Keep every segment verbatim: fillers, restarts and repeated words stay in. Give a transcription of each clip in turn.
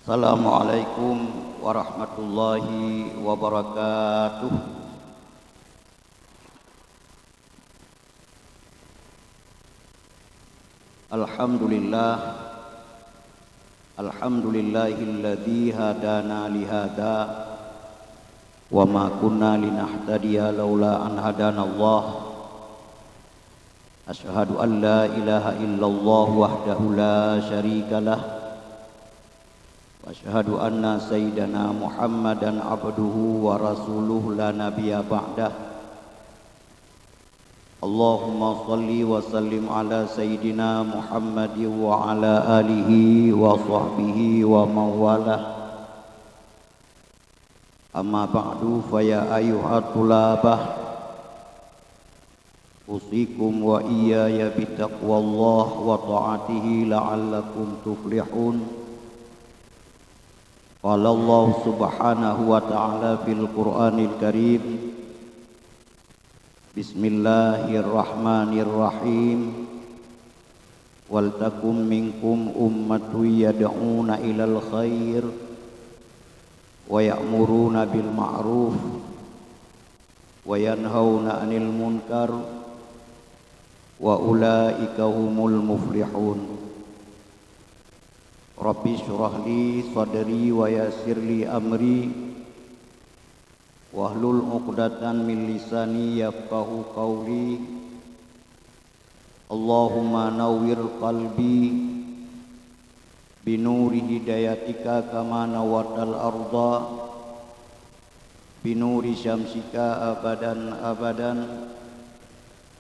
Assalamualaikum warahmatullahi wabarakatuh. Alhamdulillah. Alhamdulillahilladzi hadana lihada wa ma kunna linahtadiya laula an hadanallah. Asyhadu an la ilaha illallah wahdahu la syarikalah. Wa asyhadu anna sayyidana Muhammadan abduhu wa rasuluh la nabiyya ba'dah. Allahumma shalli wa sallim ala sayyidina Muhammadin wa ala alihi wa sahbihi wa mawalah. Amma ba'du, fa ya ayyuhat tulabah, usikum wa iyaya bitaqwallah wa ta'atihi la'allakum tuflihun. Qala Allah subhanahu wa ta'ala fil Qur'anil Karim, Bismillahirrahmanirrahim. Waltakum minkum ummatun yad'una ilal khair wa ya'muruna bil ma'ruf wa yanhauna 'anil munkar wa ulaika humul muflihun. Rabbi shrah li sadri wa yassir li amri wahlul 'uqdatan min lisani yafqahu qawli. Allahumma nawwir qalbi binuri hidayatika kama nawwartal arda binuri syamsika abadan abadan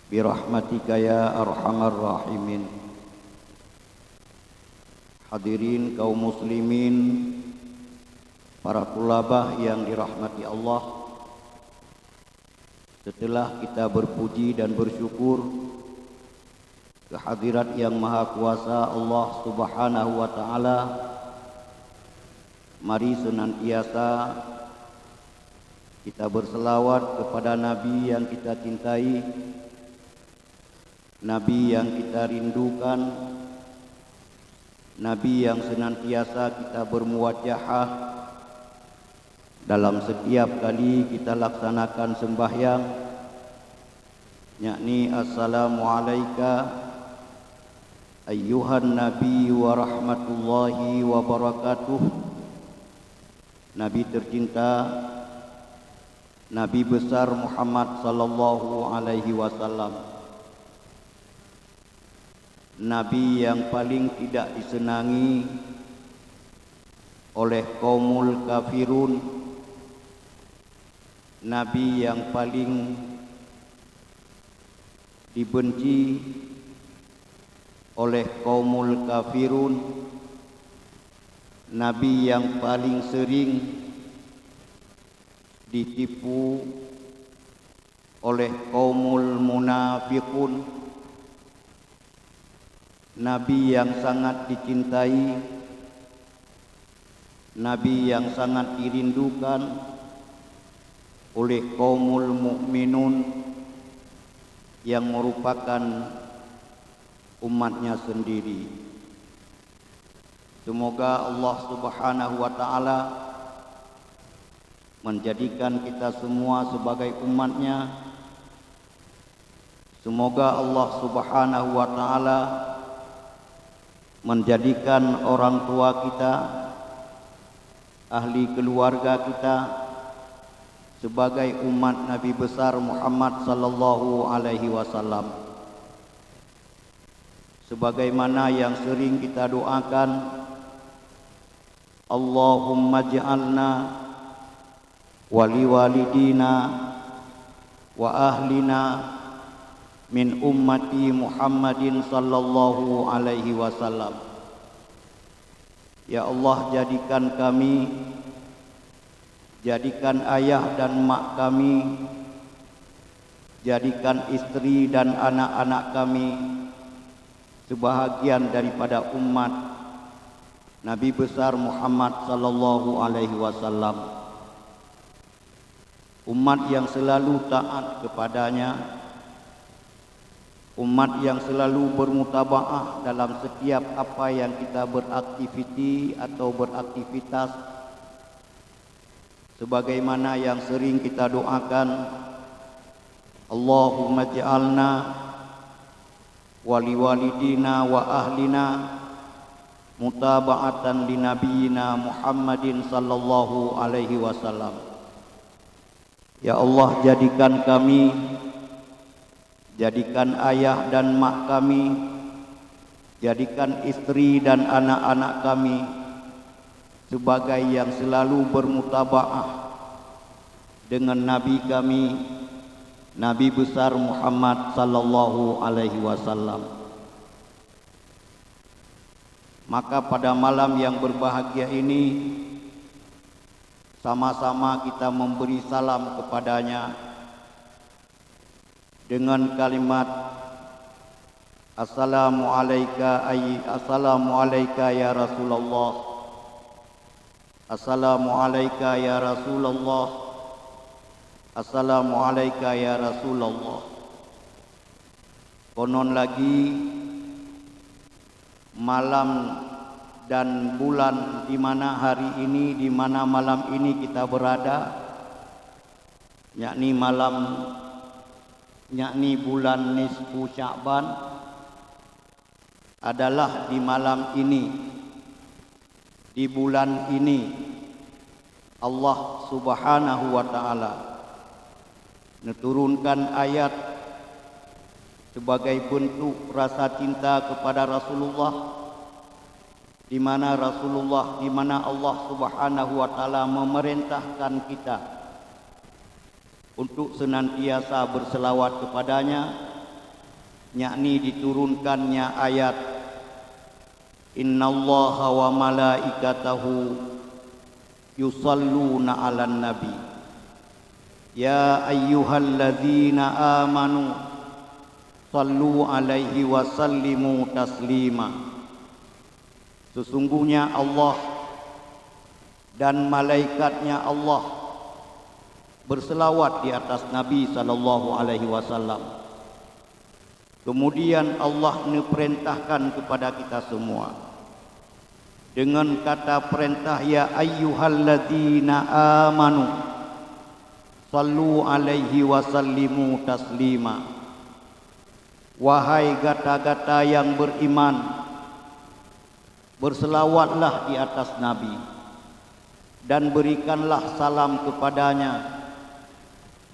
birahmatika ya arhamar rahimin. Hadirin kaum muslimin, para tulabah yang dirahmati Allah, setelah kita berpuji dan bersyukur kehadirat Yang Maha Kuasa Allah Subhanahu wa Ta'ala, mari senantiasa kita berselawat kepada Nabi yang kita cintai, Nabi yang kita rindukan, Nabi yang senantiasa kita bermuwajahah dalam setiap kali kita laksanakan sembahyang, yakni, "Assalamu alaika ayyuhan nabi wa rahmatullahi wa barakatuh." Nabi tercinta, Nabi besar Muhammad sallallahu alaihi wasallam. Nabi yang paling tidak disenangi oleh kaumul kafirun, Nabi yang paling dibenci oleh kaumul kafirun, Nabi yang paling sering ditipu oleh kaumul munafiqun, Nabi yang sangat dicintai, Nabi yang sangat dirindukan oleh kaumul mukminun yang merupakan umatnya sendiri. Semoga Allah Subhanahu wa Ta'ala menjadikan kita semua sebagai umatnya. Semoga Allah Subhanahu wa Ta'ala menjadikan orang tua kita, ahli keluarga kita, sebagai umat Nabi besar Muhammad sallallahu alaihi wasallam. Sebagaimana yang sering kita doakan, Allahumma ij'alna wa liwalidina wa ahlina min ummati Muhammadin sallallahu alaihi wasallam. Ya Allah, jadikan kami, jadikan ayah dan mak kami, jadikan istri dan anak-anak kami sebahagian daripada umat Nabi besar Muhammad sallallahu alaihi wasallam, umat yang selalu taat kepadanya, Umat yang selalu bermutabaah dalam setiap apa yang kita beraktiviti atau beraktivitas, sebagaimana yang sering kita doakan, Allahumma ja'alna wa liwalidina wa ahlina mutaba'atan li nabiyyina Muhammadin sallallahu alaihi wasallam. Ya Allah, jadikan kami, jadikan ayah dan mak kami, jadikan istri dan anak-anak kami sebagai yang selalu bermutabaah dengan Nabi kami, Nabi besar Muhammad sallallahu alaihi wasallam. Maka pada malam yang berbahagia ini, sama-sama kita memberi salam kepadanya dengan kalimat, "Assalamu alaika ay-, assalamu alaika ya Rasulullah. Assalamu alaika ya Rasulullah. Assalamu alaika ya Rasulullah." Konon lagi, malam dan bulan di mana hari ini, di mana malam ini kita berada, yakni malam, yakni bulan nisfu Sya'ban, adalah di malam ini, di bulan ini, Allah Subhanahu wa Ta'ala neuturunkan ayat sebagai bentuk rasa cinta kepada Rasulullah, di mana Rasulullah, di mana Allah Subhanahu wa Ta'ala memerintahkan kita untuk senantiasa berselawat kepadanya, yakni diturunkannya ayat, "Innallaha wa malaikatahu yusalluna 'alan nabi. Ya ayyuhalladzina amanu sallu 'alaihi wa sallimu taslima." Sesungguhnya Allah dan malaikatnya Allah berselawat di atas Nabi sallallahu alaihi wasallam. Kemudian Allah neuperintahkan kepada kita semua dengan kata perintah, "Ya ayyuhalladzina amanu sallu 'alaihi wa sallimu taslima." Wahai gata-gata yang beriman, berselawatlah di atas Nabi, dan berikanlah salam kepadanya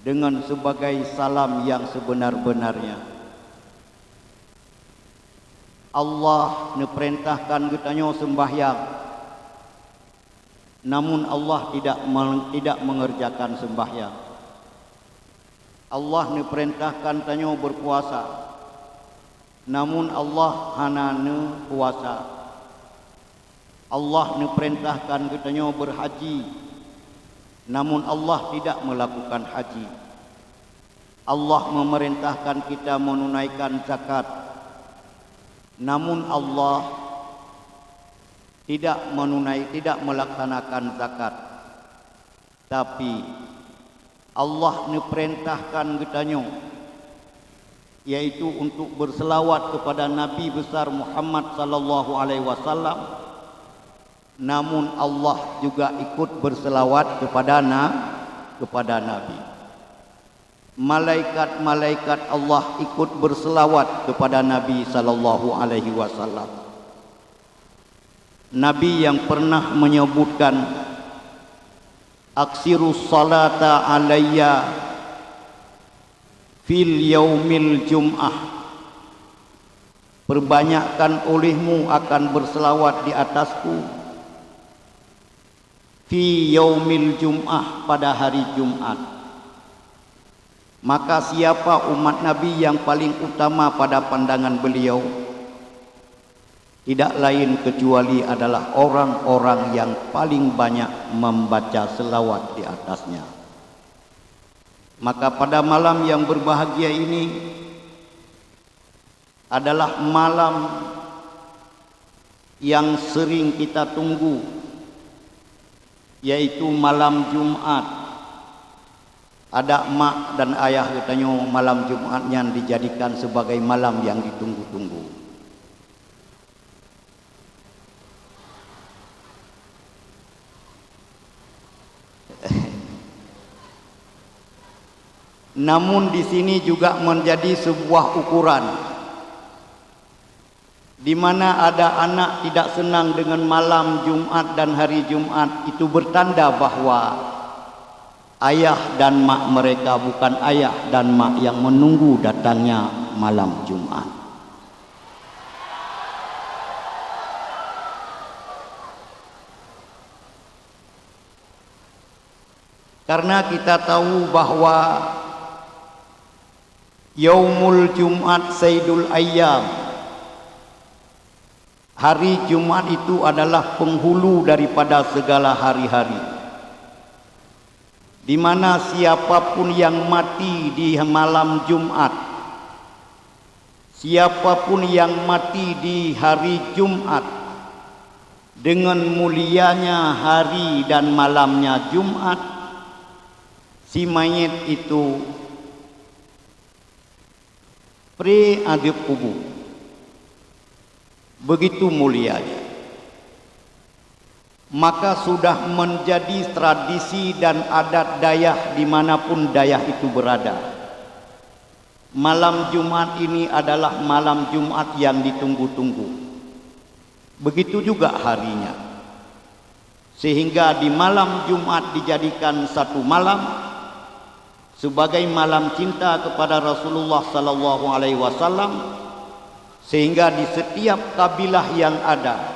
dengan sebagai salam yang sebenar-benarnya. Allah neuperintahkan geutanyoe sembahyang, namun Allah tidak me-, tidak mengerjakan sembahyang. Allah neuperintahkan tanyoe berpuasa, namun Allah hana neupuasa. Allah neuperintahkan geutanyoe berhaji, namun Allah tidak melakukan haji. Allah memerintahkan kita menunaikan zakat, namun Allah tidak menunai-, tidak melaksanakan zakat. Tapi, Allah neuperintahkan geutanyoe, yaitu untuk berselawat kepada Nabi besar Muhammad sallallahu alaihi wasallam, namun Allah juga ikut berselawat kepada na-, kepada Nabi. Malaikat-malaikat Allah ikut berselawat kepada Nabi sallallahu alaihi wasallam. Nabi yang pernah menyebutkan, "Aksirus salata alayya fil yaumil jum'ah." Perbanyakkan olehmu akan berselawat di atasku fi yaumil jum'ah, pada hari Jumat. Maka siapa umat Nabi yang paling utama pada pandangan beliau? Tidak lain kecuali adalah orang-orang yang paling banyak membaca selawat di atasnya. Maka pada malam yang berbahagia ini adalah malam yang sering kita tunggu, yaitu malam Jumat. Adak mak dan ayah geutanyoe malam Jumat nyan dijadikan sebagai malam yang ditunggu-tunggu. Namun di sini juga menjadi sebuah ukuran, di mana ada anak tidak senang dengan malam Jumat dan hari Jumat, itu bertanda bahwa ayah dan mak mereka bukan ayah dan mak yang menunggu datangnya malam Jumat. Karena kita tahu bahwa Yaumul Jumat Sayyidul Ayyam, hari Jumat itu adalah penghulu daripada segala hari-hari, di mana siapa pun yang mati di malam Jumat, siapa pun yang mati di hari Jumat dengan mulianya hari dan malamnya Jumat, si mayit itu pre adeueb kubu. Begitu mulianya. Maka sudah menjadi tradisi dan adat dayah di mana pun dayah itu berada. Malam Jumat ini adalah malam Jumat yang ditunggu-tunggu. Begitu juga harinya. Sehingga di malam Jumat dijadikan satu malam sebagai malam cinta kepada Rasulullah sallallahu alaihi wasallam, sehingga di setiap kabilah yang ada,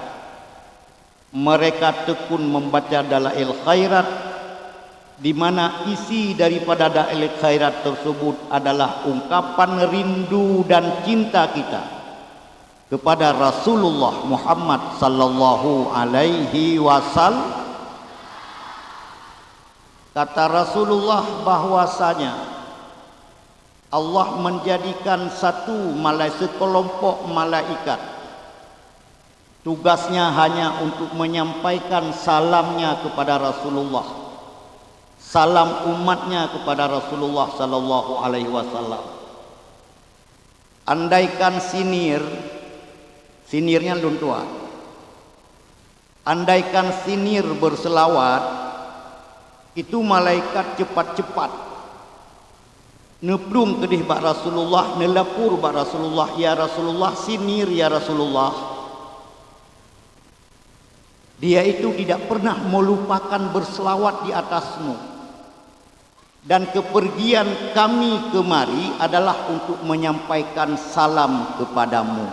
mereka tekun membaca Dalail Khairat, di mana isi daripada Dalail Khairat tersebut adalah ungkapan rindu dan cinta kita kepada Rasulullah Muhammad sallallahu alaihi wasallam. Kata Rasulullah bahwasanya Allah menjadikan satu malai-, sekelompok malaikat tugasnya hanya untuk menyampaikan salamnya kepada Rasulullah, salam umatnya kepada Rasulullah sallallahu alaihi wasallam. Andaikan sinir, sinirnya lôn tuan. Andaikan sinir berselawat, itu malaikat cepat-cepat neuplueng keudeh bak Rasulullah, neulapor bak Rasulullah, "Ya Rasulullah, sinir ya Rasulullah, dia itu tidak pernah melupakan berselawat di atasmu. Dan kepergian kami kemari adalah untuk menyampaikan salam kepadamu."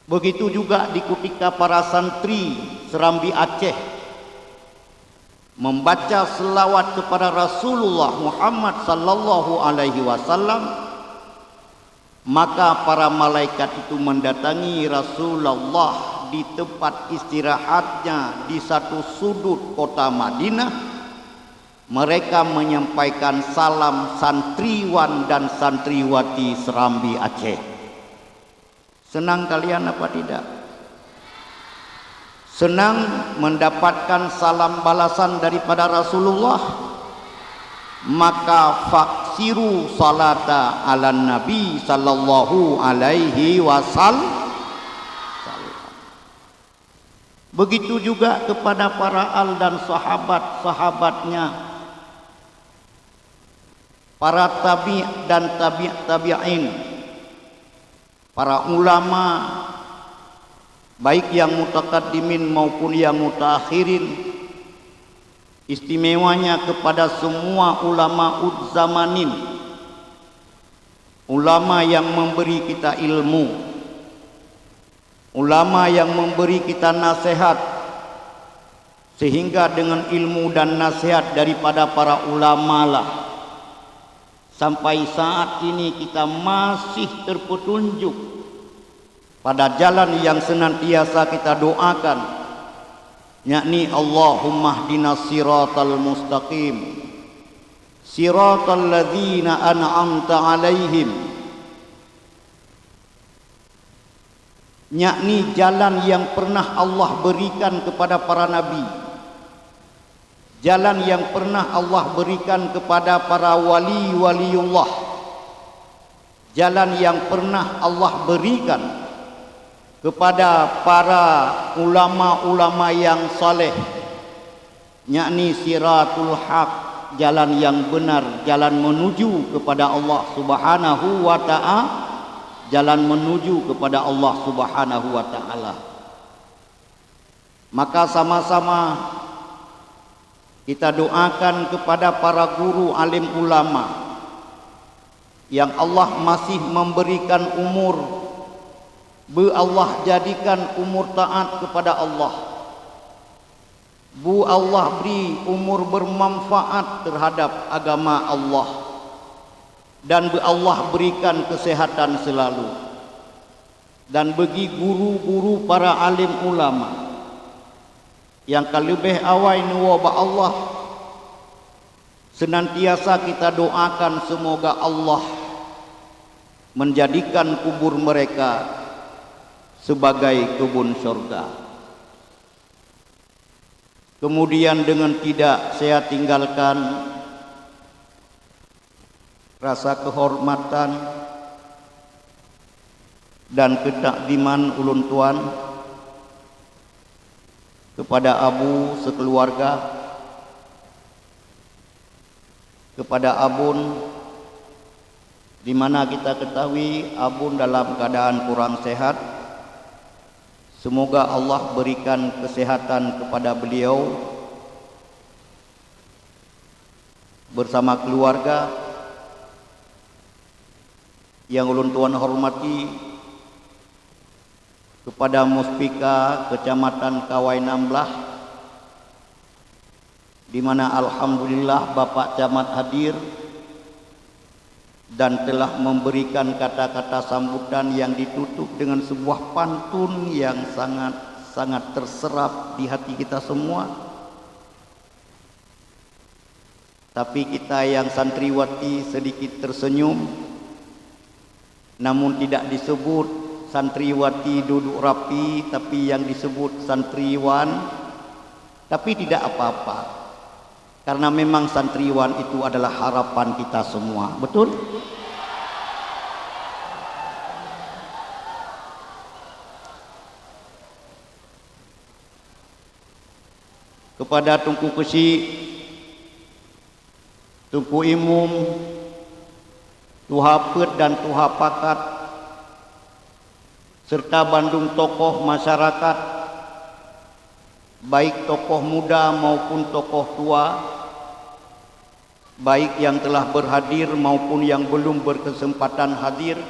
Begitu juga di kutika para santri Serambi Aceh membaca selawat kepada Rasulullah Muhammad sallallahu alaihi wasallam, maka para malaikat itu mendatangi Rasulullah di tempat istirahatnya di satu sudut kota Madinah. Mereka menyampaikan salam santriwan dan santriwati Serambi Aceh. Senang kalian apa tidak? Senang mendapatkan salam balasan daripada Rasulullah? Maka faksiru salata ala Nabi sallallahu alaihi wasallam. Begitu juga kepada para al dan sahabat-sahabatnya, para tabi' dan tabi' tabi'in, para ulama, baik yang mutakaddimin maupun yang mutaakhirin, istimewanya kepada semua ulama ud zamanin, ulama yang memberi kita ilmu, ulama yang memberi kita nasihat, sehingga dengan ilmu dan nasihat daripada para ulama lah, sampai saat ini kita masih terpetunjuk pada jalan yang senantiasa kita doakan, yakni Allahummahdina siratal mustaqim, siratal ladzina an'amta alaihim, yakni jalan yang pernah Allah berikan kepada para nabi, Jalan yang pernah Allah berikan kepada para wali-waliullah. Jalan yang pernah Allah berikan kepada para ulama-ulama yang saleh, yakni siratul haq, jalan yang benar, jalan menuju kepada Allah Subhanahu wa Ta'ala, jalan menuju kepada Allah Subhanahu wa Ta'ala. Maka sama-sama kita doakan kepada para guru alim ulama yang Allah masih memberikan umur, bu Allah jadikan umur taat kepada Allah, bu Allah beri umur bermanfaat terhadap agama Allah, dan bu Allah berikan kesehatan selalu. Dan bagi guru-guru para alim ulama nyang ka leubeh awai neuwoe bak Allah, senantiasa kita doakan semoga Allah menjadikan kubur mereka sebagai kebun syurga. Kemudian dengan tidak saya tinggalkan rasa kehormatan dan ketakdiman ulôn tuan kepada Abu sekeluarga, kepada Abon, di mana kita ketahui Abon dalam keadaan kurang sehat. Semoga Allah berikan kesehatan kepada beliau bersama keluarga. Yang ulôn tuan hormati kepada Muspika Kecamatan Kawai Nam Blah, di mana alhamdulillah Bapak Camat hadir dan telah memberikan kata-kata sambutan yang ditutup dengan sebuah pantun yang sangat-sangat terserap di hati kita semua. Tapi kita yang santriwati sedikit tersenyum, namun tidak disebut santriwati duduk rapi, tapi yang disebut santriwan, tapi tidak apa-apa. Karena memang santriwan itu adalah harapan kita semua. Betul? Kepada Teungku Keuchik, Teungku Imum, Tuha Peuet dan Tuha Pakat, serta bandum tokoh masyarakat, baik tokoh muda maupun tokoh tua, baik yang telah berhadir maupun yang belum berkesempatan hadir,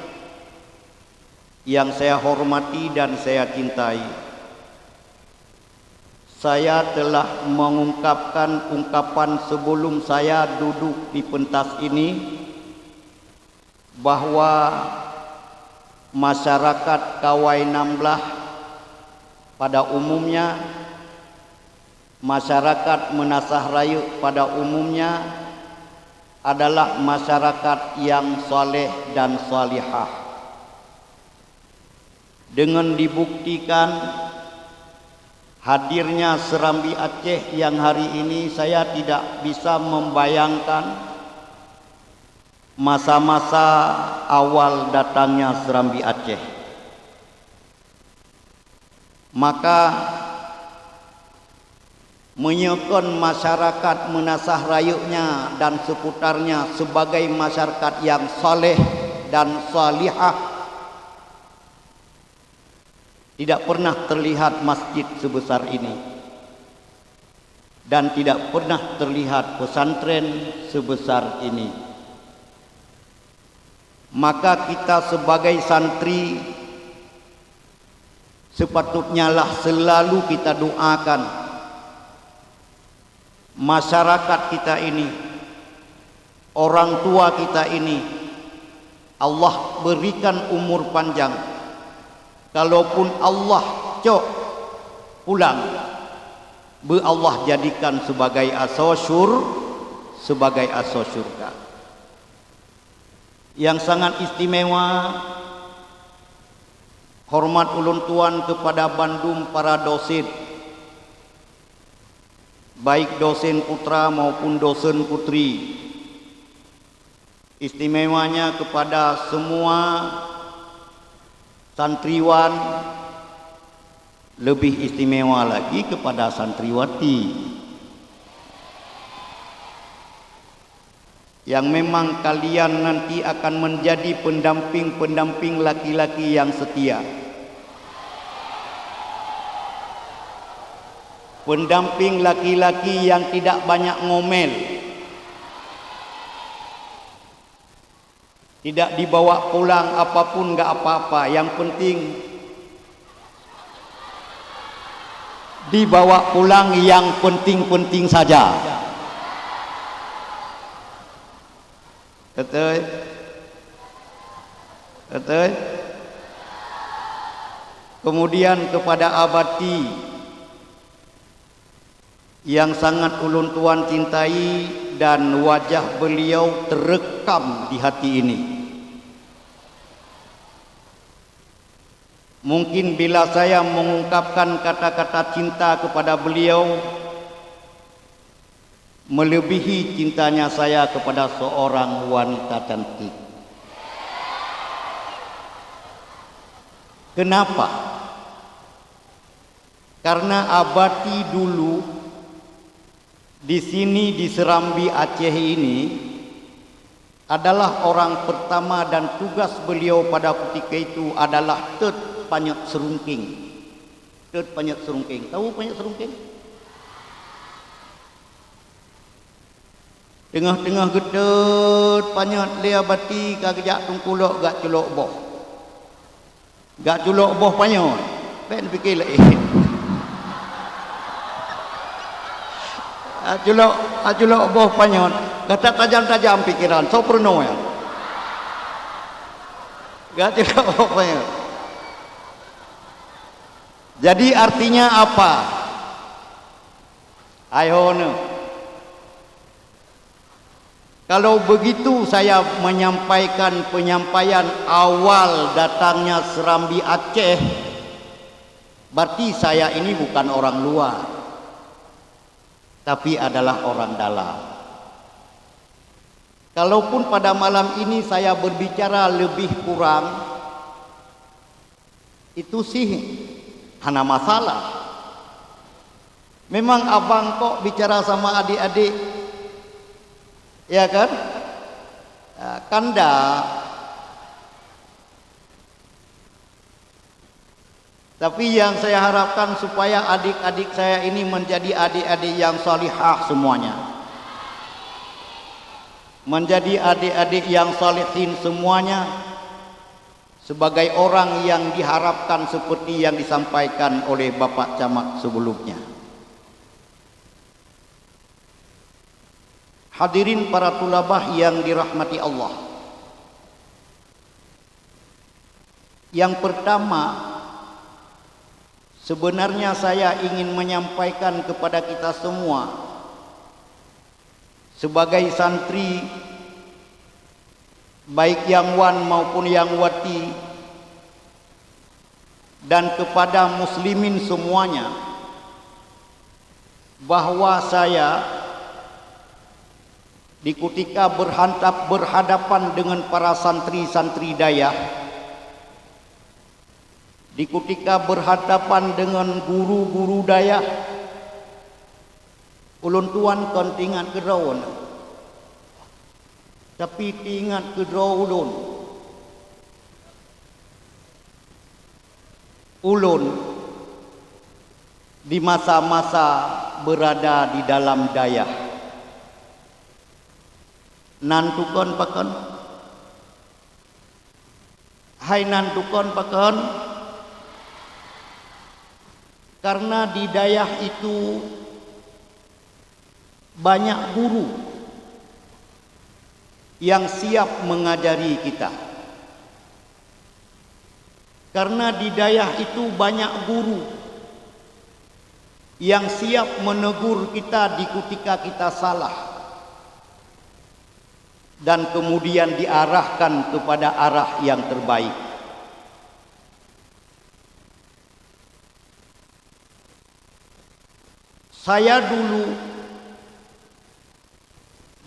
yang saya hormati dan saya cintai. Saya telah mengungkapkan ungkapan sebelum saya duduk di pentas ini, bahwa masyarakat Kawai Nam Blah pada umumnya, masyarakat Meunasah Rayeuk pada umumnya adalah masyarakat yang saleh dan salihah. Dengan dibuktikan hadirnya Serambi Aceh yang hari ini, saya tidak bisa membayangkan masa-masa awal datangnya Serambi Aceh. Maka, meunyoe kon masyarakat Meunasah Rayeuknya dan seputarnya sebagai masyarakat yang saleh dan salihah, tidak pernah terlihat masjid sebesar ini dan tidak pernah terlihat pesantren sebesar ini. Maka kita sebagai santri sepatutnyalah selalu kita doakan masyarakat kita ini, orang tua kita ini, Allah berikan umur panjang. Kalaupun Allah cok pulang, beu Allah jadikan sebagai asoe syur-, sebagai asoe syurga. Yang sangat istimewa, hormat ulôn tuan kepada bandum para dosen, baik dosen putra maupun dosen putri, istimewanya kepada semua santriwan, lebih istimewa lagi kepada santriwati, yang memang kalian nanti akan menjadi pendamping-pendamping laki-laki yang setia. Pendamping laki-laki yang tidak banyak ngomel. Tidak dibawa pulang apapun, nggak apa-apa. Yang penting dibawa pulang yang penting-penting saja. Betul? Betul? Kemudian kepada Abati yang sangat ulôn tuan cintai dan wajah beliau terekam di hati ini. Mungkin bila saya mengungkapkan kata-kata cinta kepada beliau, melebihi cintanya saya kepada seorang wanita cantik. Kenapa? Karena Abati dulu di sini, di Serambi Aceh ini, adalah orang pertama dan tugas beliau pada ketika itu adalah teut panyöt seurungkeng. Teut panyöt seurungkeng. Tahu panyöt seurungkeng? Teungoh-teungoh geuteut panyöt lé Abati ka geujak teungkulok gak culok boh. Gak culok boh panyöt. Bèk neupike laén. Gak culok, gak culok boh panyöt. Gata tajam-tajam pikeran, soe peurunoe nyan. Gak culok boh panyöt. Jadi artinya apa? Hai ho neuh. Kalau begitu saya menyampaikan penyampaian awal datangnya Serambi Aceh, berarti saya ini bukan orang luar, tapi adalah orang dalam. Kalaupun pada malam ini saya berbicara lebih kurang, itu sih hana masalah. Memang abang kok bicara sama adik-adik, ya kan? Ah, kan ndak. Tapi yang saya harapkan supaya adik-adik saya ini menjadi adik-adik yang salihah semuanya. Menjadi adik-adik yang salihin semuanya. Sebagai orang yang diharapkan seperti yang disampaikan oleh Bapak Camat sebelumnya. Hadirin para tulabah yang dirahmati Allah. Yang pertama, sebenarnya saya ingin menyampaikan kepada kita semua, sebagai santri, baik nyang wan maupun nyang wati, dan kepada muslimin semuanya, bahwa saya di kutika berhantap-, berhadapan dengan para santri-santri dayah, di kutika berhadapan dengan guru-guru dayah, ulôn tuan kon teuingat keudroe, tapi teuingat keudroe ulôn. Ulôn di masa-masa berada di dalam dayah. Nan tukon pakon? Hai nan tukon pakon? Karena di dayah itu banyak guru yang siap mengajari kita. Karena di dayah itu banyak guru yang siap menegur kita di kutika kita salah dan kemudian diarahkan kepada arah yang terbaik. Saya dulu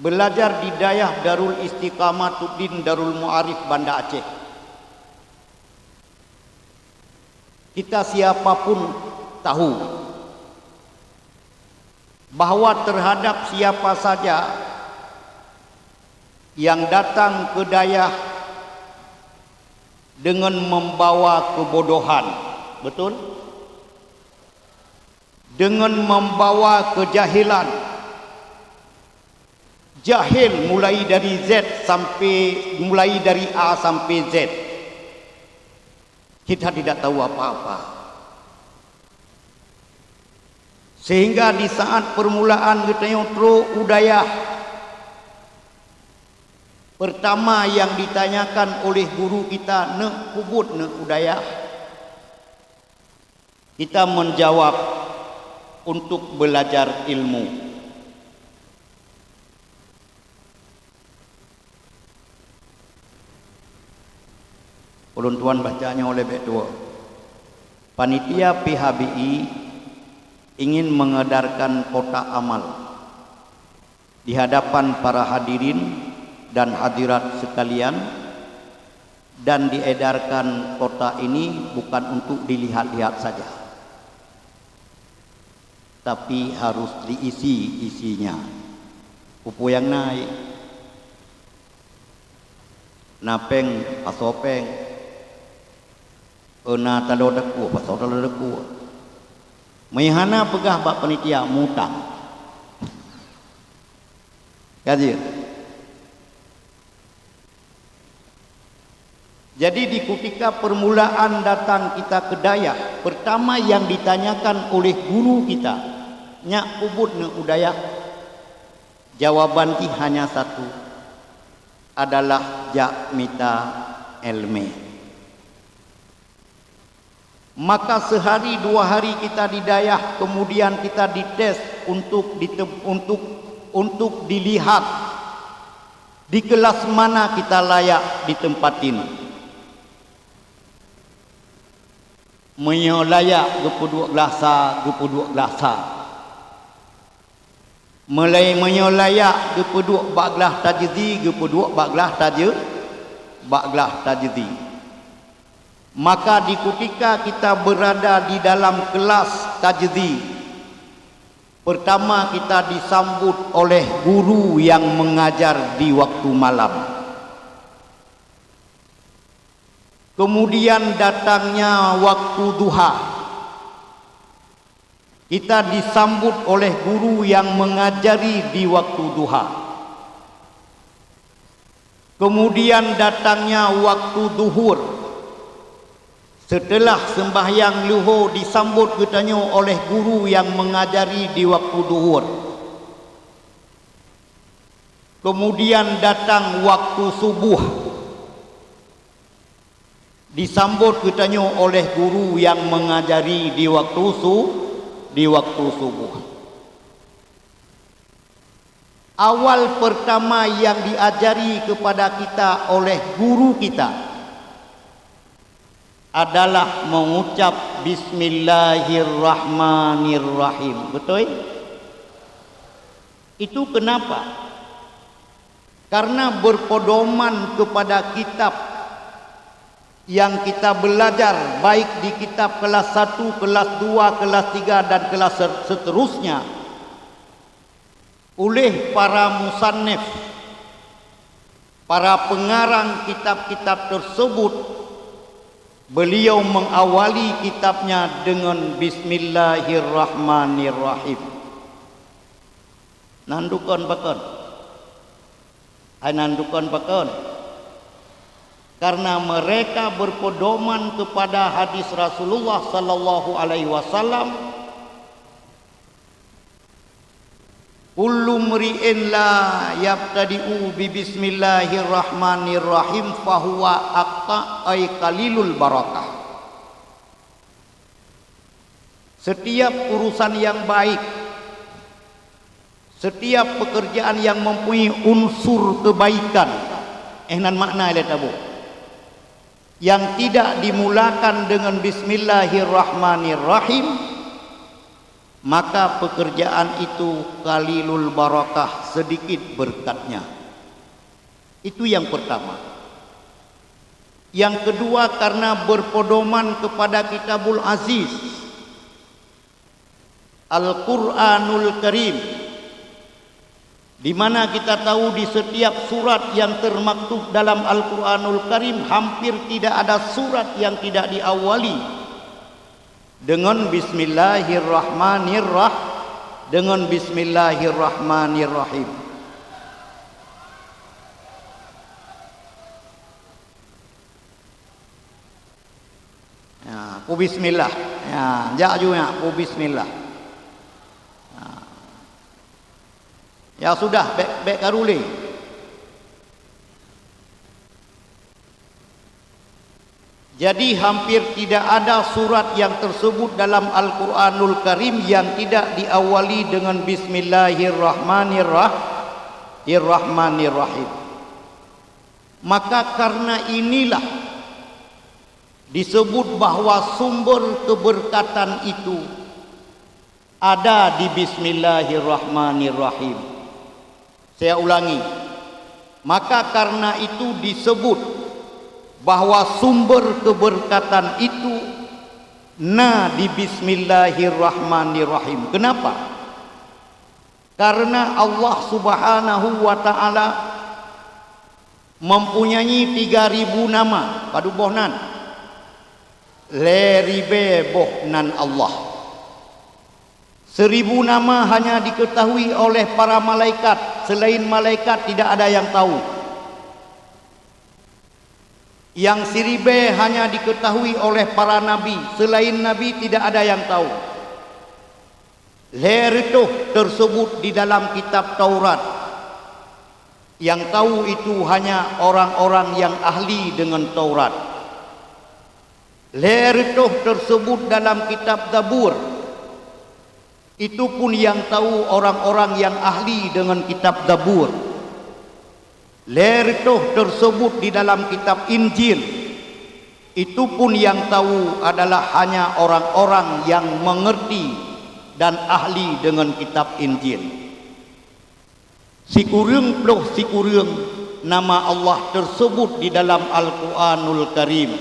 belajar di Dayah Darul Istiqamatuddin Darul Mu'arif Banda Aceh. Kita siapapun tahu bahwa terhadap siapa saja yang datang ke dayah dengan membawa kebodohan, betul? Dengan membawa kejahilan. Jahil mulai dari Z sampai, mulai dari A sampai Z. Kita tidak tahu apa-apa. Sehingga di saat permulaan geutanyoe trok u dayah, pertama yang ditanyakan oleh guru kita, "Neuk peubuet neuk u dayah?" Kita menjawab, "Untuk belajar ilmu." Ulôn tuan baca nyoe lé bék tuwoe. Panitia P H B I ingin mengedarkan kotak amal di hadapan para hadirin dan hadirat sekalian, dan diedarkan kotak ini bukan untuk dilihat-lihat saja, tapi harus diisi isinya. Peue-peue nyang na, na péng, pasoe péng. Na taloe takue, pasoe taloe takue. Meuhana peugah bak panitia, mutang. Ka jeuet. Jadi, di kutika permulaan datang kita ke dayah, pertama yang ditanyakan oleh guru kita, "Neuk peubuet neuk u dayah?" Jawaban jih hanya satu, adalah jak mita ilmu. Maka sehari dua hari kita di dayah, kemudian kita dites untuk ditem-, untuk, untuk dilihat di kelas mana kita layak ditempatin. Meunyoe layak geupeuduek glasa, geupeuduek glasa. Meulai meunyoe layak geupeuduek bak glah tajeuzi, geupeuduek bak glah tajeu-, bak glah tajeuzi. Maka di kutika kita berada di dalam kelas tajeuzi, pertama kita disambut oleh guru yang mengajar di waktu malam. Kemudian datangnya waktu duha. Kita disambut oleh guru yang mengajari di waktu duha. Kemudian datangnya waktu duhur. Setelah sembahyang luhur, disambut geutanyoe oleh guru yang mengajari di waktu duhur. Kemudian datang waktu subuh. Disambot geutanyoe oleh guru nyang meungajari di waktu su-, di waktu suboh. Awal pertama nyang diajari keupada kita oleh guru kita adalah meungucab Bismillahirrahmanirrahim. Beutôi? Itu keunapa? Karena berpedoman kepada kitab yang kita belajar, baik di kitab kelas satu, kelas dua, kelas tiga, dan kelas ser-, seterusnya, oleh para musannif, para pengarang kitab-kitab tersebut, beliau mengawali kitabnya dengan Bismillahirrahmanirrahim. Nan dukon pakon? Hai nan dukon pakon? Karena mereka berpedoman kepada hadis Rasulullah sallallahu alaihi wasallam, "Kullu mri'in la yabtadi'u bi bismillahirrahmanirrahim fahuwa aqta ay qalilul barakah." Setiap urusan yang baik, setiap pekerjaan yang mempunyai unsur kebaikan, eh, nan makna ilée taboh, yang tidak dimulakan dengan Bismillahirrahmanirrahim, maka pekerjaan itu qalilul barakah, sedikit berkatnya. Itu yang pertama. Yang kedua, karena berpedoman kepada Kitabul Aziz, Al-Quranul Karim, di mana kita tahu di setiap surat yang termaktub dalam Al-Quranul Karim, hampir tidak ada surat yang tidak diawali dengan Bismillahirrahmanirrah-, dengan Bismillahirrahmanirrahim. Ya, ku bismillah. Ya, jak ju ya, ku bismillah. Ya. Ya sudah, bèk, bèk karulé. Jadi, hampir tidak ada surat yang tersebut dalam Al-Quranul Karim yang tidak diawali dengan Bismillahirrahmanirrah-, irrahmanirrahim. Maka karena inilah disebut bahwa sumber keberkatan itu ada di Bismillahirrahmanirrahim. Saya ulangi, maka karena itu disebut bahwa sumber keberkatan itu na di Bismillahirrahmanirrahim. Kenapa? Karena Allah Subhanahu wa Ta'ala mempunyai tiga ribu nama. Padub boh nan? Lhèe ribèe boh nan Allah. Seribu nama hanya diketahui oleh para malaikat, selain malaikat tidak ada yang tahu. Yang siribèe hanya diketahui oleh para nabi, selain nabi tidak ada yang tahu. Lhèe reutôh tersebut di dalam kitab Taurat. Yang tahu itu hanya orang-orang yang ahli dengan Taurat. Lhèe reutôh tersebut dalam kitab Zabur. Itu pun yang tahu orang-orang yang ahli dengan kitab Zabur. Lhèe reutôh tersebut di dalam kitab Injil. Itu pun yang tahu adalah hanya orang-orang yang mengerti dan ahli dengan kitab Injil. Sikureueng ploh sikureueng nama Allah tersebut di dalam Al-Quranul Karim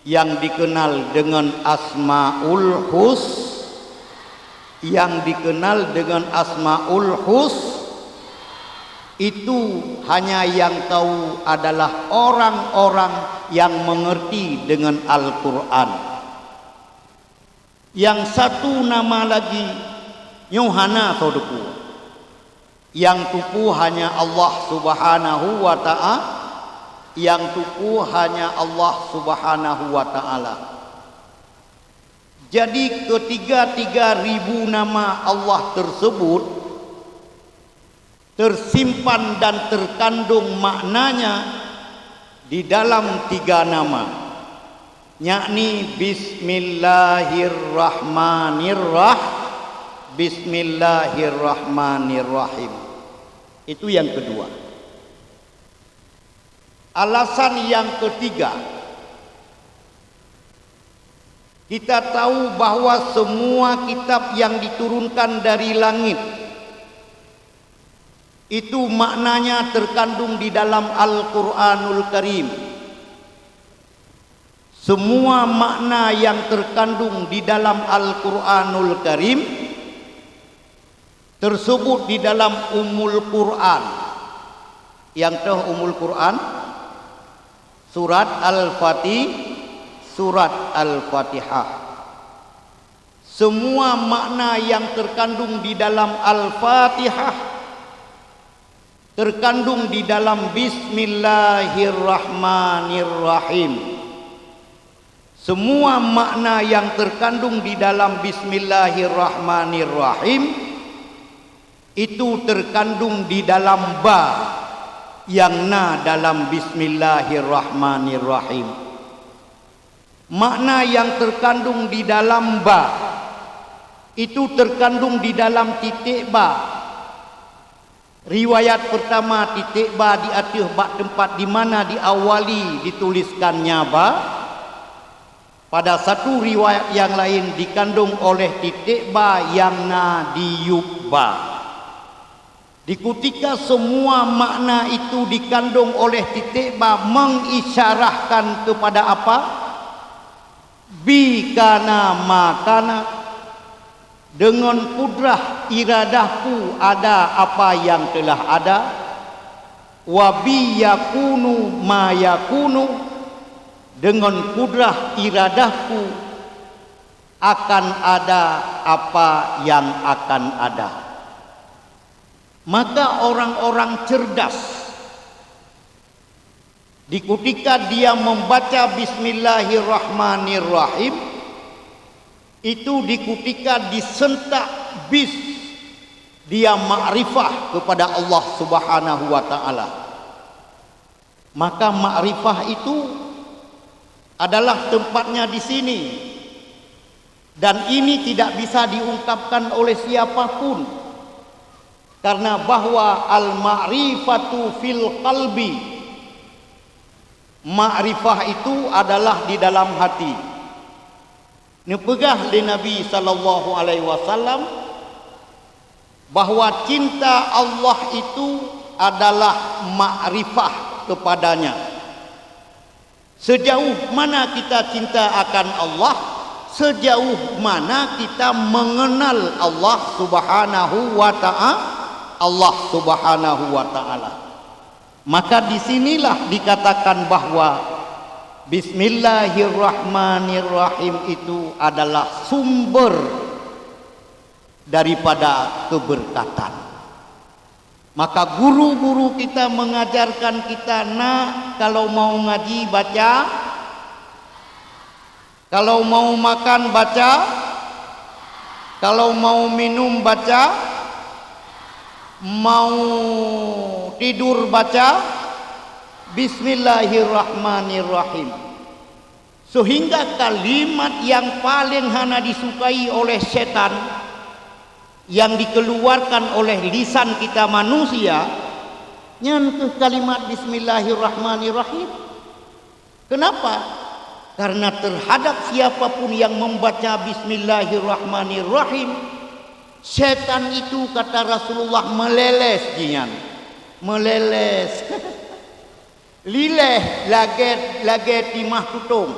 yang dikenal dengan Asmaul Hus-, yang dikenal dengan Asmaul Hus-, itu hanya yang tahu adalah orang-orang yang mengerti dengan Al-Quran. Yang satu nama lagi, nyoe hana soe teupeu. Nyang teupeu hanya Allah Subhanahu wa Ta'a-, nyang teupeu hanya Allah Subhanahu wa Ta'ala. Jadi, ketiga-tiga ribu nama Allah tersebut tersimpan dan terkandung maknanya di dalam tiga nama, yakni Bismillahirrahmanirrah-, Bismillahirrahmanirrahim. Itu yang kedua. Alasan yang ketiga, kita tahu bahwa semua kitab yang diturunkan dari langit itu maknanya terkandung di dalam Al-Quranul Karim. Semua makna yang terkandung di dalam Al-Quranul Karim tersebut di dalam Ummul Quran. Nyang toh Ummul Quran? Surat Al-Fati-, Surat Al-Fatihah. Semua makna yang terkandung di dalam Al-Fatihah terkandung di dalam Bismillahirrahmanirrahim. Semua makna yang terkandung di dalam Bismillahirrahmanirrahim itu terkandung di dalam ba yang na dalam Bismillahirrahmanirrahim. Makna yang terkandung di dalam ba itu terkandung di dalam titik ba. Riwayat pertama, titik ba di ateueh bak teumpat di mana diawali dituliskannya ba. Pada satu riwayat yang lain dikandung oleh titik ba yang na di yup ba. Di kutika semua makna itu dikandung oleh titik ba mengisyarahkan kepada apa? Bi kana ma kana, dengan kudrah iradahku ada apa yang telah ada, wa bi yakunu ma yakunu, dengan kudrah iradahku akan ada apa yang akan ada. Maka orang-orang cerdas, di kutika dia membaca Bismillahirrahmanirrahim, itu di kutika disentak bis, dia makrifah kepada Allah Subhanahu wa Ta'ala. Maka makrifah itu adalah tempatnya di sini, dan ini tidak bisa diungkapkan oleh siapa pun, karena bahwa al-ma'rifatu fil qalbi, makrifah itu adalah di dalam hati. Neupeugah lé Nabi sallallahu alaihi wasallam bahwa cinta Allah itu adalah makrifah kepada-Nya. Sejauh mana kita cinta akan Allah, sejauh mana kita mengenal Allah Subhanahu wa Ta'a-, Allah Subhanahu wa Ta'ala. Maka di sinilah dikatakan bahwa Bismillahirrahmanirrahim itu adalah sumber daripada keberkatan. Maka guru-guru kita mengajarkan kita, "Nak, kalau mau ngaji, baca. Kalau mau makan, baca. Kalau mau minum, baca. Mau tidur, baca. Bismillahirrahmanirrahim." Sehingga kalimat yang paling hana disukai oleh setan yang dikeluarkan oleh lisan kita manusia, nyan keuh kalimat Bismillahirrahmanirrahim. Kenapa? Karena terhadap siapapun yang membaca Bismillahirrahmanirrahim, setan itu, kata Rasulullah, meleles jih nyan. Meleles. Lileh lagée, lagée timah tutong.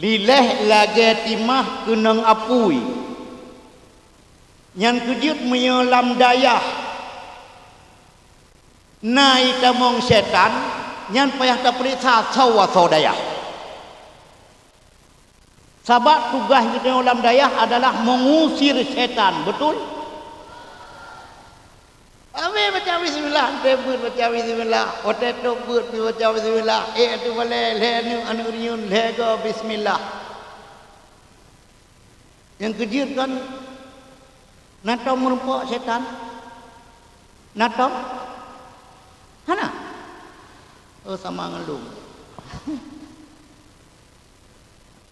Lileh lagée timah keunong apui. Nyan keujeuet meunyoe lam dayah na itamong setan, nyan payah tapeuriksa soe asoe dayah. Sabab tugaih geutanyoe lam dayah adalah mengusir setan, betul? Amé baca bismillah, enteuk beuet baca bismillah, watée trok beuet pih baca bismillah, ék ateueh balée, lhée aneuk, aneuk reuyueng, lhée goe bismillah. Nyang keujeuet kon, na tom meurumpok setan? Na tom? Hana? Oh, sama ngon lôn.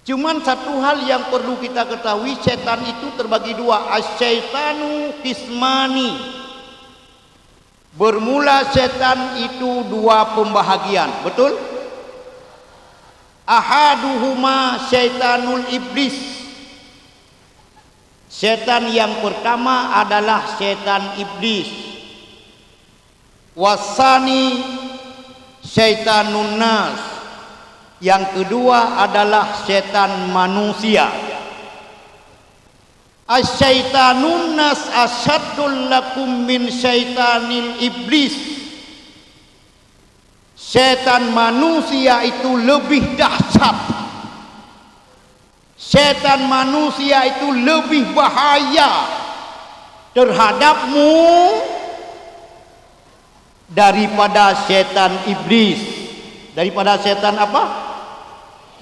Cuman satu hal yang perlu kita ketahui, setan itu terbagi dua. Asyaitanu kismani. Bermula setan itu dua pembahagian, betul? Ahaduhuma syaitanul iblis. Setan yang pertama adalah setan iblis. Wasani syaitanun nas. Yang kedua adalah setan manusia. Asyaitanun nas asyaddul lakum min syaitanil iblis. Setan manusia itu lebih dahsyat. Setan manusia itu lebih bahaya terhadapmu daripada setan iblis. Daripada setan apa?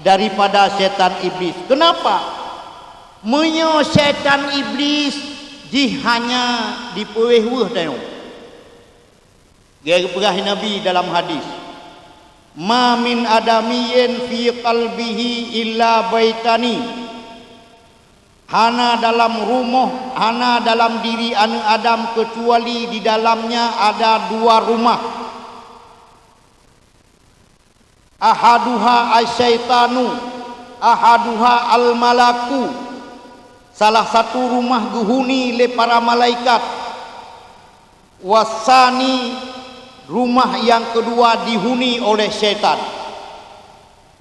Daripada setan iblis. Kenapa? Meunyoe setan iblis jih hanya dipeuweh-weh tanyoe. Geupeugah Nabi dalam hadis, "Ma min adamiyyin fi qalbihi illa baitani." Hana dalam rumoh, hana dalam diri aneuk Adam keucuali di dalamnya ada dua rumah. Ahaduha asyaitanu, Ahaduha al-malaku, salah satu rumah geuhuni lé para malaikat. Wasani, rumah nyang keudua dihuni oleh syaitan.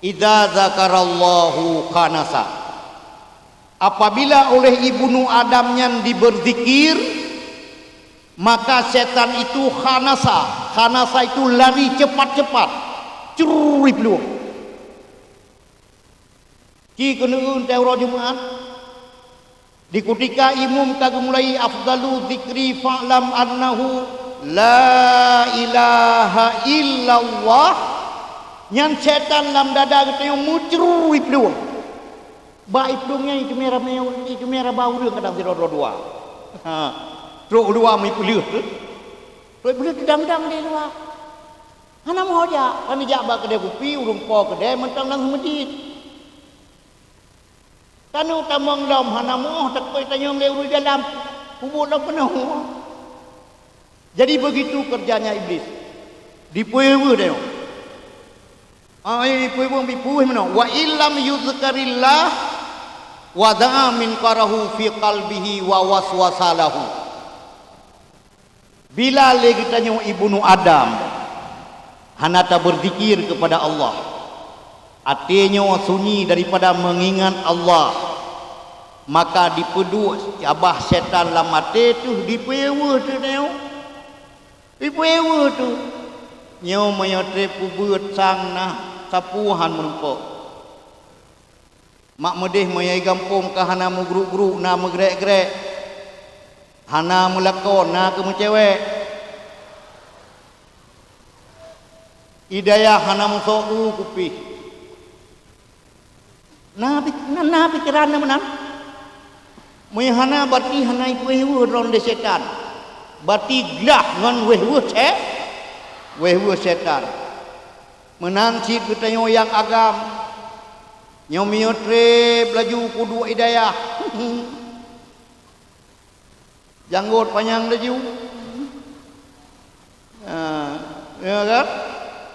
Idza zakarallahu khanasa. Apabila oleh ibnu Adam nyan diberzikir, maka syaitan itu khanasa. Khanasa itu lari cepat-cepat. Crui peuluh. Ci keuneuen teuh uroe Jumat, di kutika imum ka geumulai, "Afdalu dzikri fa'lam annahu la ilaha illallah," nyan syaitan lam dada geutanyoe meucrui plueng. Bak iplueng nyan iteumé ramé, iteumé raba ureuëng kadang sidroe-droe dua. Ha, trok u luwa meupeuleueh. Trok peuleueh teudang-dang di luwa. Hana meuho jak, kami jak bak keudè kupi, ureuëng po keudè mantong lam meuseujid. Taneuk tamong lom hana meuoh, takot tanyong lé ureuëng dalam, kubu lom peunoh. Jadi begitu kerjanya iblis. Dipeue-peue tanyong. Ah, dipeue-peue, dipeue meunoe. Wa illam yuzkarillah wa da'a min qarahu fi qalbihi wa waswasa lahu. Bila lé geutanyoe ibnu Adam hana tabeuzikir keupada Allah, até nyoe sunyi daripada meungingat Allah, maka dipeuduek babah syaitan lam até teuh dipeue-peue teuh nyoe. Dipeue-peue teuh. Nyoe meunyoe treb peubeuet sang na sapeue han meurumpok. Mak meudeh meunyoe gampông ka hana meugruk-gruk, na meugrek-grek, hana meulakon, na keu meucewek. Hidayah hana meusoe u kupih. Na pi-, na, na pikeran meunan. Meunyoe hana, berarti hana ipeue-peue droe lé syaitan. Berarti glah ngon weueh-weueh syai-, weueh-weueh syaitan. Meunan cit geutanyoe nyang agam. Nyoe meunyoe treb laju kuduek hidayah. Janggot panyang laju. Ha, ya kan?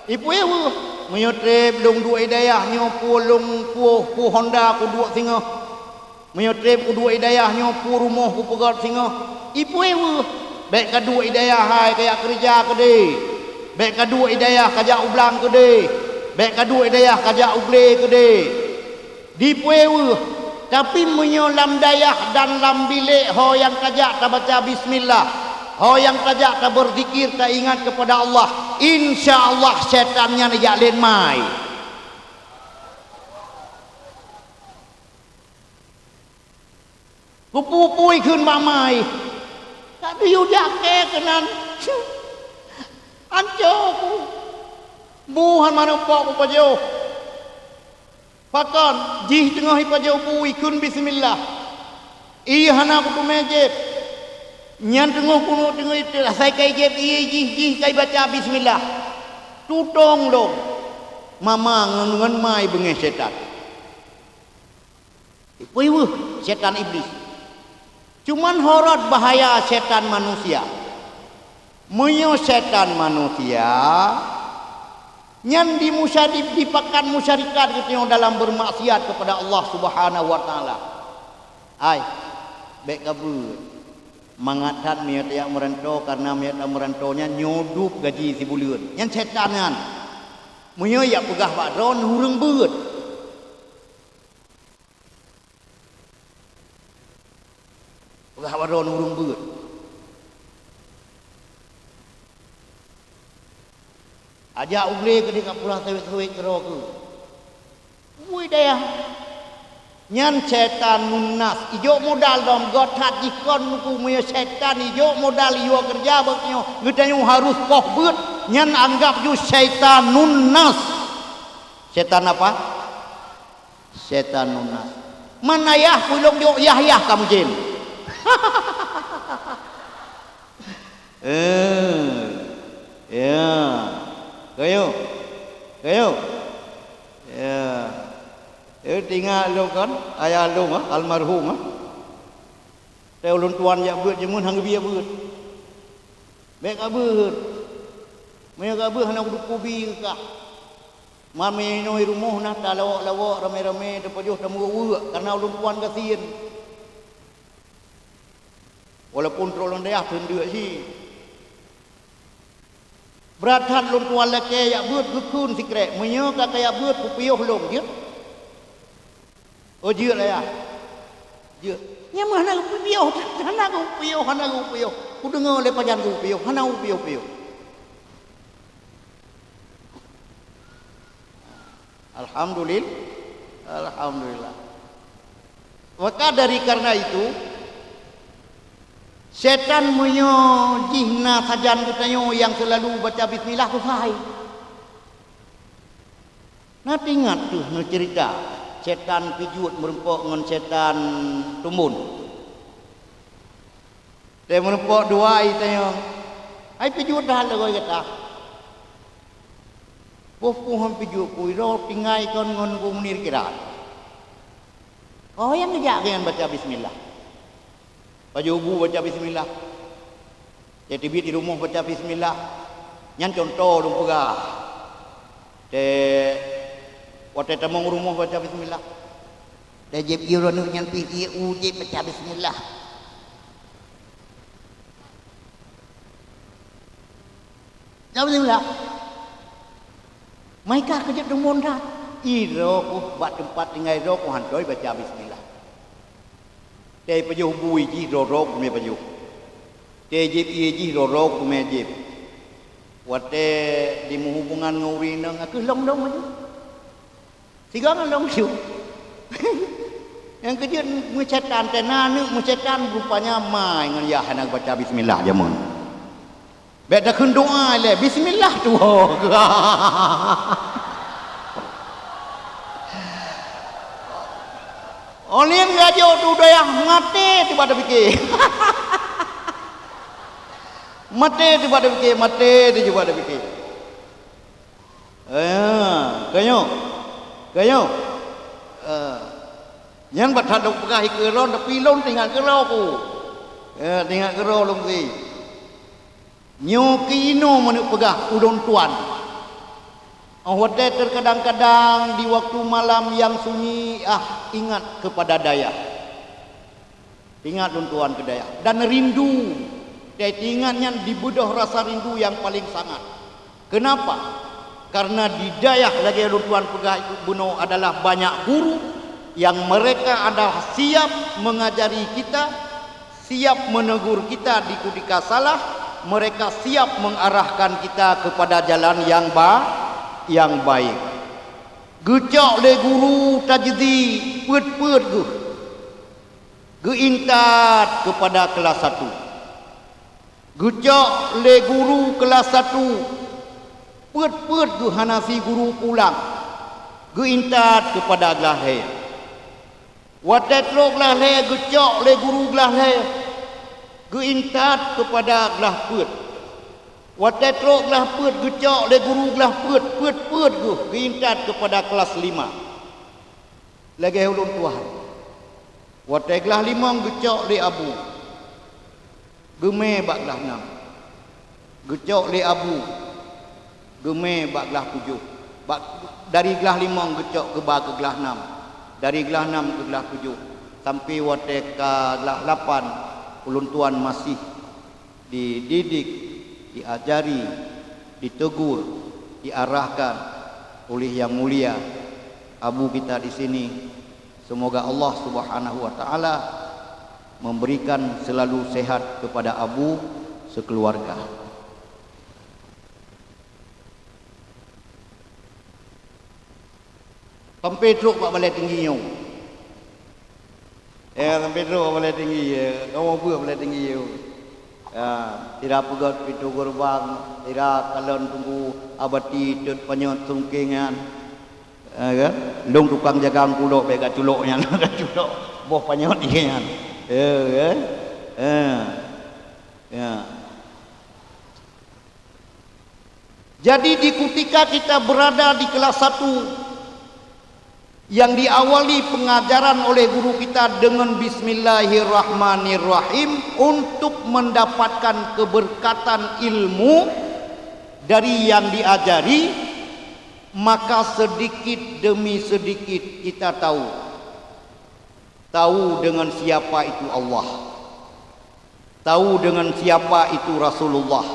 Ipeue-peue. Meunyoe treb lôn duek hidayah nyoe peue lôn puoh, peue honda kuduek singoh. Meunyoe treb kuduek hidayah nyoe peue rumoh kupeugöt singoh. Ipeue-peue. Bèk kaduek hidayah hai kajak keureuja keudeh. Bèk kaduek hidayah kajak u blang keudeh. Bèk kaduek hidayah kajak u glé keudeh. Dipeue-peue. Tapi meunyoe lam dayah dan lam bilék ho nyang tajak tabaca bismillah, ho nyang tajak tabeuzikir, taingat keupada Allah, insya Allah syaitan nyan ijak lén mai. Kupu-pui kheun bak mai. Tak duyue jak kée keunan. Anco ku. Bu han manö pok kupajoh. Pakon, jih teungoh ipajoh bu ikheun bismillah. Ie hana kuteumé jieb. Nyan teungoh kuno teungoh asai kai jieb ie jih, jih kai baca bismillah. Tutong lom. Mama ngon, ngon ma ibeungéh syaitan. Ipeue-peue syaitan iblis. Cuman ho rot bahaya syaitan manusia. Meunyoe syaitan manusia, nyan dimusyadi-, dipakat musyarikat geutanyoe dalam beurmaksiat keupada Allah Subhanahu wa Taala. Hai, bèk kabeuet. Mangat that meunyoe tajak meuranto, kareuna meunyoe tajak meuranto nyan nyoe dub gaji sibuleuen. Nyan syaitan nyan. Meunyoe jak peugah bak droe ureuëng beuet. Peugah bak droe ureuëng beuet. Ajak u glé keudeh ka pula seuwét-seuwét keudroe keuh. Ui dayah. Nyan syaitan nunnas. Ijok modal dong, göt that jih kon muku meunyoe syaitan ijok modal iyue keureuja bak nyoe. Geutanyoe harôh poh beuet. Nyan anggab ju syaitan nunnas. Syaitan apa? Syaitan nunnas. Man ayah pulông jok yah-yah ka meujen. Eh, ya. Kayu. Kayu. Ya. Eh, tingat lôn kan, ayah lôn, ah, almarhum, ah. Teu ulôn tuan jak beuet jeumeuh hana geubiyeu beuet. Bèk ka beuet. Meunyoe ka beuet hana kuduku bi kah. Mami inong i rumoh na talawok-lawok ramé-ramé, tapajoh tameuweuek-weuek kareuna ulôn tuan gasien. Walaupun trok lam dayah teundeuk cit. Brat that lôn tuan lakée jak beuet geukheun sikrek, meunyoe ka kajak beuet kupiôh lôn jeuet. Oh jeuet ayah. Jeuet. Nyan meuh hana geupiôh, hana geupiôh, hana geupiôh. Kudeungoe lé pajan geupiôh, hana geupiôh-piôh. Alhamdulil-, alhamdulillah. Maka dari karena itu, setan meunyoe jih na sajan geutanyoe nyang seulalu baca bismillah, susah hai. Na teuingat teuh neucerita, setan pijuet meurumpok ngon setan tumbon. Teuh meurumpok dua ai tanyoe, "Hai pijuet that lagoe gata?" "Boh puhan pijuet ku, idroe tinggai kon ngon Guru Munir kiran." Oh, nyang geujak keu nyan baca bismillah. Pajoh bu baca bismillah. Teubiet di rumoh baca bismillah. Nyan cuntoh lôn peugah. Teuh watée tamong rumoh baca bismillah. Teuh jieb ié droeneuh nyan pih ié u jieb baca bismillah. Baca bismillah. Meukah keujeuet deungon that. Idroe ku bak teumpat tinggai droe ku hantoi baca bismillah. Teuh pajoh bui jih droe-droe ku mé pajoh. Teuh jieb ié jih droe-droe ku mé jieb. Watée jimeuhubungan ngon ureuëng inong, "Akeuh lông dong laju." Sigoe ngon lông laju. Nyang keujeuet meusetan, teuh na aneuëk meusetan rupanya mai ngon yah hana baca bismillah jameun. Bék takheun doá ilée, bismillah tuwoe. Olien rajo tu dayah maté teuh bak tapike. Maté teuh bak tapike, maté teuh bak tapike. Eh, keu nyoe. Keu nyoe. Eh, nyan bak that lôn peugah ikeue lôn, tapi lôn teuingat keudroe ku. Eh, teuingat keudroe lôn si. Nyoe keunoe meuneuk peugah ulôn tuan. Oh watée terkadang-kadang di waktu malam yang sunyi, ah, ingat kepada dayah. Ingat lôn tuan keu dayah dan rindu. Teuingat nyan dibeudôh rasa rindu nyang paleng sangat. Kenapa? Karena di dayah lagée lôn tuan peugah bunoe adalah banyak guru yang mereka adalah siap mengajari kita, siap menegur kita di kutika salah, mereka siap mengarahkan kita kepada jalan yang ba-, yang baik. Geucok lé guru tajdi peuet-peuet geuh. Geuintat keupada kelas satu. Geucok lé guru kelas satu, peuet-peuet geuh hana si guru pulang. Geuintat keupada glah lhée. Watée trok glah lhée geucok lé guru glah lhée, geuintat keupada glah peuet. Watée trok glah peuet geucok lé guru glah peuet, peuet-peuet geuh geuintat keupada kelas lima. Lagée ulôn tuan. Watée glah limong geucok lé Abu, geumé bak glah nam. Geucok lé Abu, geumé bak glah tujoh. Bak, dari glah limong geucok geuba keu glah nam. Dari glah nam keu glah tujoh. Sampai watée ka glah lapan, ulôn tuan masih dididik, diajari, ditegur, diarahkan oleh Yang Mulia Abu kita di sini. Semoga Allah Subhanahu wa Taala memberikan selalu sehat kepada Abu sekeluarga. Sampai trok bak balai tinggi nyoe. Eh, sampai trok bak balai tinggi, eh, kamoe beuet balai tinggi nyoe. Ya, sira peugöt pintoe geureubang, sira kalon teungku abati tot panyöt sungkeng nyan. Eh, kan? Lôn tukang jaga kulok, bék ka culok nyan, ka culok boh panyöt jih nyan. Eh, kan? Eh. Ya. Jadi, di kutika kita berada di kelas satu, yang diawali pengajaran oleh guru kita dengan Bismillahirrahmanirrahim untuk mendapatkan keberkatan ilmu dari yang diajari, Maka sedikit demi sedikit kita tahu, tahu dengan siapa itu Allah, tahu dengan siapa itu Rasulullah,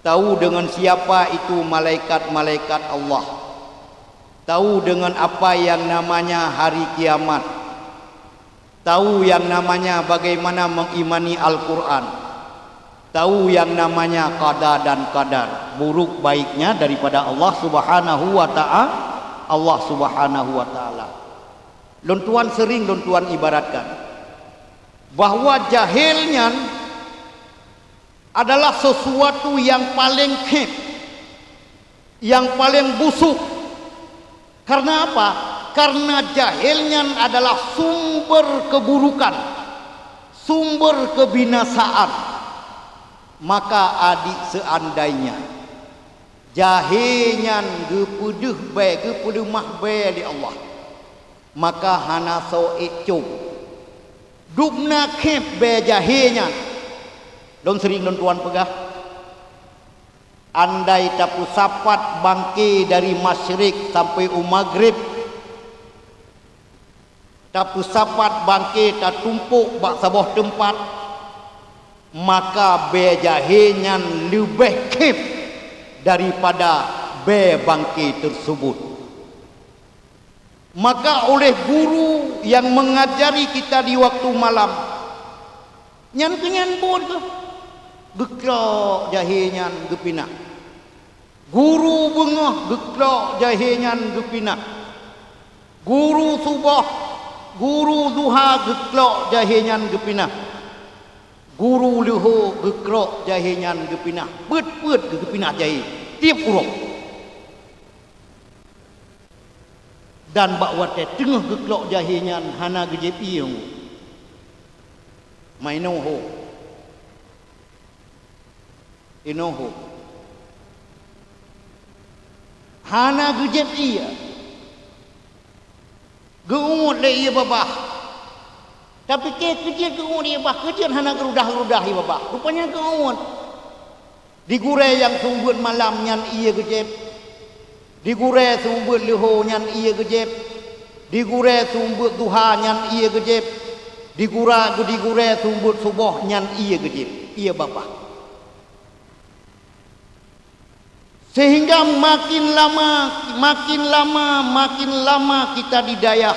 tahu dengan siapa itu malaikat-malaikat Allah, tahu dengan apa yang namanya hari kiamat, tahu yang namanya bagaimana mengimani Al-Quran, tahu yang namanya qada dan qadar, buruk baiknya daripada Allah Subhanahu wa Ta'a-, Allah Subhanahu wa Taala. Lôn tuan sering lôn tuan ibaratkan bahwa jahil nyan adalah sesuatu yang paling khib, yang paling busuk. Karena apa? Karena jahil nyan adalah sumber keburukan, sumber kebinasaan. Maka adik, seandainya jahé nyan geupeudeuh bèe, geupeuleumah bèe lé Allah, maka hana soe ék com. Dubna khép bèe jahé nyan. Lôn sering lôn tuan peugah, andai tapeusapat bangké dari masyrik sampai u maghrib, tapeusapat bangké tatumpok bak saboh teumpat, maka bèe jahé nyan leubeh khép daripada bèe bangké teuseubut. Maka oleh guru yang mengajari kita di waktu malam, nyan keu nyan buet geuh. Geuklok jahé nyan geupinah. Guru beungoh geuklok jahé nyan geupinah. Guru suboh, guru duha geuklok jahé nyan geupinah. Guru leuho geuklok jahé nyan geupinah. Peuet-peuet geuh geupinah jahé tiep uroe. Dan bak watèe teungoh geuklok jahé nyan hana geujieb ié. Mainoe ho. Inoe ho. Hana geujieb ié. Geuuet lé ié babah. Tapike keu jeuet geuuet ié babah, keu jeuet hana geurudah-rudah ié babah. Rupanya geuuet. Di gurèe nyang seumeubeuet malam nyan ié geujieb. Di gurèe seumeubeuet leuho nyan ié geujieb. Di gurèe seumeubeuet duha nyan ié geujieb. Di gura-, di gurèe seumeubeuet suboh nyan ié geujieb. Ié babah. Sehingga makin lama, makin lama, makin lama kita di dayah,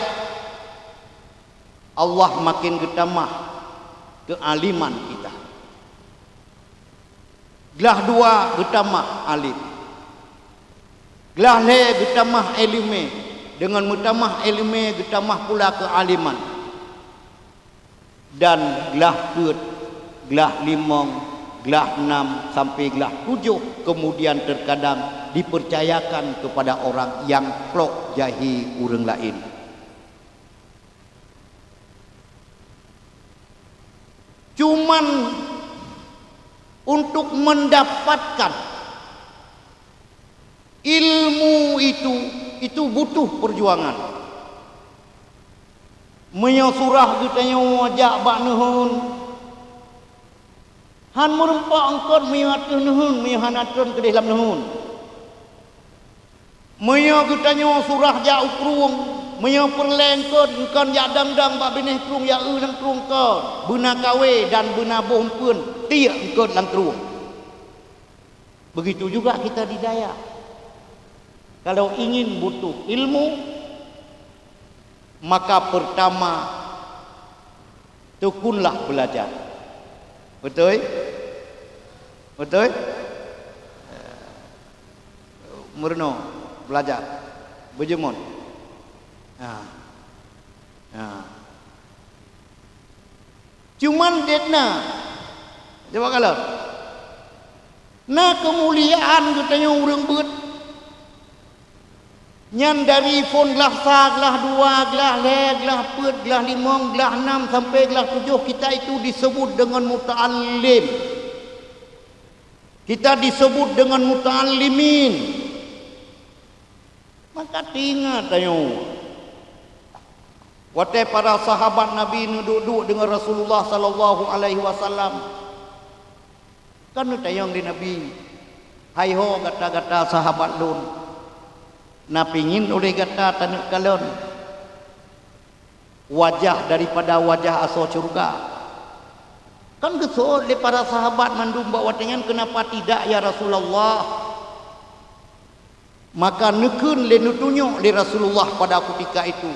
Allah makin geutamah keualiman kita. Glah dua geutamah alim. Glah lhèe geutamah ileumèe. Deungon meutamah ileumèe geutamah pula keualiman. Dan glah peuet, glah limong, glah nam, sampai glah tujoh kemudian terkadang dipercayakan kepada orang nyang klok jahé ureueng laén. Cuman untuk mendapatkan ilmu itu, itu butuh perjuangan. Meunyoe surah geutanyoe jak bak neuheun, han meurumpok eungkôt meunyoe ateueh neuheun, meunyoe hana trôn keudeh lam neuheun. Meunyoe geutanyoe surah jak u krueng, meunyoe peureulèe eungkôt, eungkôt jak dang-dang bak binéh krueng, jak eu lam krueng eungkôt, beuna kawé dan beuna boh eumpeuen, tiek eungkôt lam krueng. Begitu juga kita di dayah. Kalau ingin butuh ilmu, maka pertama, tekunlah belajar. Beutôi? Beutôi? Meurunoe, belajar, beujeumon. Ha. Ha. Cuman dét na, coba kalon, na keumuliaan geutanyoe ureueng beuet. Nyan dari phon glah sa, glah dua, glah lhèe, glah peuet, glah limong, glah nam, sampai glah tujoh, kita itu disebut dengan muta'allim. Kita disebut dengan muta'allimin. Maka teuingat tanyoe, watèe para sahabat Nabi neuduek-duek deungon Rasulullah sallallahu alaihi wasallam, kan neutanyong lé Nabi, "Hai ho gata-gata sahabat lôn, Na pingin oleh gata taneuk kalon wajah daripada wajah asoe syeuruga? Kan geuseuôt lé para sahabat mandum bak watée nyan, "Keunapa tidak, ya Rasulullah?" Maka neukheun lé, neutunyok lé Rasulullah pada kutika itu,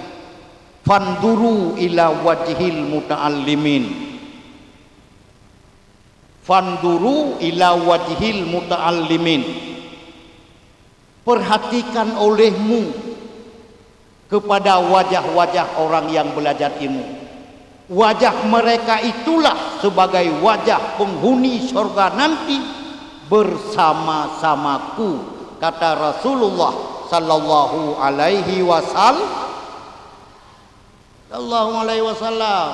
"Fanzuru ila wajhil muta'allimin." "Fanzuru ila wajhil muta'allimin." Perhatikan olehmu kepada wajah-wajah orang yang belajar ilmu. Wajah mereka itulah sebagai wajah penghuni syurga nanti bersama-samaku, kata Rasulullah sallallahu alaihi wasal-, sallallahu alaihi wasallam.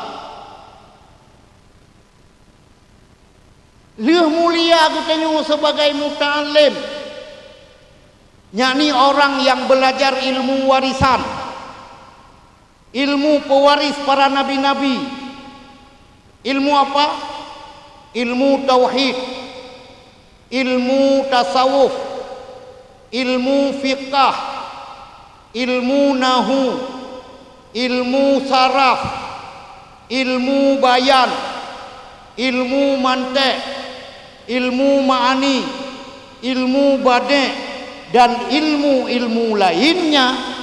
Lheueh mulia geutanyoe sebagai muta'allim, yakni orang yang belajar ilmu warisan, ilmu pewaris para nabi-nabi. Ilmu apa? Ilmu tauhid, ilmu tasawuf, ilmu fiqah, ilmu nahu, ilmu saraf, ilmu bayan, ilmu mantek, ilmu ma'ani, ilmu badi', dan ilmu-ilmu lainnya.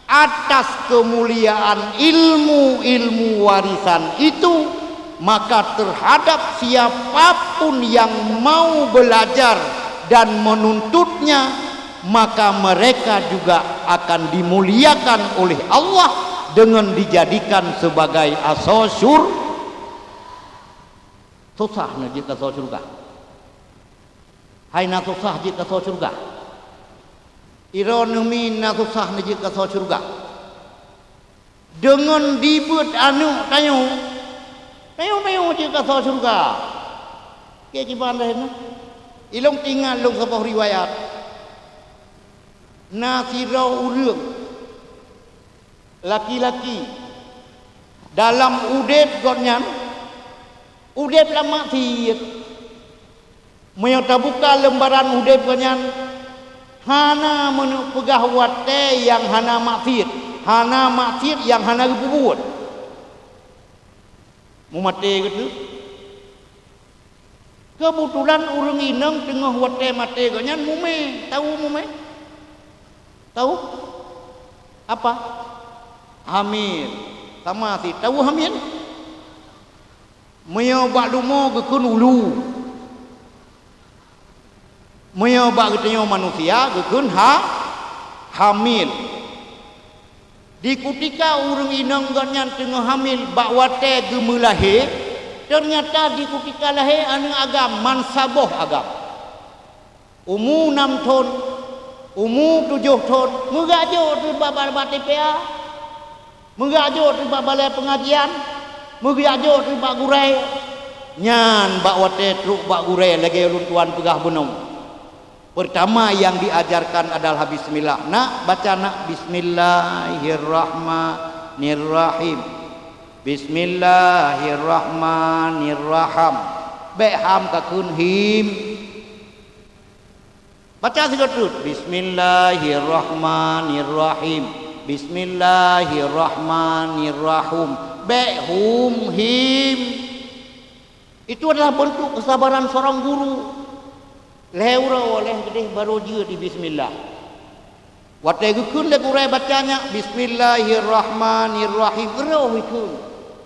Atas kemuliaan ilmu-ilmu warisan itu, maka terhadap siapapun yang mau belajar dan menuntutnya, maka mereka juga akan dimuliakan oleh Allah dengan dijadikan sebagai asoe syur-, susah na jeuet asoe syurga. Hai na susah jeuet asoe syeuruga. Droeneuh min na susah neujeuet asoe syeuruga. Deungon dibeuet aneuk tanyoe, tanyoe-tanyoe jeuet asoe syeuruga. Keu kiban lagée nyoe, ilong teuingat lôn saboh riwayat. Na sidroe ureuëng laki-laki dalam udeb gobnyan, udeb lam maksiet. Meunyoe tabuka leumbaran udeb gobnyan, hana meuneuk peugah watée nyang hana maksiet, hana maksiet nyang hana geupeubuet. Meumaté geutu. Keubeutulan ureuëng inong teungoh watée maté gobnyan mumé. Tahu mumé? Tahu? Apa? Hamil. Sama si tahu hamil? Meunyoe bak lumo geukheun ulu. Meunyoe bak geutanyoe manusia geukheun ha-, hamil. Di kutika ureuëng inong gobnyan teungoh hamil bak watée geumeulahé, teunyata di kutika lahé aneuk agam mansaboh agam. Umu nam thon, umu tujoh thon, meugajok teubak bak, bak T P A, meugajok teubak balée peungajian, meugajok teubak gurée. Nyan bak watée trok bak gurée lagée ulôn tuan peugah bunoe. Pertama yang diajarkan adalah bismillah. Nak, baca nak, "Bismillahirrahmanirrahim. Bismillahirrahmanirraham." Bék ham kakheun him. Baca sigoe teuk, "Bismillahirrahmanirrahim. Bismillahirrahmanirrahum." Bék hum him. Itu adalah bentuk kesabaran seorang guru. Lhée uroe lhée keudeh barô jeuet di bismillah. Watée geukheun lé gurée baca nyan, "Bismillahirrahmanirrahim," roh ikheun,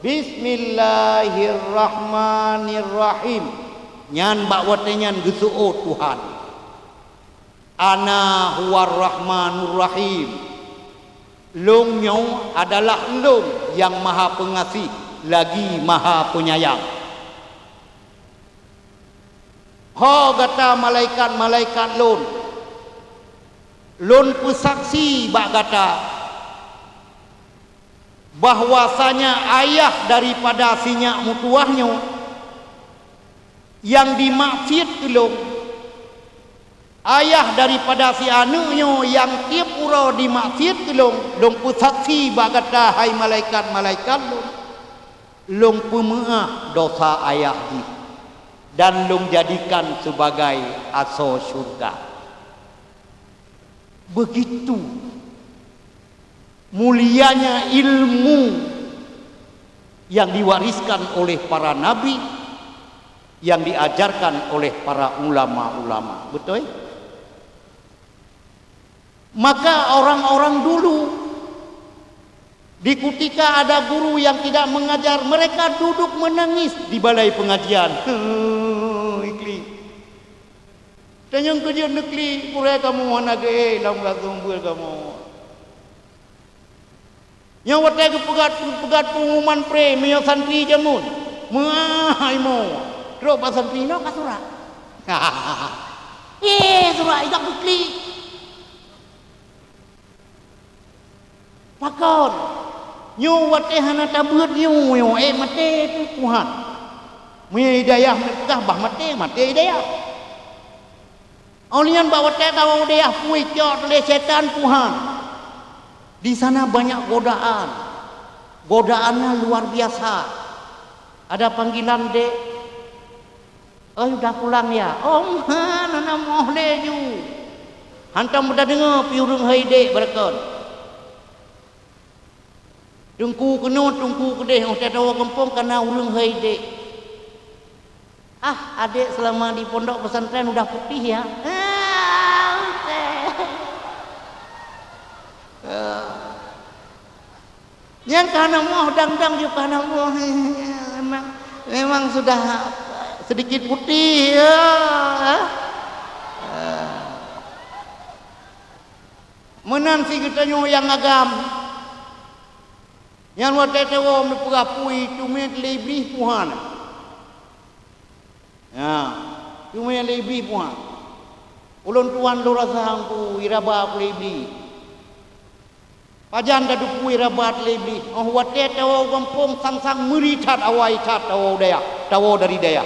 "Bismillahirrahmanirrahim." Nyan bak watée nyan geuseuôt Tuhan, "Ana huwar rahmanur rahim." Lôn nyoe adalah Lôn nyang Maha Peungaséh lagi Maha Peunyayang. Ho gata malaikat-malaikat Lôn, Lôn peusaksi bak gata bahwasanya ayah daripada si nyak meutuwah nyoe nyang dimaksiet keu Lôn, ayah daripada si aneuëk nyoe nyang tieb uroe dimaksiet keu Lôn, Lôn peusaksi bak gata, hai malaikat-malaikat Lôn, Lôn peumeuáh dosa ayah jih, dan Lôn jadikan sibagai asoe syeuruga. Begitu mulianya ilmu yang diwariskan oleh para nabi, yang diajarkan oleh para ulama-ulama. Betul? Maka orang-orang dulu, di ketika ada guru yang tidak mengajar, mereka duduk menangis di balai pengajian. Ikli. Tanyong keujeuet neukli, gurée kamoe hana geuék lam gasoe beul kamoe. Nyoe watée geupeugah, geupeugah peungumuman pré meunyoe santri jameun, meuah imo. Trok bak santri nyoe ka surat. Eh, surat idok geuklik. Pakon? Nyoe watée hana tabeuet nyoe, nyoe ék maté pih puhan. Meunyoe hidayah meupeugah bah maté, maté hidayah. Óh lheueh nyan bak watée tawoe u dayah pui cok lé syaitan puhan. Di sana banyak godaan. Godaannya luar biasa. Ada panggilan, "Dek." "Oh, udah pulang ya?" "Oh, man, hana moh lé ju." Hantom meudadeungoe pih ureuëng hai dek beureukat. Teungku keunoe, teungku keudeh, óh tatawoe gampông kana ureuëng hai dek. "Ah, adek selama di pondok pesantren udah putih ya?" "Ah, utée." Ah. Nyang ka hana moh, dang-dang ju ka hana moh. Memang, memang sudah sedikit putih, ya. Meunan si geutanyoe nyang agam. Nyan watée tawoe meupeugah pui, teumé lé Iblih puhan. Ya, teumé lé Iblih puhan. Ulôn tuan lôn rasa Teungku, iraba lé Iblih. Pajan tateupue rabat lé Iblih, óh watée tawoe u gampông sang-sang meuri that awai that tawoe u dayah, tawoe dari dayah.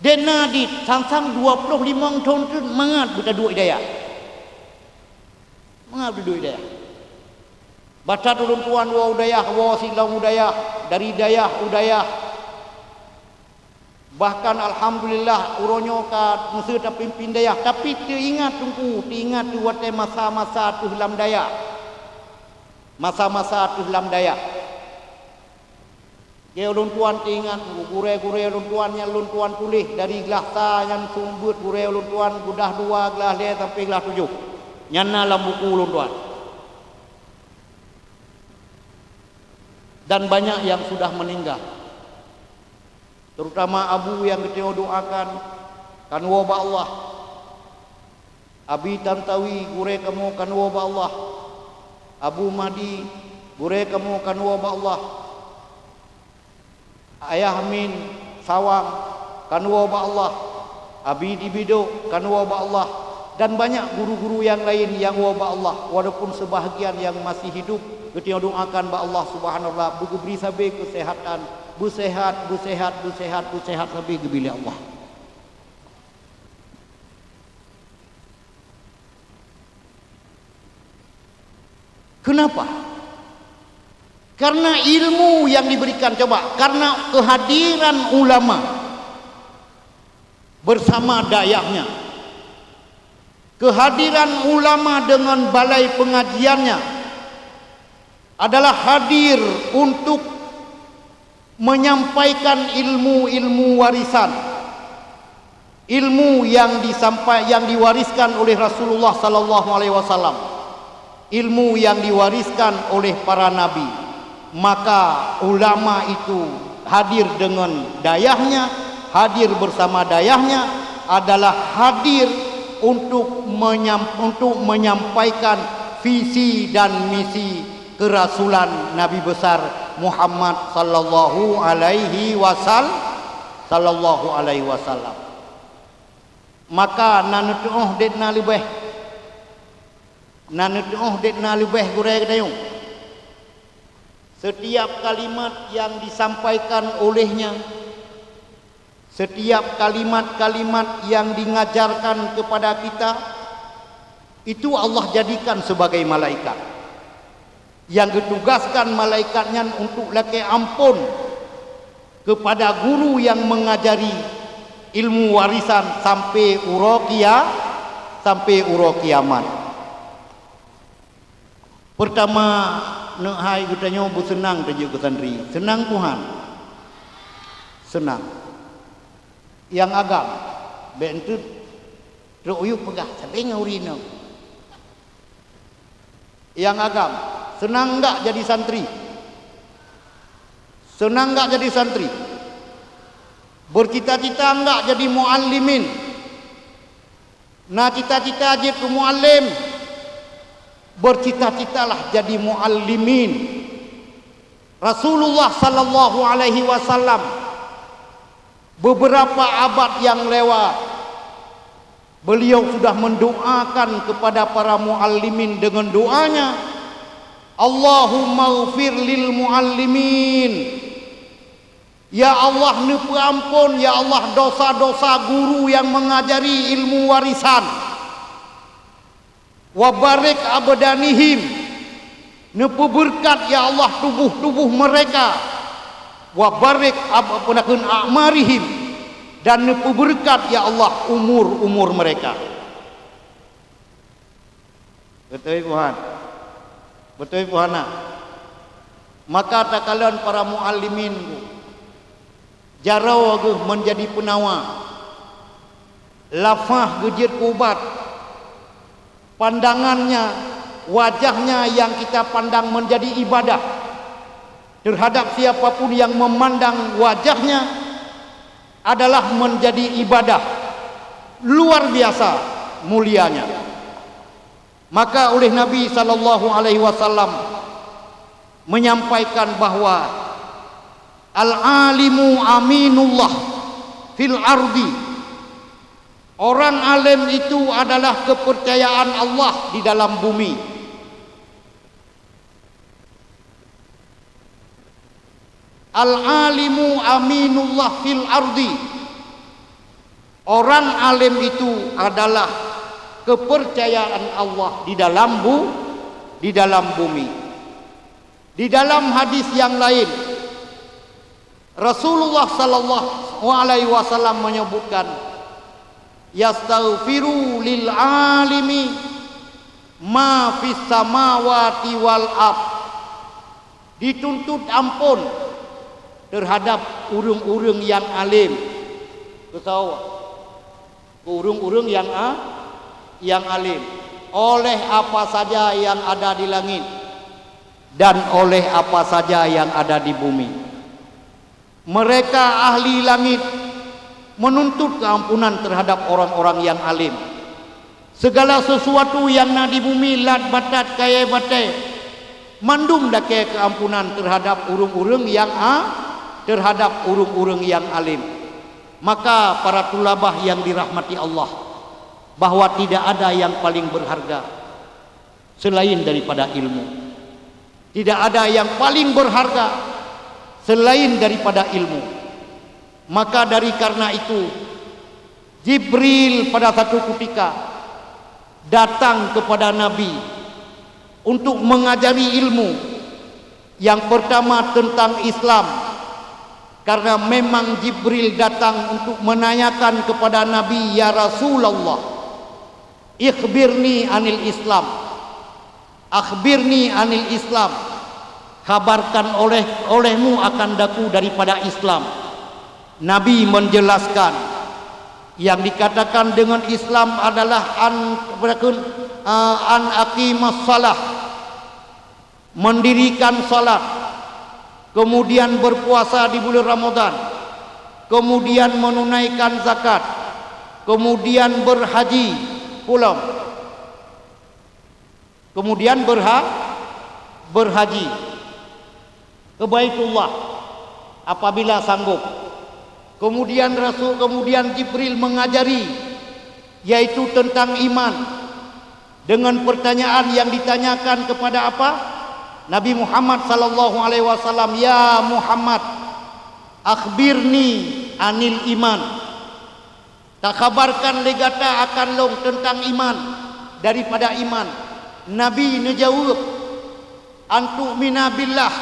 Dena dit sang-sang dua ploh limong thon teuk mangat beutaduek i dayah. Mangat beutaduek i dayah. Bah that ulôn tuan woe u dayah, woe silong u dayah, dari dayah u dayah. Bahkan alhamdulillah uroe nyoe ka meuseu tapimpin dayah, tapi teuingat Teungku, teuingat teuh watée masa-masa teuh lam dayah. Masa-masa teuh lam dayah. Lagée ulôn tuan teuingat Teungku, gurée-gurée ulôn tuan nyang ulôn tuan tuléh dari glah sa nyan seumeubeuet gurée ulôn tuan gudah dua glah lhée sampoe glah tujoh. Nyan na lam buku ulôn tuan. Dan banyak yang sudah meninggal. Terutama Abu nyang geutanyoe doakan, kan woe bak Allah. Abi Tantawi, gurée kamoe kan woe bak Allah. Abu Mahdi, gurée kamoe kan woe bak Allah. Ayah Amin Sawang, kan woe bak Allah. Abi Dibido, kan woe bak Allah. Dan banyak guru-guru nyang laén nyang woe bak Allah, walaupun sebahagian nyang masih hidup, geutanyoe doakan bak Allah Subhanahu wa Taala, beugeubri sabe keuseuhatan, beuseuhat, beuseuhat, beuseuhat, beuseuhat sabe geubri lé Allah. Kenapa? Karena ilmu yang diberikan, coba, karena kehadiran ulama bersama dayahnya. Kehadiran ulama dengan balai pengajiannya adalah hadir untuk menyampaikan ilmu-ilmu warisan, ilmu yang disampai-, yang diwariskan oleh Rasulullah sallallahu alaihi wasallam, ilmu yang diwariskan oleh para nabi. Maka ulama itu hadir dengan dayahnya, hadir bersama dayahnya, adalah hadir untuk menyam-, untuk menyampaikan visi dan misi keurasulan Nabi besar Muhammad sallallahu alaihi wasal-, sallallahu alaihi wasallam. Maka na neutuoh dek na leubeh, na neutuoh dek na leubeh gurée geutanyoe. Setiap kalimat yang disampaikan olehnya, setiap kalimat-kalimat yang dingajarkan kepada kita, itu Allah jadikan sebagai malaikat. Yang geutugaskan malaikat nyan untuk lakée amphon kepada guru yang mengajari ilmu warisan sampai uroe kia-, sampai uroe kiamat. Peurtama, neuk hai geutanyoe beuseunang tajak keu santri. Seunang Tuhan. Seunang. Nyang agam, bèk enteuk trok u yup peugah, "Sabe ngon ureueng inong." Nyang agam, seunang enggak jadi santri? Seunang enggak jadi santri? Bercita-cita enggak jadi muallimin? Na cita-cita jeuet keu muallim? Bercita-citalah jadi muallimin. Rasulullah sallallahu alaihi wasallam beberapa abad yang lewat, beliau sudah mendoakan kepada para muallimin dengan doanya, "Allahummaghfir lil muallimin." Ya Allah, neupeuamphon, ya Allah, dosa-dosa guru yang mengajari ilmu warisan. "Wa barik abdanihim," neupeubeureukat, ya Allah, tuboh-tuboh mereka. "Wa barik ab-, peunakheun a'marihim," dan neupeubeureukat, ya Allah, umur-umur mereka. Beutôi Tuhan. Beutôi Tuhan na. Maka takalon para muallimin, jaroe geuh menjadi peunawa, lafah geuh jeuet keu ubat, pandangannya, wajahnya yang kita pandang menjadi ibadah. Terhadap siapa pun yang memandang wajahnya adalah menjadi ibadah luar biasa mulianya. Maka oleh Nabi sallallahu alaihi wasallam menyampaikan bahwa, "Al-alimu aminullah fil ardi." Orang alim itu adalah kepercayaan Allah di dalam bumi. "Al-alimu aminullah fil ardi." Orang alim itu adalah kepercayaan Allah di dalam bu-, di dalam bumi. Di dalam hadis yang lain, Rasulullah sallallahu alaihi wasallam menyebutkan, "Yastaghfiru lil alimi ma fis samawati wal ard." Dituntut ampôn terhadap ureuëng-ureuëng nyang além. Keu soe? Keu ureuëng-ureuëng nyang a-, nyang além, oleh apa saja yang ada di langit dan oleh apa saja yang ada di bumi. Mereka ahli langit menuntut keampunan terhadap orang-orang yang alim. Segala sesuatu yang na di bumi, lat batat, kayée batée, mandum dakée keampunan terhadap ureuëng-ureuëng yang a-, terhadap ureuëng-ureuëng yang alim. Maka para tulabah yang dirahmati Allah, bahwa tidak ada yang paling berharga selain daripada ilmu. Tidak ada yang paling berharga selain daripada ilmu. Maka dari karena itu, Jibril pada satu ketika datang kepada Nabi untuk mengajari ilmu. Yang pertama tentang Islam, karena memang Jibril datang untuk menanyakan kepada Nabi, "Ya Rasulullah, ikhbirni anil Islam." "Akhbirni anil Islam," khabarkan oleh, olehmu akan daku daripada Islam. Nabi menjelaskan, yang dikatakan dengan Islam adalah an, an aqimas salah, mendirikan salat, kemudian berpuasa di bulan Ramadan, kemudian menunaikan zakat, kemudian berhaji pulang. Kemudian berha-, berhaji ke Baitullah apabila sanggup. Kemudian Rasul, kemudian Jibril mengajari, yaitu tentang iman, dengan pertanyaan yang ditanyakan kepada apa? Nabi Muhammad sallallahu alaihi wasallam, "Ya Muhammad, akhbirni anil iman." Takhabarkan lé gata akan lôn teuntang iman, daripada iman. Nabi neujaweueb, "An tu'mina billah,"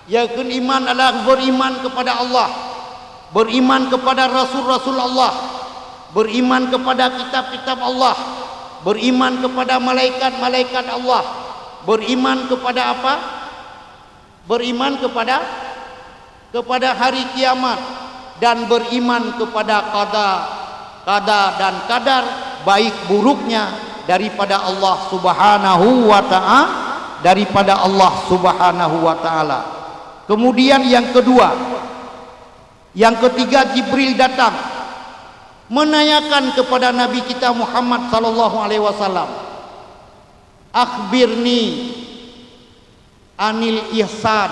yakheun iman adalah beriman kepada Allah, beriman kepada rasul-rasul Allah, beriman kepada kitab-kitab Allah, beriman kepada malaikat-malaikat Allah, Beriman kepada apa? Beriman kepada kepada hari kiamat dan beriman kepada qada, qada dan qadar, baik buruknya, daripada Allah Subhanahu wa ta'a-, daripada Allah Subhanahu wa taala. Kemudian yang kedua, yang ketiga, Jibril datang menanyakan kepada Nabi kita Muhammad sallallahu alaihi wasallam, "Akhbirni anil ihsan."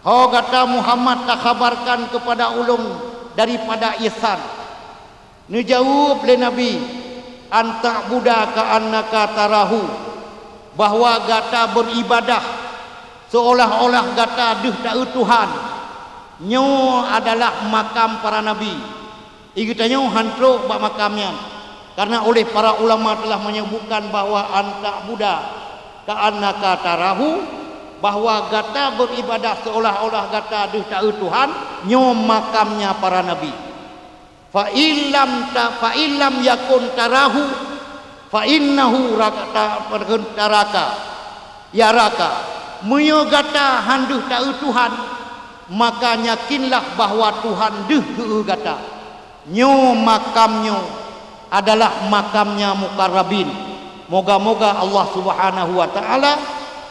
Ho gata Muhammad, takhabarkan kepada ulôn daripada ihsan. Neujaweueb lé Nabi, "An ta'buda ka'annaka tarahu," bahwa gata beribadah seolah-olah gata deuh taeu Tuhan. Nyoe adalah makam para nabi. Di geutanyoe han trok bak makam nyan, karena oleh para ulama telah menyebutkan bahwa an ta'buda ka'annaka tarahu, bahwa gata beribadah seolah-olah gata deuh taeu Tuhan, nyoe makamnya para nabi. Fa illam ta-, fa illam yakun tarahu, fa innahu raka-, ta-, taraka, yaraka. Meunyoe gata han deuh taeu Tuhan, maka yakinlah bahwa Tuhan deuh geu-eu gata. Nyoe makam nyoe adalah makamnya muqarrabin. Moga-moga Allah Subhanahu wa Ta'ala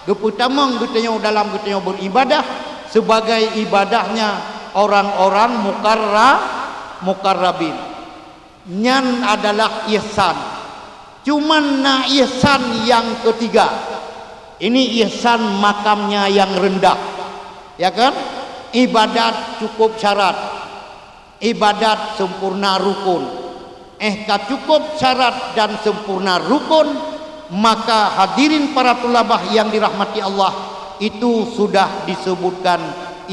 geupeutamong geutanyoe dalam geutanyoe beribadah sebagai ibadahnya orang-orang muqarra-, muqarrabin. Nyan adalah ihsan. Cuman na ihsan nyang ketiga. Ini ihsan makamnya yang rendah. Ya kan? Ibadat cukup syarat. Ibadat sempurna rukun. Eh, ka cukup syarat dan sempurna rukun, maka hadirin para tulabah yang dirahmati Allah, itu sudah disebutkan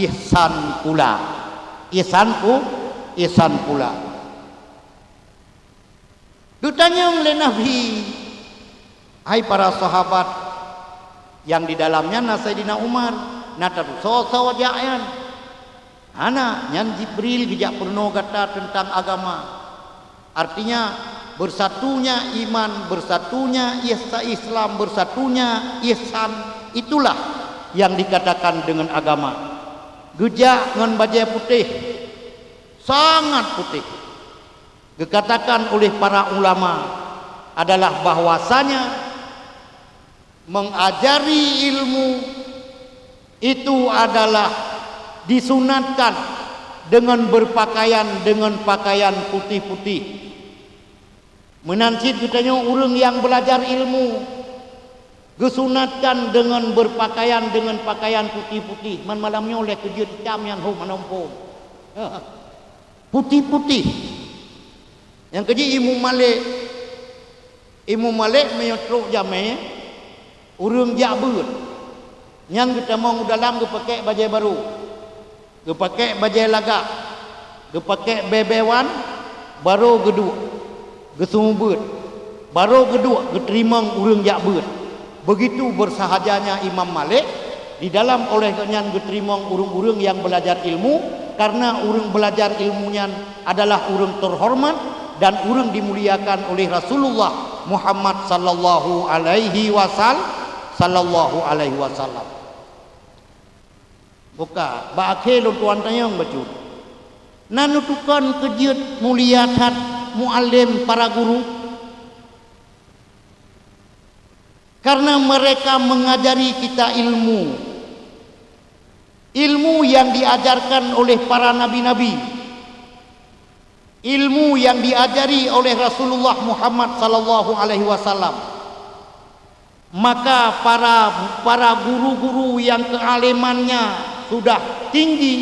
ihsan pula. Ihsan pu-, ihsan pula. Geutanyong lé Nabi, "Hai para sahabat, nyang di dalamnya na Saidina Umar, na tadusoe-soe jak nyan?" "Hana, nyan Jibril geujak peurunoe gata teuntang agama." Artinya, bersatunya iman, bersatunya ihsa-, Islam, bersatunya ihsan, itulah yang dikatakan dengan agama. Geujak ngon bajée putéh, sangat putéh. Geukatakan oleh para ulama adalah bahwasanya mengajari ilmu itu adalah disunatkan dengan berpakaian dengan pakaian putih-putih. Meunan cit geutanyoe ureuëng nyang beulajar ilmu geusunatkan dengan berpakaian dengan pakaian putih-putih. Man malam nyoe lé keujeuet itam nyan ho manompong. Putih-putih. Nyang keujih Imum Malik. Imum Malik meunyoe trok jamé, ureuëng jak beuet. Nyan geutamong u dalam geupakék bajée barô. Geupakék bajée lagak. Geupakék bée-bée wan, barô geuduek. Geuseumeubeuet. Barô geuduek geuteurimong ureuëng jak beuet. Begitu beusahajanya Imam Malik, di dalam oleh geuhnyan geuteurimong ureuëng-ureuëng nyang beulajar ilmu, kareuna ureuëng beulajar ilmu nyan adalah ureuëng teuhoreumat dan ureuëng dimuliakan oleh Rasulullah Muhammad sallallahu alaihi wasal-, sallallahu alaihi wasallam. Buka, bak akhé lôn tuan tanyong bacut. Na neutukon keujeuet mulia that mualem para guru? Karena mereka mengajari kita ilmu. Ilmu yang diajarkan oleh para nabi-nabi. Ilmu yang diajari oleh Rasulullah Muhammad sallallahu alaihi wasallam. Maka para, para guru-guru yang kealemannya sudah tinggi,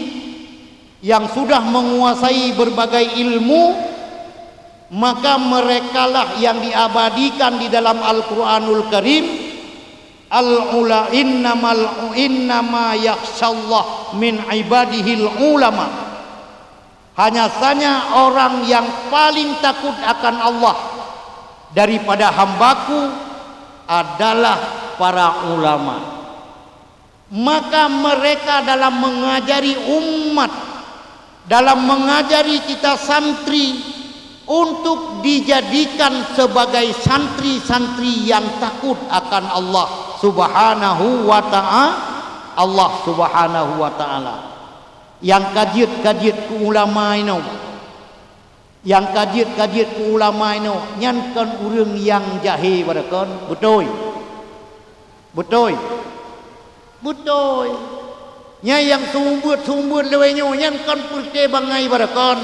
yang sudah menguasai berbagai ilmu, maka merekalah yang diabadikan di dalam Al-Quranul Karim, "Al-ula innamal, innama yakhsyallaha min ibadihil ulama." Hanya saja orang yang paling takut akan Allah daripada hambaku adalah para ulama. Maka mereka dalam mengajari umat, dalam mengajari kita santri untuk dijadikan sebagai santri-santri yang takut akan Allah Subhanahu wa ta'a-, Allah Subhanahu wa Ta'ala. Nyang ka jeuet-ka jeuet keu ulama inoe, nyang ka jeuet-ka jeuet keu ulama inoe, nyan kon ureuëng nyang jahé barakon, beutôi? Beutôi? Beutôi. Nyan nyang seumeubeuet-seumeubeuet lawée nyoe, nyan kon peureute bangai barakon.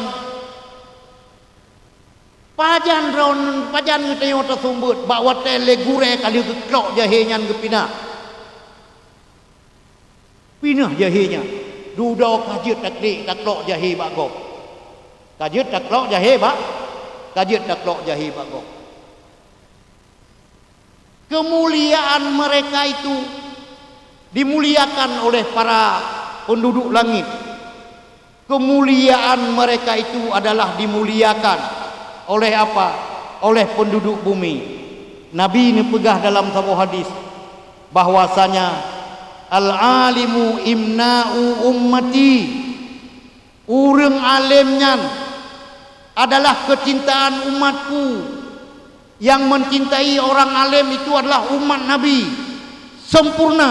Pajan droeneuh, pajan geutanyoe taseumeubeuet bak watée lé gurée ka lheueh geuklok jahé nyan geupinah? Pinah jahé nyan, dudoe ka jeuet taklik taklok jahé bak gob. Ka jeuet taklok jahé bak, ka jeuet taklok jahé bak gob. Kemuliaan mereka itu dimuliakan oleh para penduduk langit. Kemuliaan mereka itu adalah dimuliakan oleh apa? Oleh penduduk bumi. Nabi neupeugah dalam saboh hadis bahwasanya, "Al-alimu imna'u ummati." Ureuëng além nyan adalah keucintaan umatku. Nyang mencintai orang além itu adalah umat Nabi sempurna.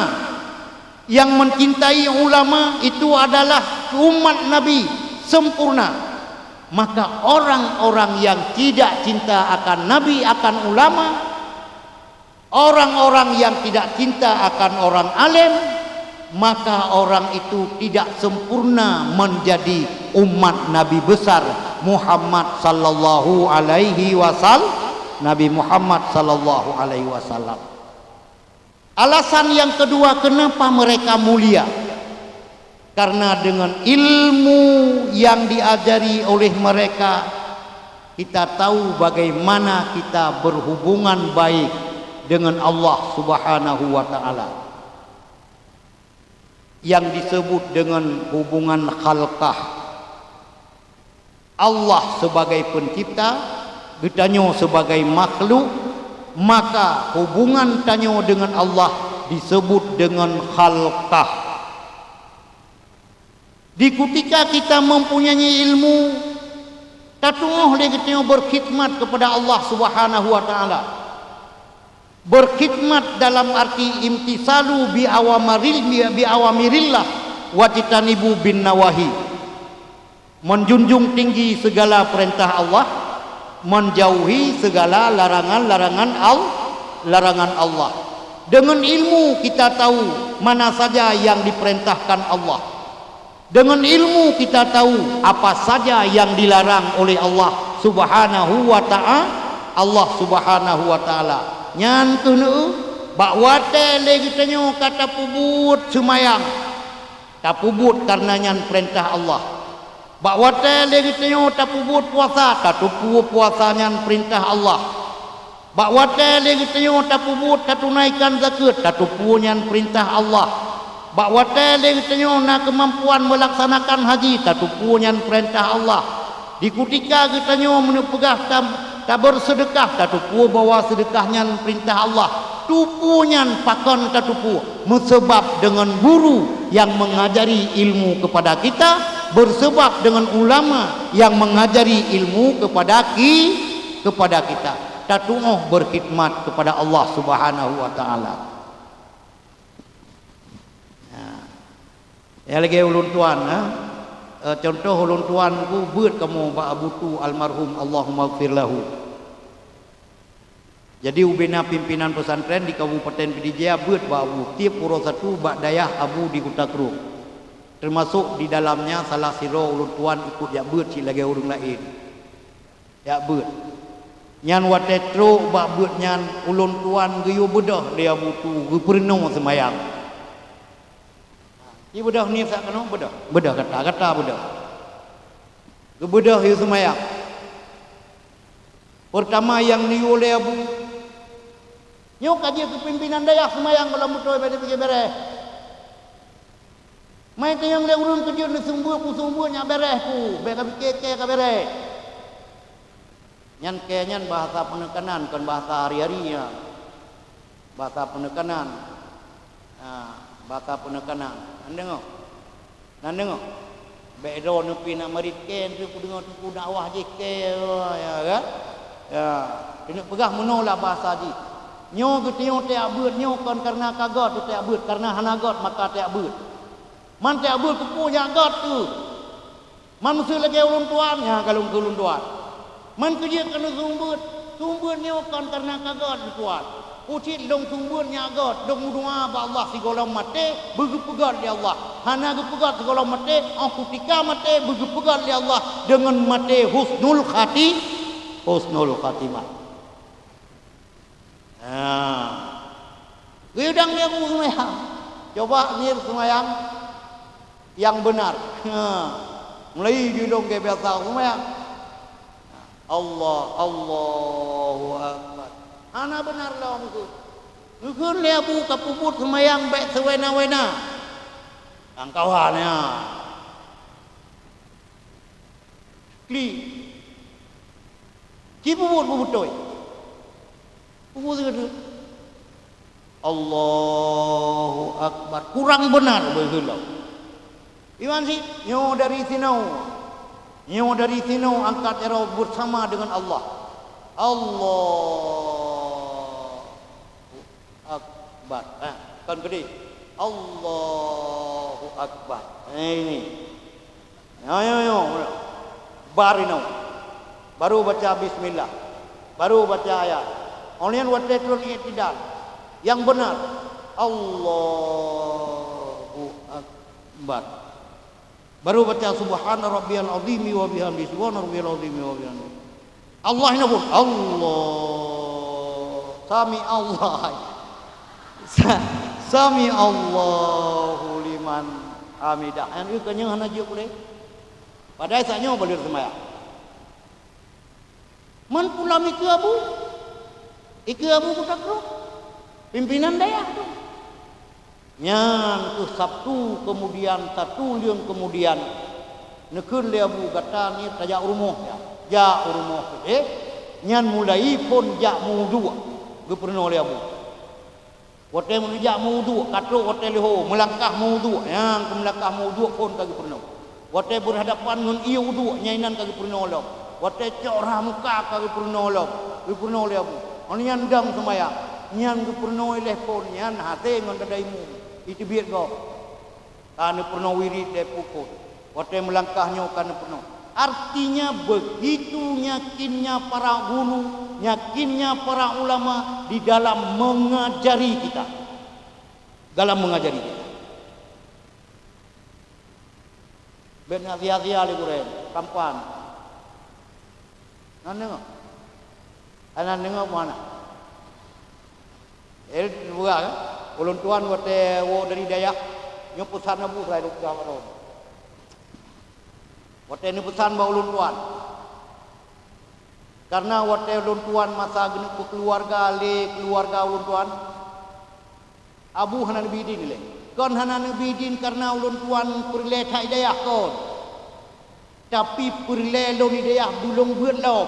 Nyang mencintai ulama itu adalah umat Nabi sempurna. Maka orang-orang yang tidak cinta akan Nabi, akan ulama, orang-orang yang tidak cinta akan orang além, maka orang itu tidak sempurna menjadi umat Nabi besar Muhammad sallallahu alaihi wasal-, Nabi Muhammad sallallahu alaihi wasallam. Alasan yang kedua, kenapa mereka mulia? Karena dengan ilmu yang diajari oleh mereka, kita tahu bagaimana kita berhubungan baik dengan Allah Subhanahu wa Ta'ala, yang disebut dengan hubungan khalqah. Allah sebagai pencipta, geutanyoe sebagai makhluk, maka hubungan tanyoe dengan Allah disebut dengan khalqah. Di kutika kita mempunyai ilmu, tatuoh lé geutanyoe berkhidmat kepada Allah Subhanahu wa Ta'ala. Berkhidmat dalam arti imtisalu bi awamaril-, bi, bi awamirillah wajtanibu bin nawahi. Menjunjung tinggi segala perintah Allah, menjauhi segala larangan-larangan Al-, larangan Allah. Dengan ilmu kita tahu mana saja yang diperintahkan Allah. Dengan ilmu kita tahu apa saja yang dilarang oleh Allah Subhanahu wa Ta'a-, Allah Subhanahu wa Ta'ala. Nyan keuneuk bak watée lé geutanyoe ka tapeubuet seumayang, tapeubuet karena nyan peurintah Allah. Bak watée lé geutanyoe tapeubuet puasa, tateupeue puasa nyan peurintah Allah. Bak watée lé geutanyoe tapeubuet tatunaikan zakeuet, tateupeue nyan peurintah Allah. Bak watée lé geutanyoe na keumampuan meulaksanakan haji, tateupeue nyan peurintah Allah. Di kutika geutanyoe meuneupeugah tam-, tabeuseudeukah, tateupeue bahwa seudeukah nyan peurintah Allah. Teupeue nyan pakon tateupeue? Meuseubab deungon guru nyang meungajari ilmu keupada kita, beusabab deungon ulama nyang meungajari ilmu keupada ki-, keupada kita. Tatuoh beukhidmat keupada Allah Subhanahu wa Ta'ala. Nah, ya lagée ulôn tuan, ha? Eh, contoh ulôn tuan ku beuet kamoe bak Abu Tu almarhum, Allahumma gfir lahu. Jadi ubena pimpinan pesantren di Kabupaten Pidie Jaya beuet bak Abu, tieb uroe satu bak dayah Abu di Kuta Krueng. Termasuk di dalamnya salah sidroe ulôn tuan ikut jak beuet cit lagée ureuëng laén. Jak beuet. Nyan watée trok bak beuet nyan, ulôn tuan geuyue beudôh lé Abu Tu, geupeureunoe seumayang. Ci beudôh niet sak keunoe, beudôh. Beudôh gata, gata beudôh. Geubeudôh yue seumayang. Peurtama nyang neuyue lé Abu, nyoe ka jeuet keu pimpinan dayah seumayang gohlom beutôi, bék neupike béréh. Mai tanyong lé ureuëng keujeuet neuseumeubeuet, peuseumeubeuet nyak béréh ku, bék ka pike kée ka béréh. Nyan kée nyan bahasa peunekanan, kon bahasa hari-hari nyan. Bahasa peunekanan. Ha, bahasa peunekanan. Nyan deungoe. Nyan deungoe. Bék droeneuh pih nak marit kée, neuteupeue deungoe teungku dakwah jih kée, ya kan? Ya. Keuneuk peugah meunoe lah bahasa jih. Nyoe geutanyoe tajak beuet nyoe kon kareuna ka göt tajak beuet, kareuna hana göt maka tajak beuet. Man tajak beuet keupeue jak göt teuh? Man meuseu lagèe ulôn tuan, nyan ka lôn kheun ulôn tuan. Man keu jeuet keuneuk seumeubeuet, seumeubeuet nyoe kon kareuna ka göt ulôn tuan. Peue cit lôn seumeubeuet nyang göt, lôn meudoa bak Allah sigohlom maté, beugeupeugöt lé Allah. Hana geupeugöt sigohlom maté, óh kutika maté beugeupeugöt lé Allah deungon maté husnul khati-, husnul khatimah. Nah, geuyue dang lé Abu seumayang. Coba ngieng seumayang nyang beunar. Nah, mulai jilong ke biasa seumayang. Allah, Allahu Akbar. Hana beunar lom tu. Geukheun lé Abu ka peubuet seumayang bèk seuwena-wena. Nyang kawan nyan. Klik. Ci peubuet beubeutôi. Peubuet sigoe teuk. Allahu Akbar. Kurang beunar beugeulong. Iman sih, nyoe dari sinoe. Nyoe dari sinoe angkat jaroe bersama dengan Allah. Allahu Akbar. Ha, kon keudeh. Allahu Akbar. Ha, ini. Nyoe, nyoe, nyoe. Bar inoe. Baru baca bismillah. Baru baca ayat. Óh lheueh nyan watèe trôn i'tidal. Nyang beunar. Allahu Akbar. Baru baca subhana rabbiyal azimi wa bihamdi. Subhana rabbiyal azimi wa bihamdi. Allah inoe pun, Allah. Sami Allah. Sa-, sami Allahu liman hamidah. Nyan eu ka nyoe hana jeuet ulèe. Padahai saat nyoe baleuet seumayang. Man pula mikeue Abu. Ikeue Abu Kuta Krueng. Pimpinan dayah tu. Nyan keuh Sabtu keumudian, satu leueng keumudian, neukheun lé Abu, gata niet tajak u rumoh, ya. Jak u rumoh keudeh, nyan mulai phon jak meuwudhu, geupeurunoe lé Abu. Watèe meujak meuwudhu, ka trok watèe leuhô, meulangkah meuwudhu, nyan keuh meulangkah meuwudhu phon ka geupeurunoe. Watèe beurhadapan ngon ié wudhu, nyan inan ka geupeurunoe lom. Watèe cok rhah muka ka geupeurunoe lom, geupeurunoe lé Abu. Óh lheueh nyan dong seumayang, nyan geupeurunoe lé phon nyan hasé ngon dada imum, iteubiet gob. Ka neupeurunoe wirit lé phon. Watèe meulangkah nyoe ka neupeurunoe. Artinya, begitu yakinnya para guru, yakinnya para ulama di dalam mengajari kita. Dalam mengajari kita. Bèk na sia-sia lé gurèe, tampan. Na deungö? Hana deungö meuhana? Eh, buka, kan? Ulôn tuan watèe woe dari dayah, nyoe peusan Abu Said Lukah Marom. Watèe neupeusan bak ulôn tuan. Kareuna watèe ulôn tuan masa geuneuk peukeuluwarga lé keuluwarga ulôn tuan, Abu hana neubi idin ilèe. Kon hana neubi idin kareuna ulôn tuan peureulèe that i dayah kon. Tapi peureulèe lôn i dayah beulôn beuet lom.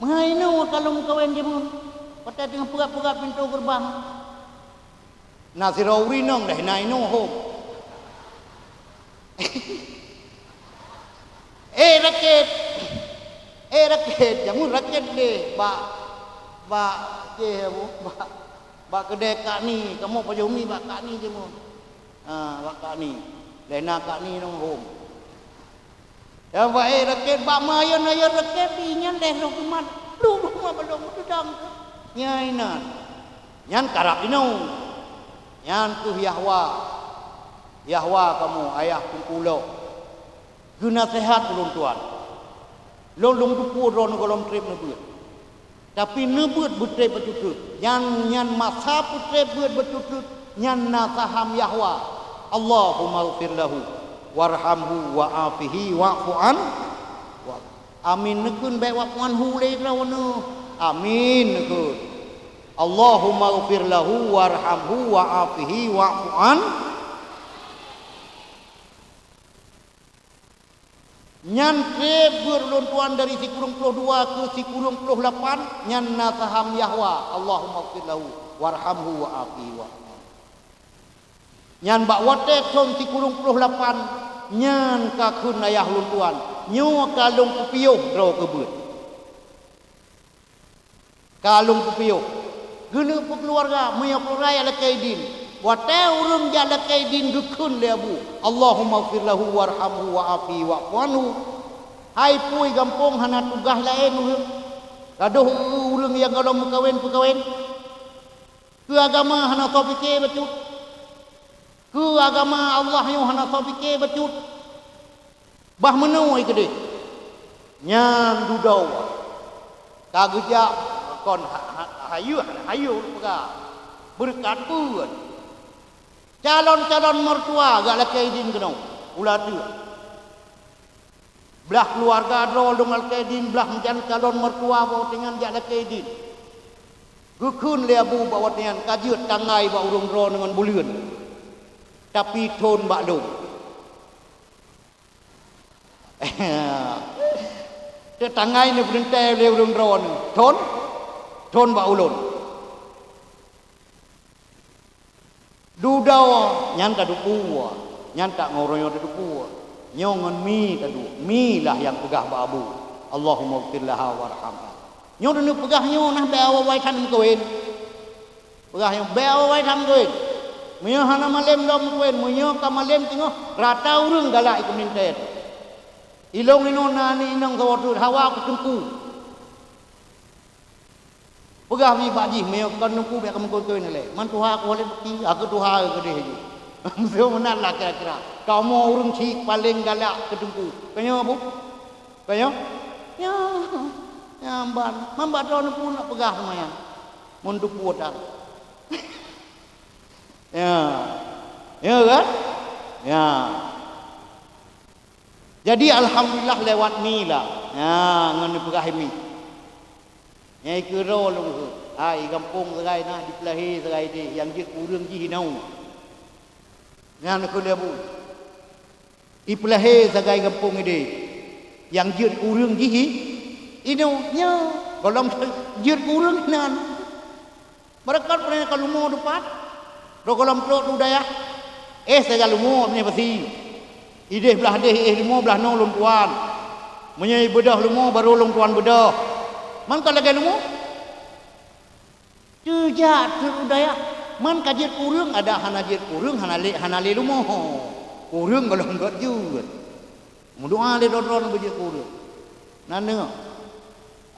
Meuhai nyoe ka lôn meukawen jimun. Watèe teungoh peugah-peugah pintoe geureubang. Na sidroe ureueng inong deh, na inoe hom. Eh, rakét! Eh, rakét! Jameun rakét deh bak, bak, jéh, bak, bak keudè Kak Ni. Kamoe pajoh mi bak Kak Ni jameun. Ha, bak Kak Ni. Lheuh na Kak Ni nong hom. Nyang baék rakét bak meuayôn-ayôn rakét, inyan lheuh roh kumat. Duek, duek, kumat balong, meuteudang. Nyan inan. Nyan karab inoe. Nyan keuh Yahwa. Yahwa kamoe, ayah teungku lôn. Geunaseuhat ulôn tuan. Lôn, lôn teupeue droeneuh gohlom trép neubeuet. Tapi neubeuet beutrép bacut treuk. Nyan, nyan masa peutrép beuet bacut treuk, nyan na saham Yahwa. Allahummaghfir lahu warhamhu wa'afihi wa'fu an. Wa-, amin neukheun, bèk wa'fu anhu lé droeneuh. Amin neukheun. Allahummaghfir lahu warhamhu wa'afihi wa'fu an. Nyan trép beuet ulôn tuan dari sikureueng ploh dua keu sikureueng ploh lapan, nyan na saham Yahwa, Allahummaghfir lahu warhamhu wa'afihi wa'fu anhu. Nyan bak watèe thôn sikureueng ploh lapan, nyan ka kheun ayah ulôn tuan, nyoe ka lôn peupiôh droe keu beuet. Ka lôn peupiôh. Keuneuk peukeuluwarga, meunyoe keuluwarga jak lakée idin. Watée ureuëng jak lakée idin geukheun lé Abu, "Allahummaghfir lahu warhamhu wa'afihi wa'fu anhu." Hai pui gampông hana tugaih laén ureuëng. Gadôh ureuëng nyang gohlom meukawen-peukawen. Keu agama hana soe pike bacut. Keu agama Allah nyoe hana soe pike bacut. Bah meunoe keudeh. Nyan dudoe. Ka geujak kon ha-, ha-, hayeu, hana hayeu peugah. Beureukat peuet. Calon-calon mertua jak lakée idin keunoe. Ulat teuk. Blah keuluwarga droe lôn lakée idin, blah meujan calon mertua bak watée nyan jak lakée idin. Geukheun lé Abu bak watée nyan ka jeuet tanggai bak ureuëng droe ngon buleuen. Tapi thon bak lôn. Teuk tanggai neupeurintah lé ureuëng droe nyoe, thon, thon bak ulôn. Dudoe nyan taduek, nyan tak ngon uroe nyoe taduek. Nyoe ngon mi taduek, mi lah nyang peugah bak Abu, "Allahummaghfir laha warhamha." Nyoe taneuk peugah nyoe nah bék awai-awai that meukawen. Peugah nyoe bék awai-awai that meukawen. Meunyoe hana malém lom meukawen, meunyoe ka malém teungoh rata ureuëng galak ikeumeulinté. Ilong inoe na aneuk inong saboh teuk hawa keu teungku. Peugah bak jih, "Meunyoe kon teungku bék kamoe kawén-kawén ilée. Man tuha keu lé peuki, aku tuha keudeh ju." Meuseu meunan lah kira-kira. Kamoe ureuëng cit paleng galak keu teungku. Ka nyoe, Bu? Ka nyoe? Ya. Ya, ban. Man bak droeneuh pun nak peugah seumayang. Mun teupeu tan. Ya. Ya kan? Ya. Jadi, alhamdulillah lewat mi lah. Ya, ngon neupeugah mi. Nyang keudroe lôn kheun, hai gampông sagai na di Peulahé sagai deh, nyang jeuet ureuëng jih inoe. Nyan kheun lé Abu. Di Peulahé sagai gampông ideh, nyang jeuet ureuëng jih inoe. Nyoe, gohlom jeuet ureuëng nan. Beureukat peureulée ka lumoe dupat, roh gohlom trok u dayah. Eh, sagai lumoe abneh pasi. Ideh blah deh, eh, lumoe blah noe lôn tuan. Meunyoe beudôh lumoe, barô lôn tuan beudôh. Man ka lagée lumoe? Teujak trok u dayah. Man ka jeuet ureuëng, adak hana jeuet ureuëng, hana lé, hana lé lumoe. Ureuëng gohlom gét jeuet. Meudoá lé droe-droe beujeuet ureuëng. Nan deungoe?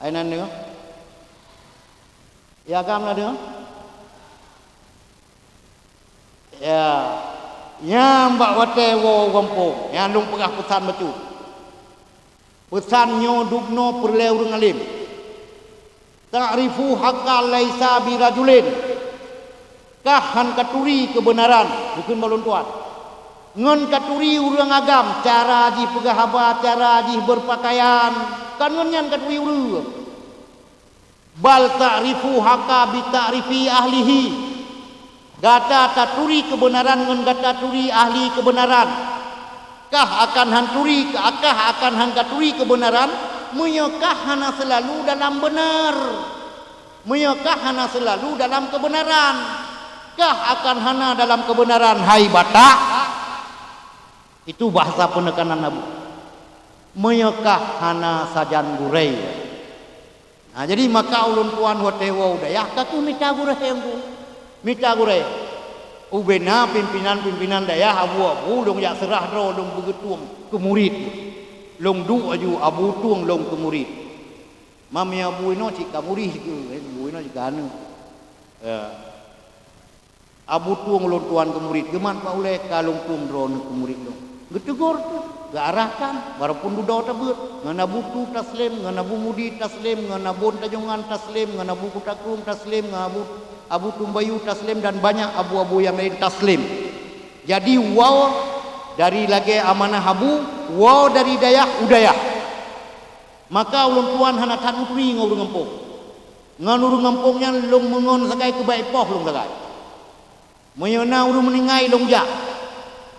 Ai nan deungoe? Ya, agam na deungoe? Ya. Nyang bak watée woe u gampông, nyang lôn peugah peusan bacut. Peusan nyoe dubnoe peureulée ureuëng além. Ta'rifu haqqa laisa birajulin. Kah hán katuri keubeunaran, bukon bak lôn tuan. Ngon katuri ureuëng agam, cara jih peugah haba, cara jih beurpakaian, kan ngon nyan katuri ureuëng. Bal ta'rifu haqqa bi ta'rifi ahlihi. Gata taturi keubeunaran ngon gata turi ahli keubeunaran. Kah akan hán turi, kah akan hán katuri keubeunaran, meunyoe kah hana seulalu dalam beunar. Meunyoe kah hana seulalu dalam keubeunaran, kah akan hana dalam keubeunaran, hai Batak. Itu bahasa peunekanan Abu. Meunyoe kah hana sajan gurée. Nah, jadi maka ulôn tuan watée woe u dayah ka kheueh mita gurée, Teungku. Mita gurée. Ubena pimpinan-pimpinan dayah, abu-abu lôn jak seurah droe lôn beugeutueng keu murit. Lôn duek aju abu tueng lôn keu murit. Mami abu inoe cit ka murit keu, eh, abu inoe cit ka aneuk. Ya. Abu tueng ulôn tuan keu murit, geumat bak ulée ka lôn tueng droeneuh keu murit lôn. Geuteugor teuk, geuarahkan, barô phon dudoe tabeuet. Ngon Abu Tu taslem, ngon Abu Mudi taslem, ngon Abu Tajongan taslem, ngon Abu Kuta Krueng taslem, ngon Abu, Abu Tumbayu taslem, dan banyak abu-abu nyang laén taslem. Jadi, woe dari lagée amanah abu, woe dari dayah u dayah. Maka ulôn tuan hana that meuteuri ngon ureuëng gampông. Ngon ureuëng gampông nyan lôn meungon sagai keu baét poh lôn sagai. Meunyoe na ureuëng meuninggai lôn jak.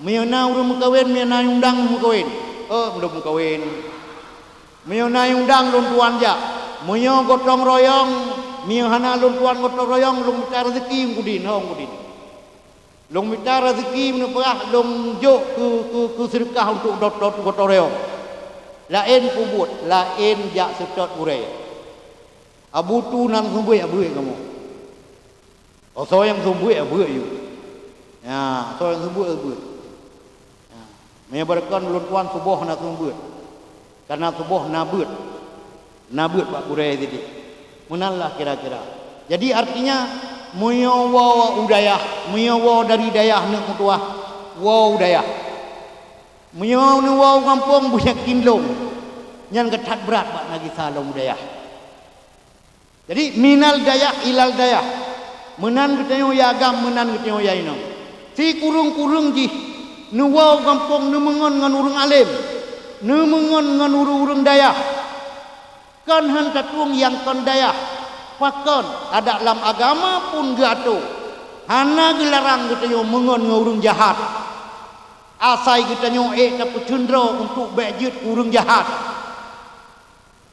Meunyoe na ureuëng meukawen, meunyoe na nyang undang meukawen. Eh, lôn meukawen. Meunyoe na nyang undang lôn tuan jak. Meunyoe gotong royong, meunyoe hana lôn tuan gotong royong, lôn mita rezeki Teungku Din, ho Teungku Din. Lôn mita rezeki meunyoe peugah lôn jok keu, keu, keu seudeukah untuk dot-, dot-, gotong royong. Laén peubuet, laén jak seutôt gurée. Abu Tu nan seumeubeuet, abu kamoe. Oh, soe nyang seumeubeuet, beuet yue. Ya, soe nyang seumeubeuet, beuet. Ya. Meunyoe beureukon ulôn tuan suboh na seumeubeuet. Karena suboh na beuet. Na beuet bak gurée sideh. Meunan lah kira-kira. Jadi artinya, meunyoe woe u dayah, meunyoe woe dari dayah neuk meutuah, woe u dayah. Meunyoe neuwoe u gampông, beuyakin lôn, nyan ka that brat bak na gisa lom u dayah. Jadi, minal dayah ilal dayah. Meunan geutanyoe ya agam, meunan geutanyoe ya inong. Sikureueng-kureueng jih neuwoe u gampông neumeungon ngon ureuëng além, neumeungon ngon ureuëng-ureuëng dayah. Kon hán tatueng nyang kon dayah. Pakon, adak lam agama pun geuatoe. Hana geularang geutanyoe meungon ngon ureuëng jahat. Asai geutanyoe ék tapeucundroe untuk bék jeuet keu ureuëng jahat.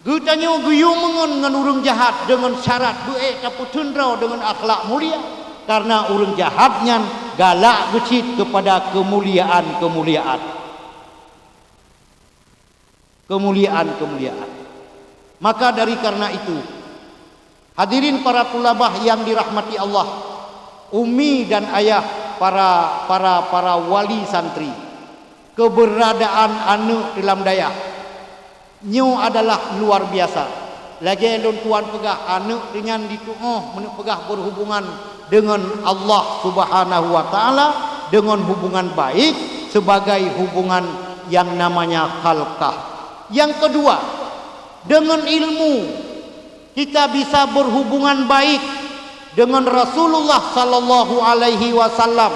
Geutanyoe geuyue meungon ngon ureuëng jahat deungon syarat beuék tapeucundroe deungon akhlak mulia, karena ureuëng jahat nyan galak geucit keupada keumuliaan-keumuliaan. Keumuliaan-keumuliaan. Maka dari karena itu, hadirin para tulabah yang dirahmati Allah, umi dan ayah para, para, para wali santri, keberadaan aneuëk dalam dayah nyoe adalah luar biasa. Lagée lôn tuan peugah, aneuëk nyan dituoh meuneuk peugah berhubungan dengan Allah Subhanahu wa Taala dengan hubungan baik sebagai hubungan yang namanya khalqah. Yang kedua, dengan ilmu kita bisa berhubungan baik dengan Rasulullah sallallahu alaihi wasallam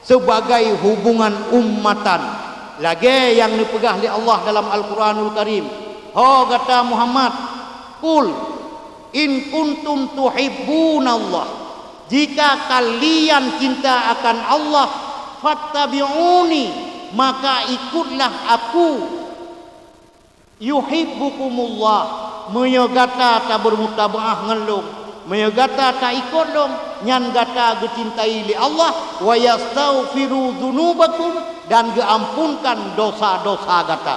sebagai hubungan ummatan. Lagée nyang neupeugah lé Allah dalam Al-Quranul Karim, "Ho gata Muhammad, qul in kuntum tuhibbunallah, jika kalian cinta akan Allah, fattabi'uni, maka ikutlah aku." "Yuhibbukumullah, meunyoe gata tabeurmutabaah ngon lôn, meunyoe gata taikot lôn, nyan gata geucintai lé Allah, wa yastaghfiru dzunubakum, dan geuampunkan dosa-dosa gata."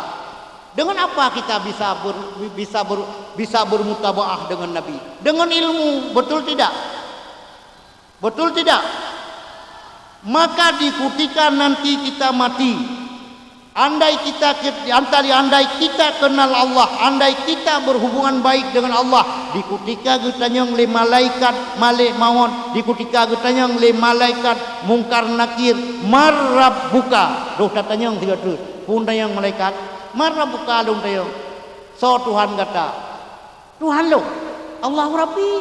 Dengan apa kita bisa ber-, bisa ber-, bisa bermutabaah dengan Nabi? Dengan ilmu, betul tidak? Betul tidak? Maka di kutika nanti kita mati, andai kita, andai, andai kita kenal Allah, andai kita berhubungan baik dengan Allah, di kutika geutanyong lé malaikat Malek Maut, di kutika geutanyong lé malaikat Mungkar Nakir, "Man rabbuka?" Roh tatanyong sigoe treuk. Phon tanyong malaikat, "Man rabbuka?" Lôn tanyong, "Soe Tuhan gata?" "Tuhan lôn, Allahu Rabbi."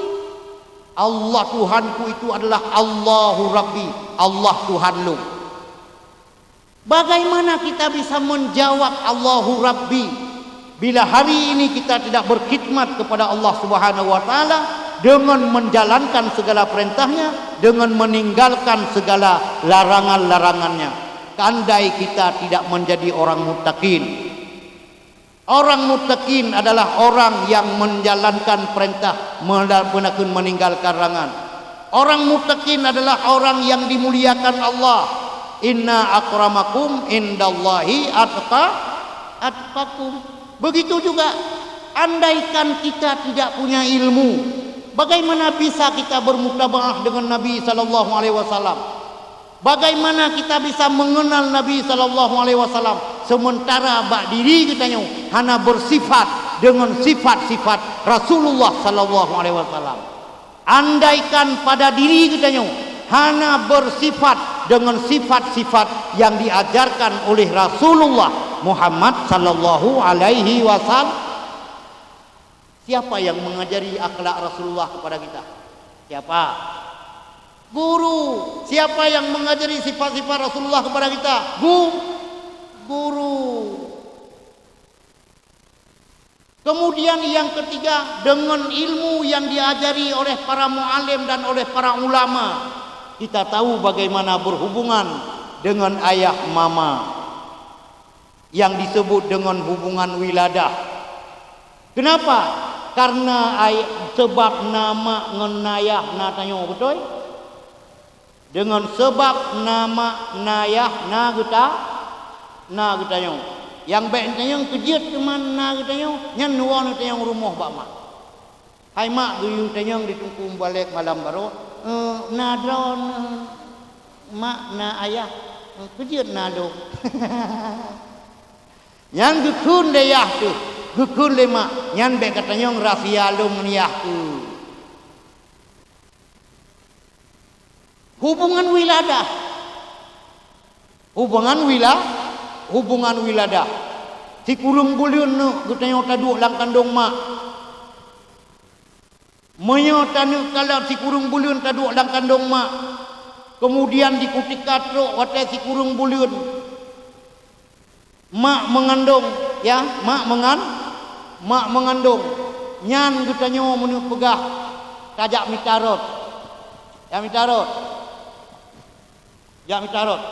"Allah Tuhanku itu adalah Allahu Rabbi, Allah Tuhan lôn." Bagaimana kita bisa menjawab Allahu Rabbi bila hari ini kita tidak berkhidmat kepada Allah Subhanahu wa Taala dengan menjalankan segala perintahnya, dengan meninggalkan segala larangan-larangannya? Andai kita tidak menjadi orang muttaqin. Orang muttaqin adalah orang yang menjalankan perintah, meuda-, meunakeun meninggalkan larangan. Orang muttaqin adalah orang yang dimuliakan Allah. "Inna akramakum indallahi atqa-, atqakum." Begitu juga, andaikan kita tidak punya ilmu, bagaimana bisa kita bermutabaah dengan Nabi sallallahu alaihi wasallam? Bagaimana kita bisa mengenal Nabi sallallahu alaihi wasallam, sementara bak diri geutanyoe hana bersifat dengan sifat-sifat Rasulullah sallallahu alaihi wasallam? Andaikan pada diri geutanyoe hana bersifat dengan sifat-sifat yang diajarkan oleh Rasulullah Muhammad sallallahu alaihi wasallam, siapa yang mengajari akhlak Rasulullah kepada kita? Siapa? Guru. Siapa yang mengajari sifat-sifat Rasulullah kepada kita? Gu-, guru. Kemudian yang ketiga, dengan ilmu yang diajari oleh para muallim dan oleh para ulama, kita tahu bagaimana berhubungan dengan ayah mama yang disebut dengan hubungan wiladah. Kenapa? Karena ay-, sebab na mak ngon na yah na tanyoe, beutôi? Dengan sebab na mak na yah na geuta-, na geutanyoe. Nyang bék tanyong keujeuet teuma na geutanyoe, nyan neuwoe neutanyong rumoh bak mak. "Hai mak, geuyue tanyong di Teungku Mubalek malam baroe, Eh, na droeneuh, mak, na ayah, eh, keujeuet na lôn. Nyan geukheun lé yah teuh, geukheun lé mak, nyan bék gata nyong rahsia lôn ngon yah teuh. Hubungan wiladah. Hubungan wila-, hubungan wiladah. Sikureueng buleuen neuk geutanyoe taduek lam kandong mak. Meunyoe taneuk kalon sikureueng buleuen taduek lam kandong mak, keumudian di kutika trok watée sikureueng buleuen, mak meungandong, ya, mak meungan-, mak meungandong, nyan geutanyoe meunyoe peugah tajak mita rot. Jak mita rot. Jak mita rot.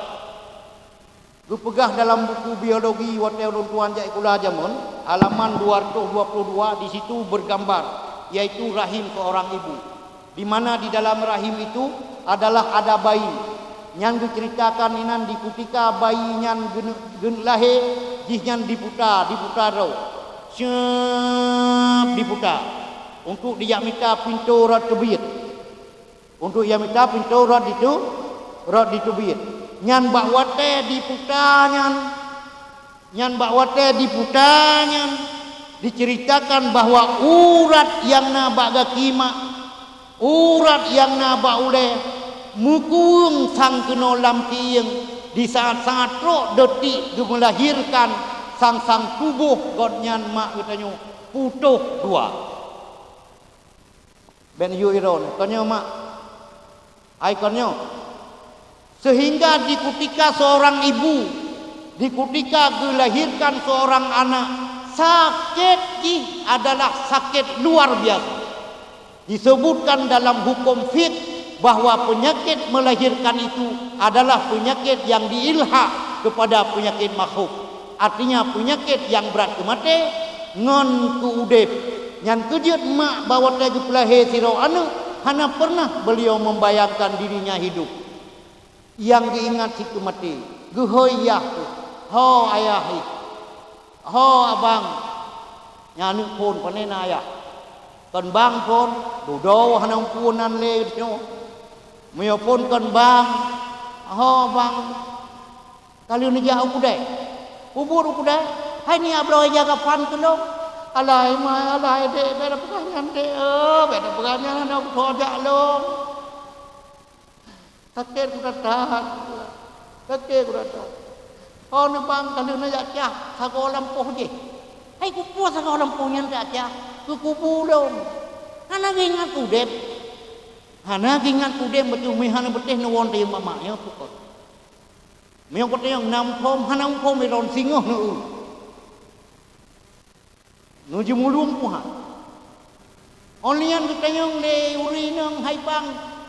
Geupeugah dalam buku biologi watée ulôn tuan jak sikula jameun, halaman dua ratus dua puluh dua, di situ bergambar, yaitu rahim seorang ibu, di mana di dalam rahim itu adalah ada bayi. Nyan geuceuritakan inan di kutika bayi nyan geuneuk, geuneuk lahé, jihnyan diputa, diputa droe. Syeup, diputa. Untuk dijak mita pintoe rot teubiet. Untuk jak mita pintoe rot ditu-, rot diteubiet. Nyan bak watée diputa nyan, nyan bak watée diputa nyan, diceuritakan bahwa urat nyang na bak gaki mak, urat nyang na bak ulée, meukuweueng sang keunoe lam siéng, di saát-saát trok detik geumeulahirkan sang-sang tuboh gobnyan mak geutanyoe putôh dua. Bék neuyue droeneuh, kon nyoe mak. Hai kon nyoe. Sehingga di kutika seorang ibu, di kutika geulahirkan seorang anak, sakét jih adalah sakét luar biasa. Disebutkan dalam hukum fiqh bahwa penyakit melahirkan itu adalah penyakit yang diilhak kepada penyakit makhluk. Artinya, penyakit nyang brat keu maté ngon keu udeb. Nyan keuh jeuet mak bak watée geupeulahé sidroe aneuëk, hana peureunah beuliau membayangkan dirinya hidup. Nyang geuingat cit keu maté, geuhôi yah teuh, "Ho ayah ih, ho abang." Nyan aneuëk phon, "Pane na ayah?" "Kon bang phon, dudoe hana muphom nan lé nyoe." "Meunyoe phon kon bang, ho bang." "Ka lheueh neujak u keudée?" "Peubuet u keudée?" "Hai nyak bloe ija gafan keu lôn." "Alah ma, alah dék, bék tapeugah nyan dék, eh, bék tapeugah nyan, hana kuthok jak lôn. Sakét kuda that, sakét kuda that." "Ho neubang ka lheueh neujak cah sagoe lampôh jih." "Hai keupeue sagoe lampôh nyan jak cah?" "Keu kubu lôn." "Hana geuingat udeb?" "Hana geuingat udeb, beutôi meuhana beutéh neuwoe tayeueng bak mak nyoe pukon." Meunyoe geutanyoe na muphom, hana muphom lé droen singoh neu-eu. Neujeumulung Tuhan. Óh lheueh nyan geutanyoe lé ureuëng inong, "Hai bang,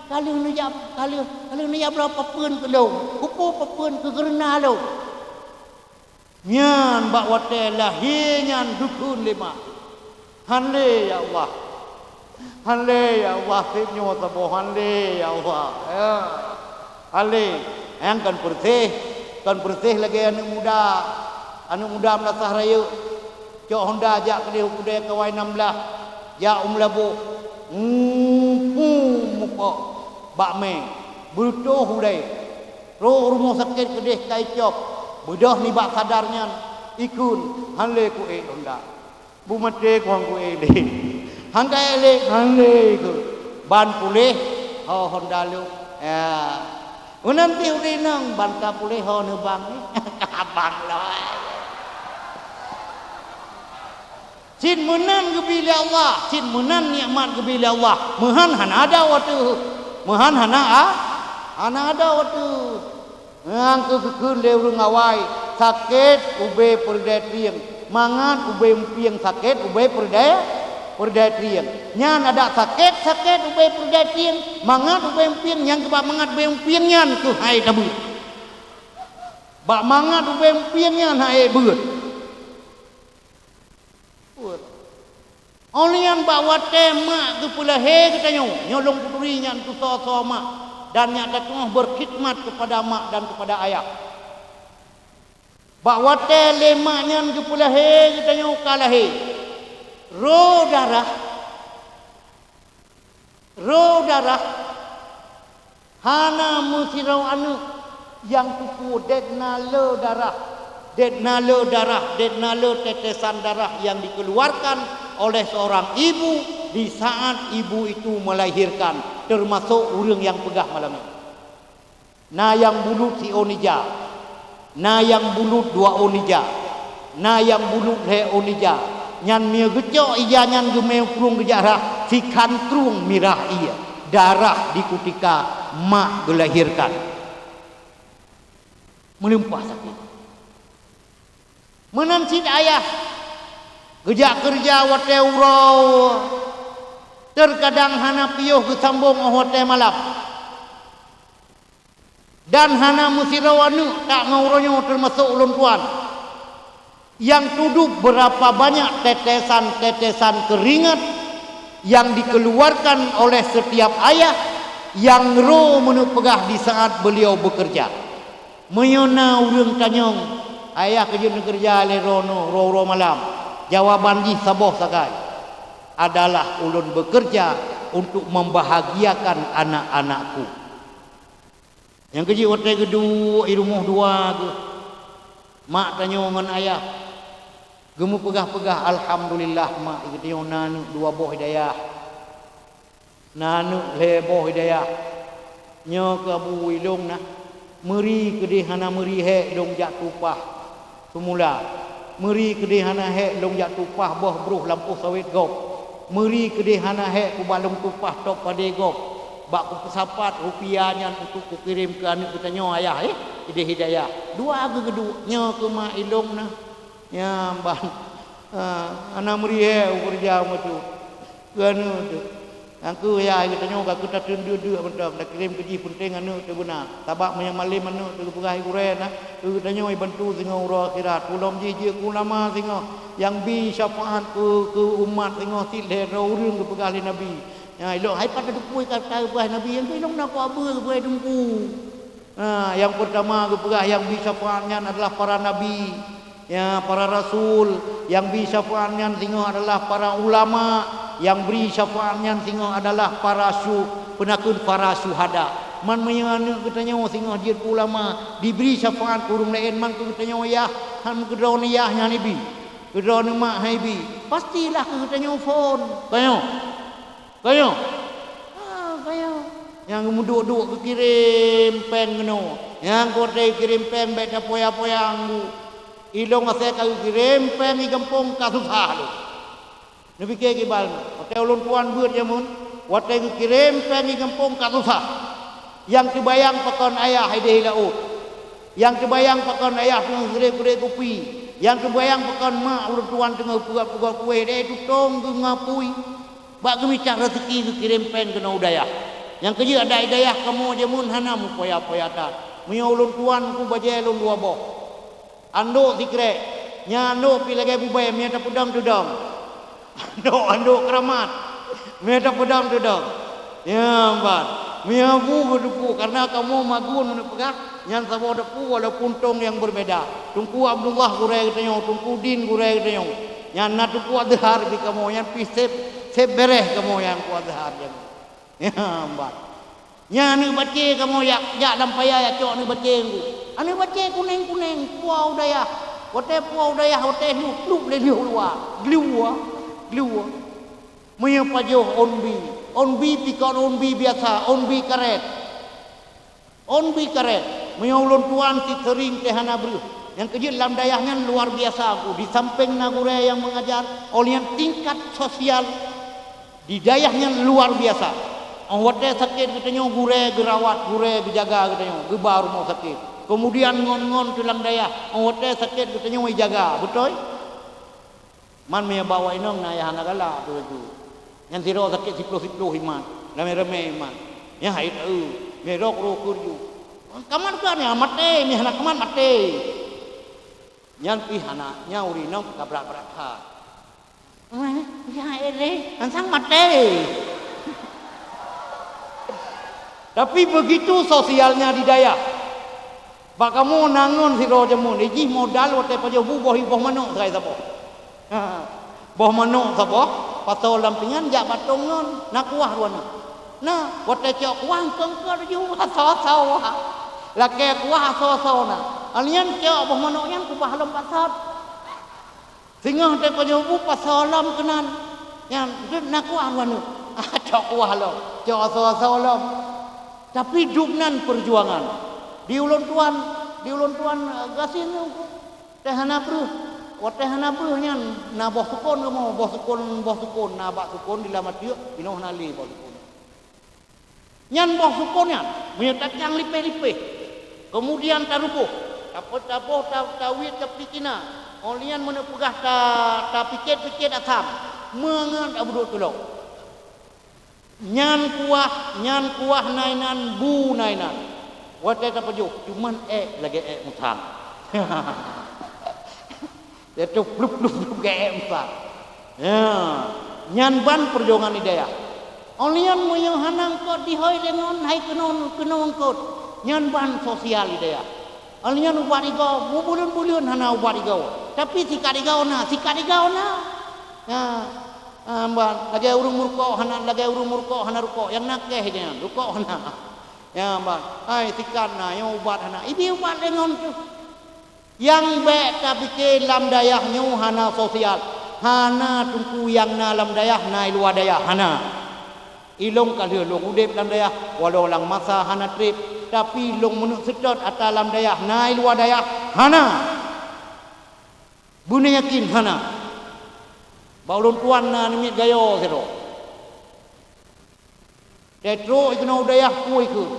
ka lheueh neujak, ka lheueh, ka lheueh neujak bloe papeuen keu lôn." "Keupeue papeuen?" "Keu geureuna lôn." Nyan bak watée lahé nyan geukheun lé mak, "Han lé, ya Allah. Han lé, ya Allah, seb nyoe saboh, han lé, ya Allah." Ya. Han lé. Nyang kon peureuséh, kon peureuséh lagée aneuëk muda. Aneuëk muda meulasah rayeuk, cok honda jak keudeh u keudée kawai nam blah, jak u Meulaboh, muphom mupok bak mé, beutoh ulée. Trok rumoh sakét keudeh ka icok, beudôh nibak sadar nyan, ikheun, "Han lé kuék honda. Beumaté ku han kuék lé. Han ka ék lé, han lé keuh. Ban puléh ho honda lôn." Ya. Meunan pih ureuëng inong, "Ban ka puléh ho neubang." Abang lôn. Cit meunan geubri lé Allah, cit meunan nikmat geubri lé Allah. Meuhan hana ada watée. Meuhan hana a-, hana ada watée. Nyang keu geukheun lé ureuëng awai, sakét ubé peureudée trieng, mangat ubé umpieng sakét ubé peureudée, peureudée trieng. Nyan adak sakét-sakét ubé peureudée trieng, mangat ubé umpieng, nyang keubah mangat ubé umpieng nyan keuh hai tabeuet. Bak mangat ubé umpieng nyan hai beuet. Buet. Óh lheueh nyan bak watée mak geupeulahé geutanyoe, nyoe lôn peuturi nyan tusoe-soe mak, dan nyak tatuoh berkhidmat kepada mak dan kepada ayah. Bak watée lé mak nyan geupeulahé geutanyoe ka lahé, roh darah Roh darah Hana meusidroe aneuëk nyang teupeu det na le darah, det na le darah, det na le tetesan darah yang dikeluarkan oleh seorang ibu di saat ibu itu melahirkan, termasuk ureuëng nyang peugah malam nyoe. Na nyang bulut siôn ija, na nyang bulut dua ôn ija, na nyang bulut lhée ôn ija. Nyan meunyoe geucok ija nyan geumé u krueng geujak rhah, sikhan krueng mirah ie, darah di kutika mak geulahirkan. Meulimpah sakét. Meunan cit ayah geujak keureuja watée uroe, teukadang hana piôh geusambong óh watée malam. Dan hana meusidroe aneuëk tak ngon uroe nyoe, teumasok ulôn tuan, nyang tudub beurapa banyak tetesan-tetesan keuringat nyang dikeuluwarkan oleh seutiap ayah nyang ro meuneupeugah di saát beuliau beukeureuja. Meunyoe na ureuëng tanyong, "Ayah keujeut neukeureuja lé droeneueh uroe-uroe malam?" Jawaban jih saboh sagai, "Adalah ulôn beukeureuja untuk membahagiakan anak-anakku." Nyang keujeuet watée geuduek i rumoh dua geuh, mak tanyoe ngon ayah geumeupeugah-peugah, "Alhamdulillah, mak, geutanyoe na aneuëk dua boh hidayah, na aneuëk lhée boh hidayah. Nyoe keuh Abu, ilông na, meuri keudeh hana meuri hék ilông jak tueng upah." Seumula, meuri keudeh hana hék lôn jak tueng upah boh broh lampôh sawét gob. Meuri keudeh hana hék kuba lôn tueng upah top padé gob. Bak kupeusapat rupiah nyan untuk kukirém keu aneuëk geutanyoe ayah, eh, idéh hidayah. Dua geuh geuduek, nyoe keuh mak ilông na. Nyan ban, ah, hana meuri hék u keureuja meutu. Keu aneuëk teuh. Nyang keuh yah geutanyoe ka keuh tateun deuk-deuk mantong, takirém keu jih peunteng aneuëk teuh beuna. Sabab meunyoe malém aneuëk teuh geupeugah gurée na, keu geutanyoe bantu singoh uroe akhirat. Peulom jih jeuet keu ulama singoh nyang bi syafaat keu, keu umat singoh cit lhée droe ureuëng geupeugah lé Nabi. Nyan ilông hai pat teupeue ka geupeugah Nabi, nyang keuh ilông na keu abeue geupeugah teungku. Ha, nyang peurtama geupeugah nyang bi syafaat nyan adalah para nabi, ya, para rasul. Nyang bi syafaat nyan singoh adalah para ulama, nyang bri syafaat nyan singoh adalah para syu-, peunakeuet para syuhada. Man meunyoe aneuëk geutanyoe singoh jeuet keu ulama, dibri syafaat keu ureuëng laén, man keu geutanyoe yah, han keu droeneueh yah nyan ibi, keu droeneueh mak han ibi, pastilah keu geutanyoe phon. Tanyoe. Kayong? Ha, kayong. Nyang meuduek-duek geukirém péng keunoe. Nyang kote geukirém péng bék tapoya-poya anggô. Ilông asai ka geukirém péng i gampông ka susah lom. Neupike kiban, watée ulôn tuan beuet jameun, watée geukirém péng i gampông ka susah. Nyang teubayang pakon ayah idéh i laôt. Nyang teubayang pakon ayah teungoh geureb-geureb kupi. Nyang teubayang pakon mak ulôn tuan teungoh peugöt-peugöt kueh, deh tutong geungapui. Bak geumicah raseuki geukirém péng keunoe u dayah. Nyang keujeuet adak i dayah kamoe jameun hana meupoya-poya that. Meunyoe ulôn tuan ku bajée lôn dua boh. Andok sikrek, nyan andok pih lagée bubée, meunyoe tapeudong teudong. Andok, andok keuramat, meunyoe tapeudong teudong. Nyan ban, meunyoe bu geuteupeu, kareuna kamoe magun meuneuk peugah, nyan saboh teupeu walaupun tông nyang beurbeda. Teungku Abdullah gurée geutanyoe, Teungku Din gurée geutanyoe. Nyan na Teungku Azhar di kamoe, nyan pih seb, seb bereh kamoe nyang Teungku Azhar nyan. Nyan ban. Nyan aneuëk bacé kamoe jak, jak lam paya jak cok aneuëk bacé ngon. Aneuëk bacé kuneng-kuneng, pua u dayah. Watée pua u dayah, watée lheueh plup lé lheueh u luwa. Gluwa, gluwa. Meunyoe pajoh ôn bi, ôn bi pih kon ôn bi biasa, ôn bi karet. Ôn bi karet. Meunyoe ulôn tuan cit seuring teuh hana breueh. Nyang keujeuet lam dayah nyan luar biasa ku. Di sampéng na gurée nyang meungajar, óh lheueh nyan tingkat sosial di dayah nyan luar biasa. Óh watée sakét geutanyoe gurée geurawat, gurée geujaga geutanyoe, geuba rumoh sakét. Keumudian ngon-ngon teuh lam dayah, óh watée sakét geutanyoe ijaga, beutôi? Man meunyoe bak awak inong na nyang hana galak teuh laju. Nyan sidroe sakét siploh-siploh iman, ramé-ramé iman. Nyan hai taeu, meunyoe rok-rok keureuju. Kaman keu nyan maté, meunyoe hana kaman maté. Nyan pih hana, nyan ureuëng inong ka brat-brat that. Wah, ya ele, ansang maté. Tapi begitu sosialnya di dayah. Bak kamoe na ngon sidroe jameun, jih modal watée pajoh bu boh, boh manok sagai saboh. Ha, boh manok saboh, pasoe lam pingan jak bak tông ngon, na kuah dua nyoe. Na, watée cok kuah eungkôt-eungkôt laju asoe-asoe. Lakée kuah asoe-asoe na. Alnyan cok boh manok nyan kubah lom bak sot. Singoh teuh keu nyoe bu pasoe lom keunan. Nyan, deuek na kuah lom aneuk. Cok kuah lom, cok asoe-asoe lom. Tapi dub nan peujuangan. Di ulôn tuan, di ulôn tuan, eh, gasien nyoe. Teuh hana breueh. Watée hana breueh nyan, na boh sukon kamoe, boh sukon, boh sukon, na bak sukon di lam ateueh, inoe hana lé boh sukon. Nyan boh sukon nyan, meunyoe tacang lipéh-lipéh, keumudian taruboh, tape-, taboh, ta-, tawiet, tapicina, óh lheueh nyan meunyoe peugah ta-, tapicet-picet asam, meungon tabeudôk tulok. Nyan kuah, nyan kuah na inan, bu na inan. Watée tapajoh, cuman ék lagée ék musang. Yaitu plup, plup, plup, geuék meusa. Ya, nyan ban peujuangan di dayah. Óh lheueh nyan meunyoe hana eungkôt dihôi deungon hai keunoe, keunoe eungkôt, nyan ban sosial di dayah. Óh lheueh nyan ubat igoe, meubuleuen-buleuen hana ubat igoe. Tapi sikat igoe na, sikat igoe na. Ya, ah, ban lagée ureuëng meurukok hana, lagée ureuëng meurukok hana rukok, nyang nakeh nyan, rukok hana. Ya, ban, hai sikat na, nyang ubat hana, ibi ubat deungon tu. Nyang bék tapike lam dayah nyoe hana sosial, hana teungku nyang na lam dayah na i luwa dayah, hana. Ilong ka lheueh lôn udeb lam dayah, walau lam masa hana treb, tapi lôn meuneuk seutôt ata lam dayah na i luwa dayah, hana. Beuna yakin hana. Bak ulôn tuan na namiet gayo sidroe. Teutrok ikeunong u dayah pui keuh.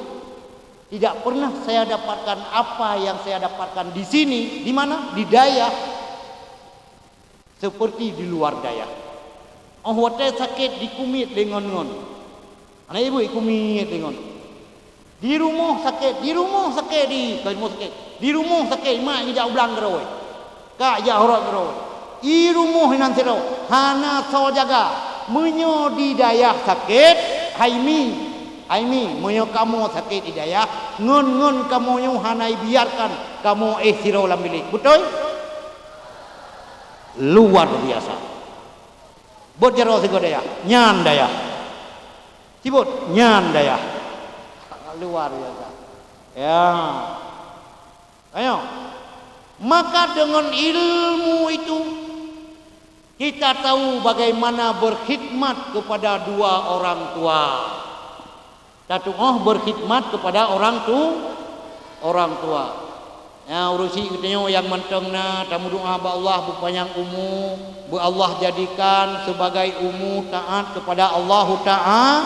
Tidak pernah saya dapatkan apa yang saya dapatkan di sini, di mana? Di dayah, seperti di luar dayah. Óh watée sakét dikumiet lé ngon-ngon. Aneuk ibu ikumiet lé ngon. Di rumoh sakét, di rumoh sakét di, ka rumoh sakét. Di rumoh sakét, mak geujak u blang keudroe. Ka jak horot keudroe. I rumoh inan sidroe, hana soe jaga. Meunyoe di dayah sakét, hai mi, hai mi, meunyoe kamoe sakét di dayah, ngon-ngon kamoe nyoe hana ibiarkan kamoe éh sidroe lam bilék. Beutôi? Luar biasa. Buet jaroe sigoe dayah, nyan dayah. Sibot, nyan dayah. Luar biasa. Ya. Ayo. Maka dengan ilmu itu, kita tahu bagaimana berkhidmat kepada dua orang tua. Tatu'oh berkhidmat kepada orang tu, orang tua. Ya, ureuëng syiek geutanyoe nyang mantong na, tameudoá bak Allah beupanyang umu, beu Allah jadikan sebagai umu taat kepada Allahu Ta'a-,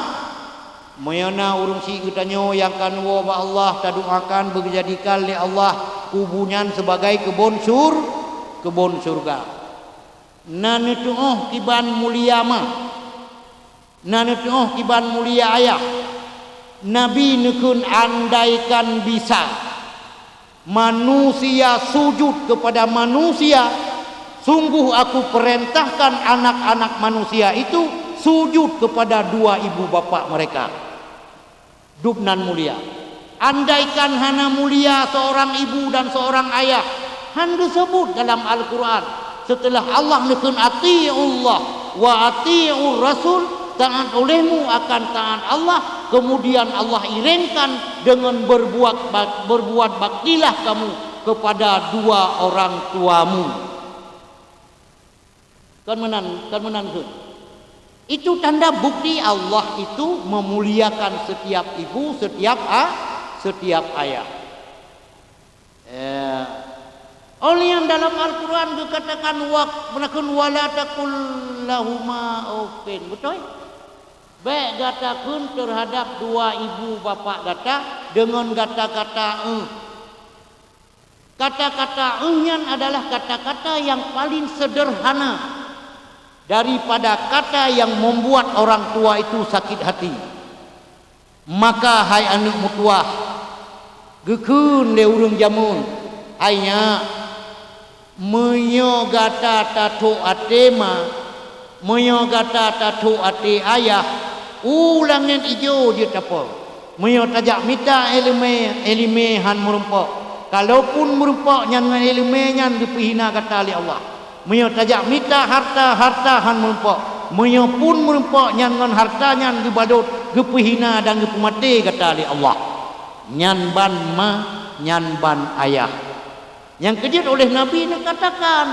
Meunyoe na ureuëng syiek geutanyoe nyang ka neuwoe bak Allah, tadoakan beujadikan lé Allah kubu nyan sibagai keubon syur-, keubon syeuruga. Na neutuoh kiban mulia ma, na neutuoh kiban mulia ayah. Nabi neukheun, andaikan bisa manusia sujud kepada manusia, sungguh Aku perintahkan anak-anak manusia itu sujud kepada dua ibu bapak mereka. Dub nan mulia. Andaikan hana mulia seorang ibu dan seorang ayah, han geuseubut dalam Al-Quran. Seuteulah Allah neukheun, "Ati'ullah wa ati'ur rasul," taat olehmu akan taat Allah, kemudian Allah iringkan dengan berbuat bak-, berbuat baktilah kamu kepada dua orang tuamu. Kan meunan, kan meunan kheun. Itu tanda bukti Allah itu memuliakan setiap ibu, setiap a-, setiap ayah. Eh, oleh yang dalam Al-Quran geukatakan, wa-, meunakheun, "Wala taqul lahuma uffin." Beutôi? Bék gata kheun terhadap dua ibu bapak gata deungon gata kata, "Eh." Kata-kata "Eh" nyan adalah kata-kata yang paling sederhana daripada kata yang membuat orang tua itu sakit hati. Maka, hai aneuëk meutuwah, geukheun lé ureuëng jameun, "Hai nyak, meunyoe gata tathok até ma, meunyoe gata tathok até ayah, u langét ijo jeuet tapo. Meunyoe tajak mita iéleumé, iéleumé han meurumpok. Kalaupun meurumpok, nyan ngon iéleumé nyan geupeuhina gata lé Allah. Meunyoe tajak mita hareuta, hareuta han meurumpok. Meunyoe pun meurumpok nyan ngon hareuta nyan geubalot, geupeuhina dan geupeumaté gata lé Allah, nyan ban ma, nyan ban ayah. Nyang keujeuet oleh Nabi neukatakan,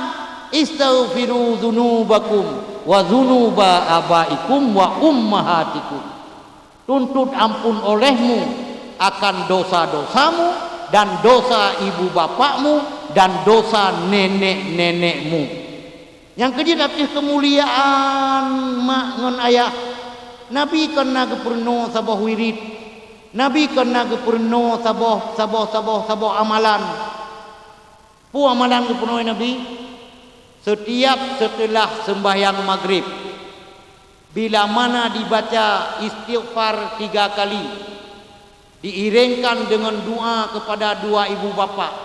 "Istaghfiru dzunubakum wa dzunuba abaikum wa ummahatikum." Tuntut amphon olehmu akan dosa-dosamu dan dosa ibu bapakmu dan dosa nenek-nenekmu. Nyang keujeuet ateueh keumuliaan mak ngon ayah, Nabi kon na geupeurunoe saboh wirit, Nabi kon na geupeurunoe saboh, saboh, saboh, saboh amalan. Peue amalan geupeurunoe Nabi? Setiap seuteulah seumbahyang Maghrib, bila mana dibaca istighfar tiga kali, diiréngkan deungon doa keupada dua ibu bapak,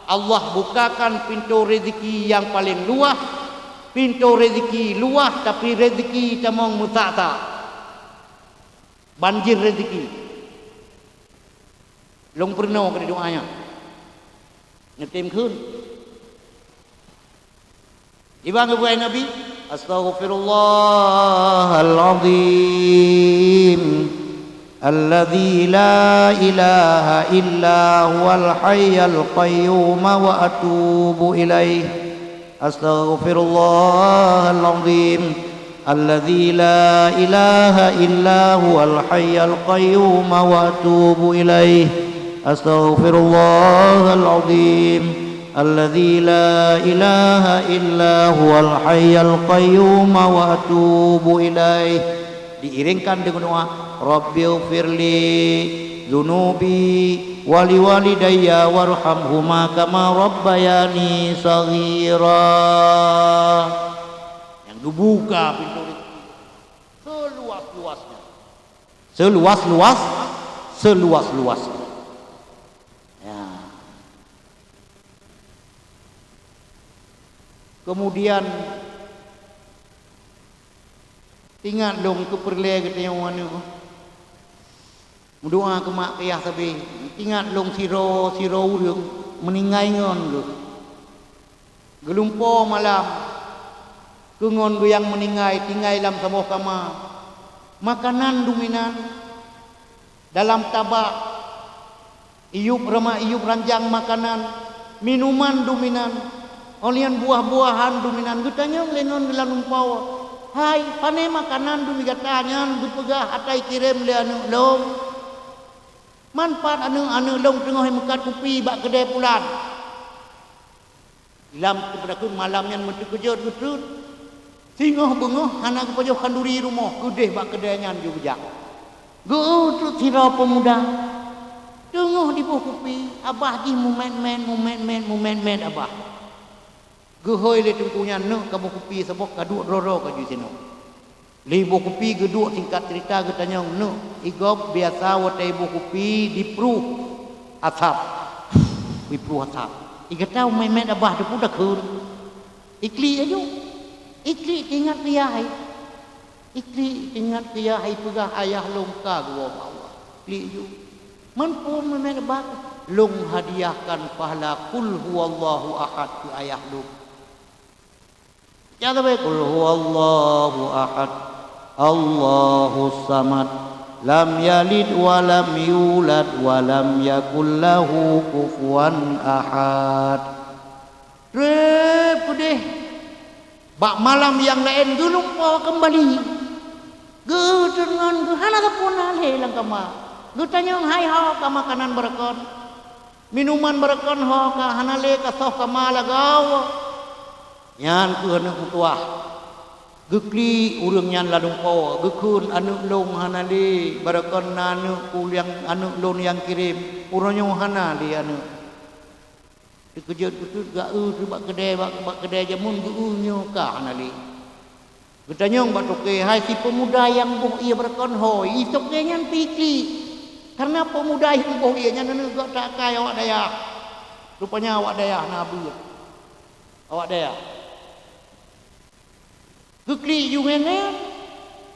Allah bukakan pintoe rezeki nyang paleng luwah, pintoe rezeki luwah, tapi rezeki tamong meusak-sak. Banjir rezeki. Lôn peurunoe keu doa nyan. Neutem kheun. Iban geubeuet Nabi, "Astaghfirullahal azim, alladzi la ilaha illa huwal hayyul qayyum wa atubu ilaih." Astaghfirullahal azim, alladzi la ilaha illa huwal hayyul qayyum wa atubu ilaih. Astaghfirullahal azim, alladzi la ilaha illa huwal hayyul qayyum wa atubu ilaih. Diiréngkan deungon doa, "Rabbighfirli dzunubi wa liwalidayya warhamhuma kama rabbayani shaghira." Nyang geubuka pintoe rezeki seuluwas-luwasnya. Seuluwas-luwas, seuluwas-luwasnya. Ya. Kemudian, ingat lôn keu peureulée geutanyoe aneuk. Meudoa keu mak keu yah sabe. Ingat lôn sidroe-sidroe ureuëng meuninggai ngon geuh. Geulumpoe malam, keu ngon geuh nyang meuninggai tinggai lam saboh kama. Makanan duminan dalam tabak, iyup rama iyup ranjang makanan, minuman duminan, óh lheueh nyan buah-buahan duminan. Geutanyong lé ngon geuh lam lumpoe, "Hai, pané makanan dumi gata nyan geupeugah ata ikirém lé aneuk lôn?" "Man pat aneuk, aneuk lôn teungoh meukat kupi bak keudée pulan." Lam teupeudakeueng malam nyan meuteukeujot geutrön. Singoh beungoh hana geupajoh khanduri rumoh, keudeh bak keudée nyan geujak. Geu-eu treuk sidroe peumuda. Teungoh diboh kupi, abah jih mumét-mét, mumét-mét, mumét-mét abah. Geuhôi lé teungku nyan, "Neuk, kaboh kupi saboh, kaduek droe-droe kajui sinoe." Lheueh boh kupi geuduek, singkat cerita geutanyong, "Neuk, i gob biasa watée iboh kupi dipruh asap." Dipruh asap. "I gata mumét-mét abah, teupeue takheun?" Iklik aju. Iklik teuingat keu yah hai. Iklik teuingat keu yah hai, peugah, "Ayah lôn ka geuwoe bak Allah." Klik aju. "Man peue mumét abah?" "Lôn hadiahkan pahala Qul huwallahu ahad keu ayah lôn." Nyang leubeh, "Qul huwallahu ahad, Allahus samad, lam yalid wa lam yulad, wa lam yakul lahu kufuwan ahad." Treb keudeh, bak malam nyang laén geulumpoe keumbali. Geuteungon geuh hana sapeue na lé lam kama. Geutanyong, "Hai, ho ka makanan barakon? Minuman barakon ho ka?" "Hana lé, ka soh kama lagoe." Nyan keuh aneuk meutuwah. Geuklik ureuëng nyan lam lumpoe, geukheun, "Aneuk lôn hana lé, barakon na aneuk ku nyang, aneuk lôn nyang kirém, uroe nyoe hana lé aneuk." Teukeujot-keujot geu-eu bak keudée, bak, bak keudée jameun geu-eu nyoe ka hana lé. Geutanyong bak toke, "Hai si peumuda nyang boh ié barakon ho?" I toke nyan pih iklik. Karena peumuda nyang boh ié nyan aneuk geuh takai awak dayah. Rupanya awak dayah na beuet. Awak dayah. Geuklik ju ngon nyan.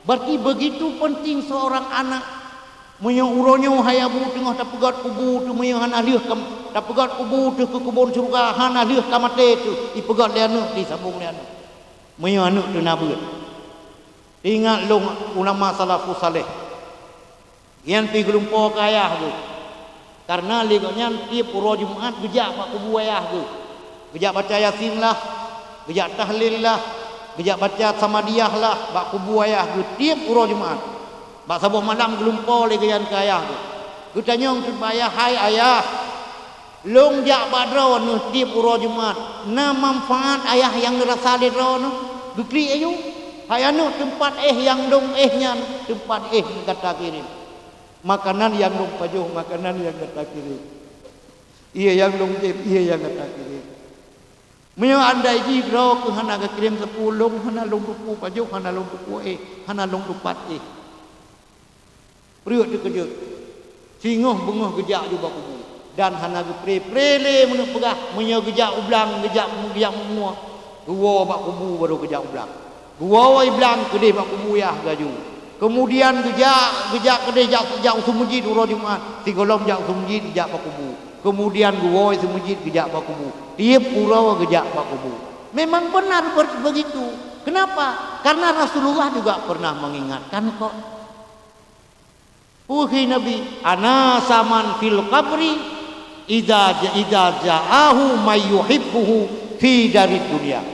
Berarti begitu penting seorang anak. Meunyoe uroe nyoe hai abu teungoh tapeugét kubu teuh, meunyoe hana lheueh ka, tapeugét kubu teuh keu keubon syeuruga, hana lheueh ka maté teuh, ipeugét lé aneuk, disambong lé aneuk. Meunyoe aneuk teuh na beuet. Teuingat lôn ulama salafus saleh, nyan pih geulumpo keu ayah geuh. Kareuna lé gobnyan tieb uroe Jumat geujak bak kubu ayah geuh. Geujak baca Yasin lah, geujak tahlil lah, geujak baca Samadiyah lah bak kubu ayah geuh tieb uroe Jumat. Bak saboh malam geulumpo lé gobnyan keu ayah geuh. Geutanyong teuk bak ayah, "Hai ayah, lôn jak bak droeneuh tieb uroe Jumat, na manfaat ayah nyang neurasa lé droeneuh?" Geuklik ayah, "Hai aneuk, teumpat éh nyang lôn éh nyan, teumpat éh nyang gata kirém. Makanan nyang lôn pajoh, makanan nyang gata kirém. Ié nyang lôn jieb, ié nyang gata kirém. Meunyoe andai jih droe keuh hana geukirém sapeue, lôn hana lôn tupeue pajoh, hana lôn tupeue éh, hana lôn teumpat éh." Pruet teukeujot. Singoh beungoh geujak ju bak kubu, dan hana geupré-pré lé meuneuk peugah. Meunyoe geujak u blang, geujak, geujak meumua, geuwoe bak kubu barô geujak u blang. Geuwoe i blang keudeh bak kubu ayah geuh aju. Keumudian geujak, geujak keudeh jak, jak u seumeujid uroe Jumat, sigohlom jak u seumeujid geujak bak kubu. Keumudian geuwoe seumeujid geujak bak kubu. Tieb uroe geujak bak kubu. Memang benar ber-, begitu. Kenapa? Karena Rasulullah juga pernah mengingatkan kok. Peue kheun Nabi, "Anasa man fil qabri idza ja-, idza zarahu may yuhibbuhu fi darid dunya."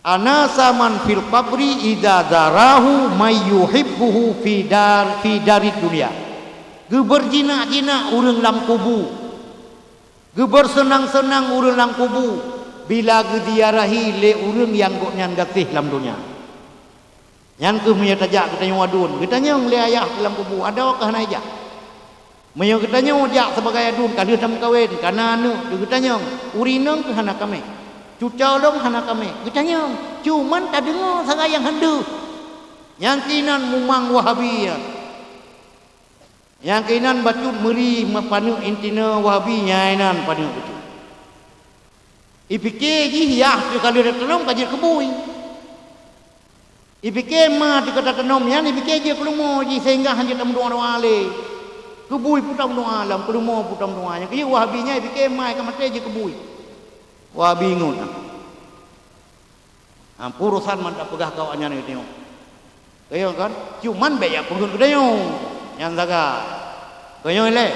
"Anasa man fil qabri idza zarahu may yuhibbuhu fi dar-, fi darid dunya." Geubeujinak-jinak ureuëng lam kubu. Geubeuseunang-seunang ureuëng lam kubu bila geuziarahi lé ureuëng nyang gobnyan gaséh lam donya. Nyan kheueh meunyoe tajak geutanyoe aduen, geutanyong lé ayah lam kubu, adoe keu hana ijak. Meunyoe geutanyoe jak sibagai aduen, ka lheueh tameukawen, ka na aneuëk, geutanyong, "Ureuëng inong keuh hana kamé? Cucoe lôn hana kamé?" Geutanyong, cuman tadeungoe sagai nyang hana deuh. Nyang keunan mumang Wahabi nyan. Nyang keunan bacut meuri paneuk inti nyoe Wahabi, nyang inan paneuk bacut. Ipike jih yah teuh ka lheueh tatanom ka jeuet keu bui. Ipike ma teuh ka tatanom nyan, ipike jeuet keu leumo jih sehingga hana jeuet tameudoa-doa lé. Keu bui peue tameudoa lom, keu leumo peue tameudoa. Nyang keu jeuet Wahabi nyan ipike ma ka maté jeuet keu bui. Wahabi ngon. Ampôn urosan man tapeugah keu awaknyan geutanyoe. Geutanyoe kan? Cuman bék jak peungeuet geutanyoe. Nyan sagai. Geutanyoe ilée.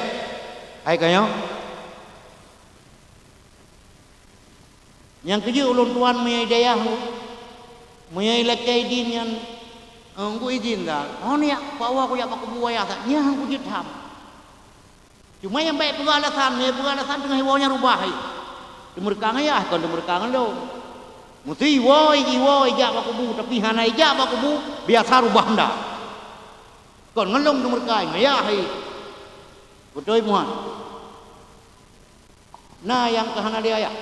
Hai geutanyoe. Nyang keu jeuet ulôn tuan meunyoe i dayah, meunyoe i lakée idin nyan, eh, ku idin dah. Oh, nyak, Pak Wa, kujak bak kubu ayah that. Nyan kujeuet tham. Cuma nyang bék peugah alasan, meunyoe peugah alasan teungoh iwoe nyan rubah, hai. Teumeureuka ngon yah, kon teumeureuka ngon lôn. Meusé iwoe, iwoe ijak bak kubu, tapi hana ijak bak kubu, biasa rubah nda. Kon ngon lôn teumeureuka ngon yah, hai. Beutôi muhan. Na nyang ka hana lé ayah.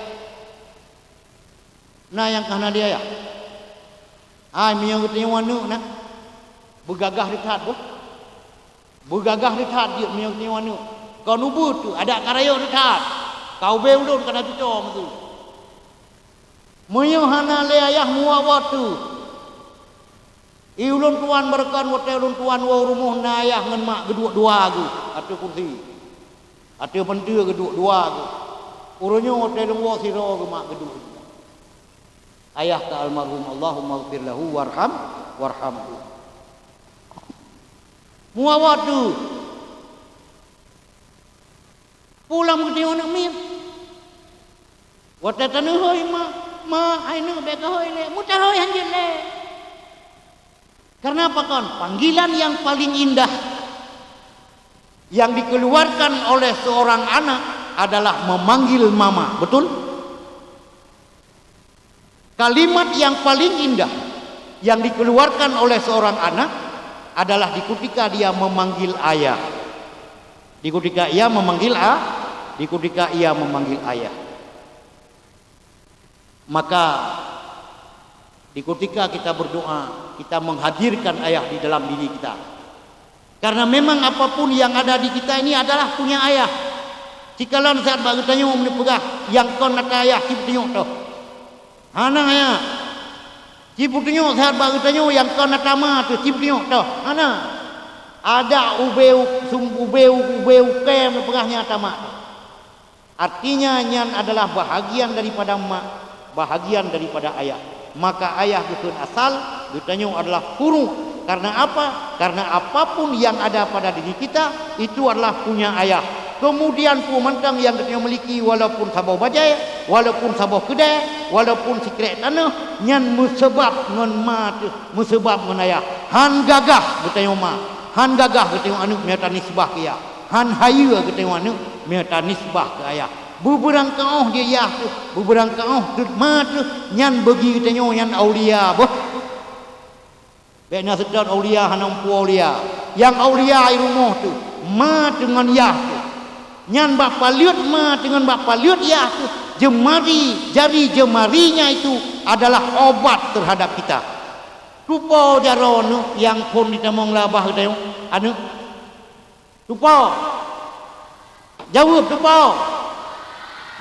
Na nyang ka hana lé ayah. Hai, meunyoe geutanyoe aneuëk na, beugagah that boh. Beugagah that jeuet meunyoe geutanyoe aneuëk. Kon ubeuet teuh, adak ka rayeuk that. Ka ubé ulôn ka na cucoe meusu. Meunyoe hana lé ayah muwawat teuh. I ulôn tuan beureukan watée ulôn tuan woe rumoh na ayah ngon mak geuduek dua geuh ateueh kursi. Ateueh peunteue geuduek dua geuh. Uroe nyoe watée lôn woe sidroe geuh mak geuduek. Ayah ka almarhum, Allahumma ghfir lahu warham, warhamhu. Muwawat teuh. Pulang geutanyoe aneuëk miet. Watée taneuhôi ma, ma, ai neuk bék geuhôi lé, meutahôi hanjeuet lé. Karena apa kon? Panggilan yang paling indah yang dikeluarkan oleh seorang anak adalah memanggil mama, betul? Kalimat yang paling indah yang dikeluarkan oleh seorang anak adalah di ketika dia memanggil ayah. Di ketika ia memanggil a-, di ketika ia memanggil ayah. Maka, di ketika kita berdoa, kita menghadirkan ayah di dalam diri kita. Karena memang apapun yang ada di kita ini adalah punya ayah. Cikalon saat bak geutanyoe meupeugah, nyang kon ata ayah, cit peutunyok toh. Hana ayah. Cit peutunyok saat bak geutanyoe, nyang kon ata ma teuh, cit peutunyok toh. Hana. Ada ubé sum-, ubé, ubé ukée meupeugah nyan ata ma teuh. Artinya, nyan adalah bahagian daripada mak, bahagian daripada ayah. Maka ayah geukheun asal, Geutanyoe adalah furuq. Karena apa? Karena apapun yang ada pada diri kita, itu adalah punya ayah. Kemudian peue mantong nyang geutanyoe miliki, walaupun saboh bajée, walaupun saboh keudée, walaupun sikrék tanoh, nyan meuseubab ngon ma teuh, meuseubab ngon ayah. Han gagah geutanyoe ma, han gagah geutanyoe aneuëk meunyo tanisbah keu yah. Han hayeue geutanyoe aneuëk meunyo tanisbah keu ayah. Beubeurangkaoh di yah teuh, beubeurangkaoh di ma teuh, nyan bagi geutanyoe nyan aulia boh. Bék na seutôt aulia hana muphom aulia. Nyang aulia i rumoh teuh, ma teuh ngon yah teuh. Nyan bak paleuet ma teuh ngon bak paleuet yah teuh, jeumari, jari jeumarinya itu adalah obat terhadap kita. Tupo jaroe neuh nyang phon jitamong lam babah geutanyoe, aneuëk? Tupo. Jaweueb, tupo.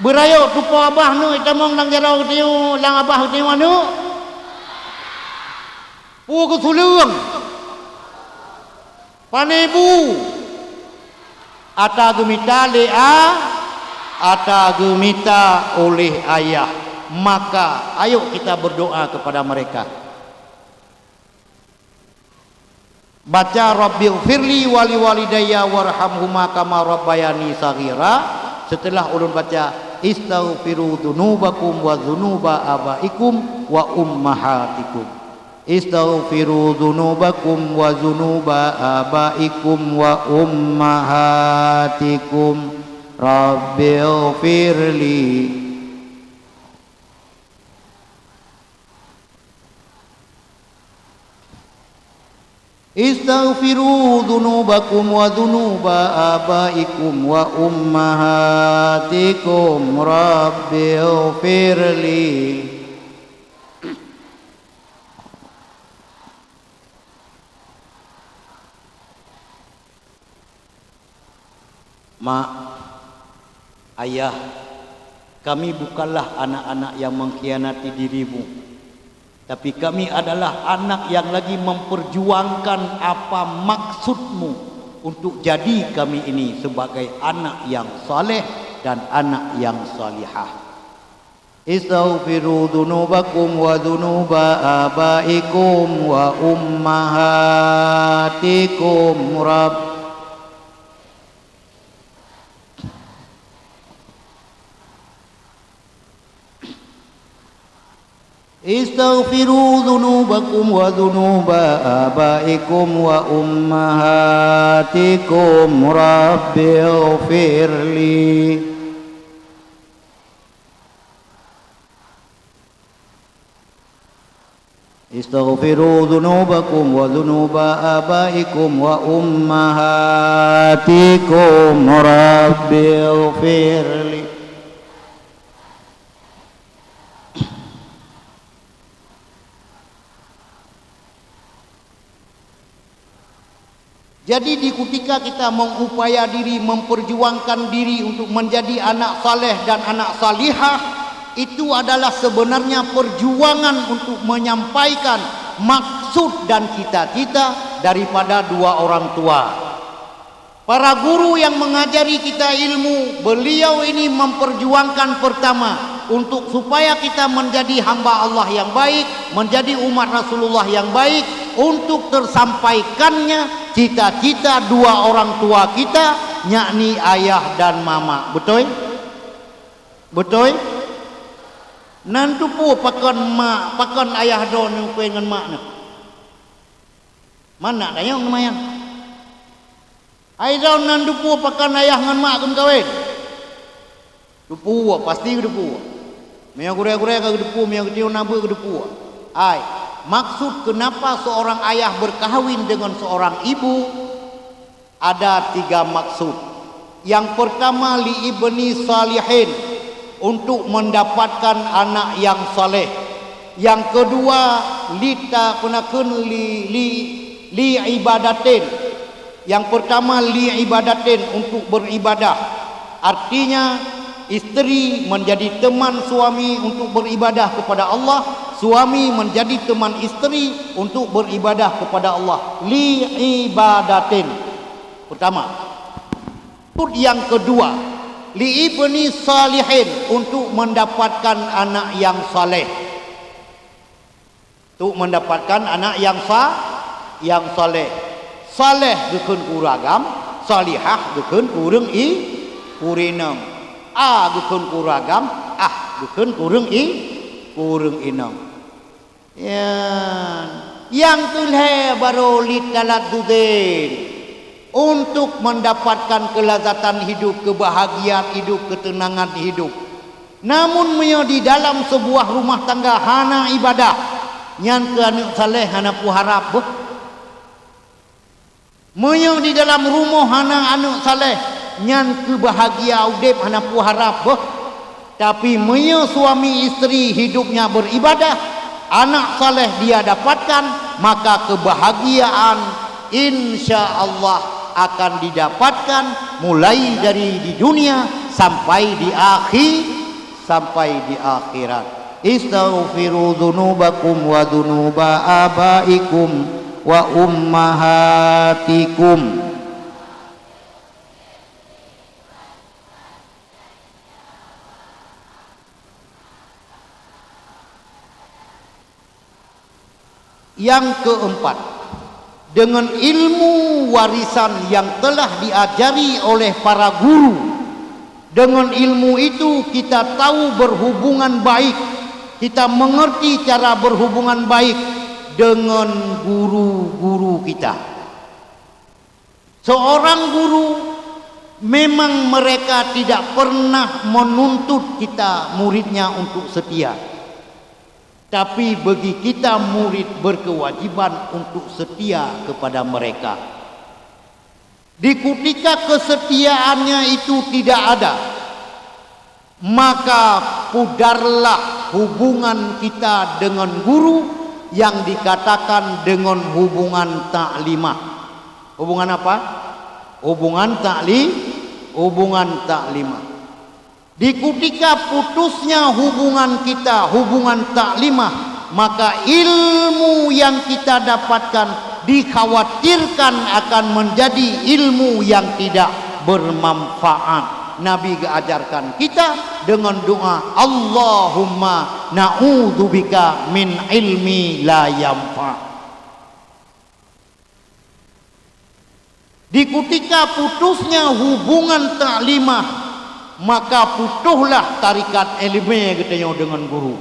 Beurayeuk tupo babah neuh jitamong lam jaroe geutanyoe, lam babah geutanyoe, aneuëk? Peue geusuleueng? Pane bu? Ata geumita lé a-, ata geumita oleh ayah. Maka, ayo kita berdoa kepada mereka. Baca, "Rabbighfirli wa liwalidayya warhamhuma kama rabbayani shaghira." Setelah ulôn baca, "Istaghfiru dzunubakum wa dzunuba abaikum wa ummahatikum." "Istaghfiru dzunubakum wa dzunuba abaikum wa ummahatikum. Rabbighfirli." "Istaghfiru dzunubakum wa dzunuba abaikum wa ummahatikum. Rabbighfirli." Mak, ayah, kami bukanlah anak-anak yang mengkhianati dirimu, tapi kami adalah anak yang lagi memperjuangkan apa maksudmu untuk jadi kami ini sebagai anak yang saleh dan anak yang salihah. Istaghfiru dzunubakum wa dzunuba abaikum wa ummahatikum. Rabb-, Istaghfiru dzunubakum wa dzunuba abaikum wa ummahatikum. Rabbighfirli. Istaghfiru dzunubakum wa dzunuba abaikum wa ummahatikum. Rabbighfirli. Jadi, di kutika kita mengupaya diri, memperjuangkan diri untuk menjadi anak saleh dan anak salihah, itu adalah sebenarnya perjuangan untuk menyampaikan maksud dan cita-cita daripada dua orang tua. Para guru yang mengajari kita ilmu, beliau ini memperjuangkan pertama untuk supaya kita menjadi hamba Allah yang baik, menjadi umat Rasulullah yang baik, untuk tersampaikannya cita-cita dua orang tua kita, yakni ayah dan mama. Beutôi? Beutôi? Nan teupeue pakon mak, pakon ayah droeneuh ngon mak neuh? Mana dayong lumayan. Hai droeneuh nan teupeue pakon ayah ngon mak geumeukawen? Teupeue, pasti geuteupeue. Meunyoe gurée-gurée ka geuteupeue, meunyoe geutanyoe na beuet geuteupeue. Ai, maksud kenapa seorang ayah berkahwin dengan seorang ibu, ada tiga maksud. Yang pertama, li ibni salihin, untuk mendapatkan anak yang saleh. Yang kedua, lita-, peue nakheun li, li, li ibadatin. Yang pertama, li ibadatin, untuk beribadah. Artinya, isteri menjadi teman suami untuk beribadah kepada Allah, suami menjadi teman isteri untuk beribadah kepada Allah. Li ibadatin. Pertama. Yang kedua, li ibni salihin, untuk mendapatkan anak yang saleh. Untuk mendapatkan anak yang sa-, yang saleh. Saleh geukheun keu ureueng agam, salihah geukheun keu ureueng i-, keu ureueng inong. A geukheun keu ureueng agam, ah geukheun keu ureueng i-, keu ureueng inong. Ya, nyang keu lhèe baru litaladzudzin. Untuk mendapatkan kelazatan hidup, kebahagiaan hidup, ketenangan hidup. Namun meunyoe di dalam sebuah rumah tangga hana ibadah, nyan keu aneuk saleh hana peue harab beuh. Meunyoe di dalam rumoh hana aneuk saleh, nyan keu bahagia udeb hana peue harab beuh. Tapi meunyoe suami istri hidupnya beribadah, anak saleh dia dapatkan, maka kebahagiaan insya Allah akan didapatkan mulai dari di dunia sampai di akhi-, sampai di akhirat. Istaghfiru dzunubakum wa dzunuba abaikum wa ummahatikum. Yang keempat, dengan ilmu warisan yang telah diajari oleh para guru, dengan ilmu itu kita tahu berhubungan baik, kita mengerti cara berhubungan baik dengan guru-guru kita. Seorang guru memang mereka tidak pernah menuntut kita muridnya untuk setia. Tapi bagi kita murid berkewajiban untuk setia kepada mereka. Di kutika kesetiaannya itu tidak ada, maka pudarlah hubungan kita dengan guru yang dikatakan dengan hubungan taklimah. Hubungan apa? Hubungan takli-, hubungan taklimah. Di kutika putusnya hubungan kita, hubungan taklimah, maka ilmu yang kita dapatkan dikhawatirkan akan menjadi ilmu yang tidak bermanfaat. Nabi geuajarkan kita dengan doa, "Allahumma na'udzubika min ilmi la yanfa." Di kutika putusnya hubungan taklimah, maka putohlah tarikat ileumèe geutanyoe deungon guru.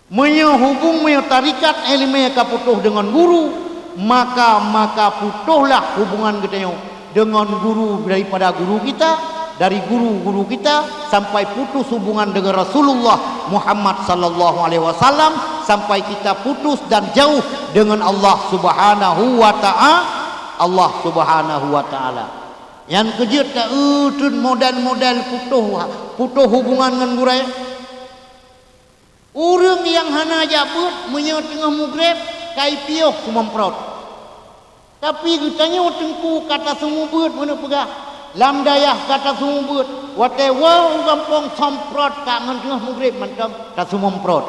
Meunyoe hubung, meunyoe tarikat ileumèe ka putoh deungon guru, maka, maka putohlah hubungan geutanyoe deungon guru daripada guru kita, dari guru-guru kita, sampai putus hubungan dengan Rasulullah Muhammad sallallahu alaihi wasallam, sampai kita putus dan jauh dengan Allah Subhanahu wa Ta'a-, Allah Subhanahu wa Taala. Nyan keuh jeuet ta-, eu, treun model-model putoh, putoh hubungan ngon gurèe. Ureueng nyang hana jak beuet, meunyoe teungoh mugreb, ka ipiôh sumomprot. Tapi geutanyoe teungku ka taseumeubeuet, meuneuk peugah, lam dayah ka taseumeubeuet, watèe woe u gampông somprot ka ngon teungoh mugreb mantong tasumomprot.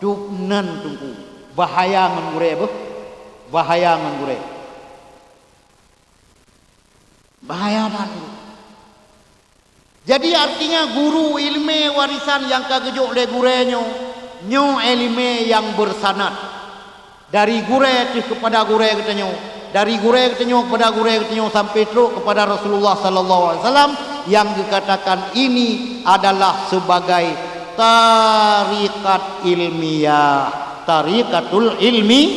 Dum nan teungku, bahaya ngon gurèe beuh, bahaya ngon gurèe. Bahaya that. Jadi, artinya, guru ileumèe warisan nyang ka geujok lé gurèe nyoe, nyoe ileumèe nyang beusanad. Dari gurèe teuh keupada gurèe geutanyoe, dari gurèe geutanyoe keupada gurèe geutanyoe sampai trok keupada Rasulullah sallallahu alaihi wasallam, nyang geukatakan ini adalah sebagai tarikat ilmiah, tarikatul ilmi-,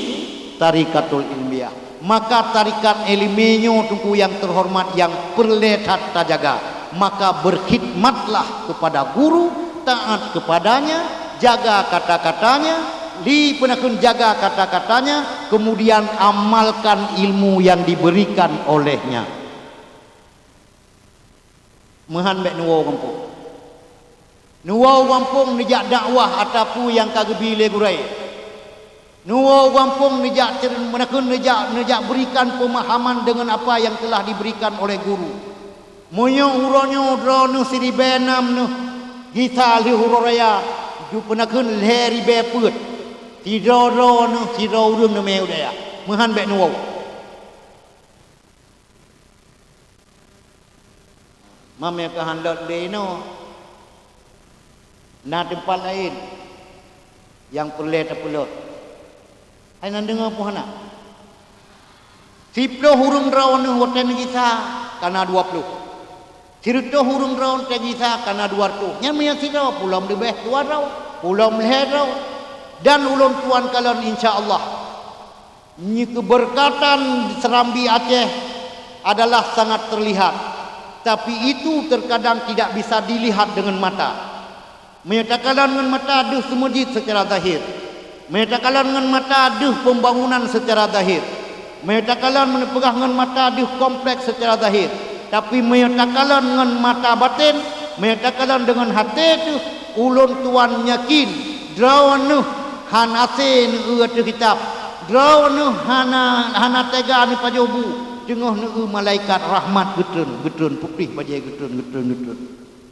tarikatul ilmiah. Maka tarikat ileumèe nyoe, teungku nyang teuhoreumat, nyang peureulèe that tajaga. Maka berkhidmatlah kepada guru, taat kepadanya, jaga kata-katanya, li peunakheun jaga kata-katanya, kemudian amalkan ilmu yang diberikan olehnya. Meuhan bèk neuwoe gampông. Neuwoe gampông neujak dakwah ata peue nyang ka geubi lé gurèe. Neuwoe gampông neujak cer-, meunakheun neujak, neujak berikan pemahaman dengan apa yang telah diberikan oleh guru. Meunyoe uroe nyoe droeneuh siribèe nam neuh, gisa lheueh uroe raya, ju-, peunakheun lhèe ribèe peuet. Sidroe droeneuh, sidroe ureueng neumè u dayah. Meuhan bèk neuwoe. Mamè keuhan lôt lé inoe, na teumpat laén nyang peureulèe tapeulôt. Hai nan deungoe peue hana? Siploh ureuëng droeneuh watée neugisa kana dua ploh. Sireutôh ureuëng droeneuh watée gisa kana dua reutôh. Nyan meunyoe sidroe, pulom leubeh dua droe, pulom lhée droe. Dan ulôn tuan kalon, insya Allah, nyoe keubeurkatan Serambi Aceh adalah sangat terlihat, tapi itu terkadang tidak bisa dilihat dengan mata. Meunyoe takalon ngon mata deuh seumeujid seucara zahir. Meunyoe takalon ngon mata deuh pembangunan seucara zahir. Meunyoe takalon meunyoe peugah ngon mata deuh kompleks seucara zahir. Tapi meunyoe takalon ngon mata baten, meunyoe takalon deungon até teuh, ulôn tuan yakin, droeneuh hana se neueu ateueh kitab, droeneuh hana, hana tega neupajoh bu, teungoh neueu malaikat rahmat geutreun, geutreun putéh bajée geutreun, geutreun, geutreun.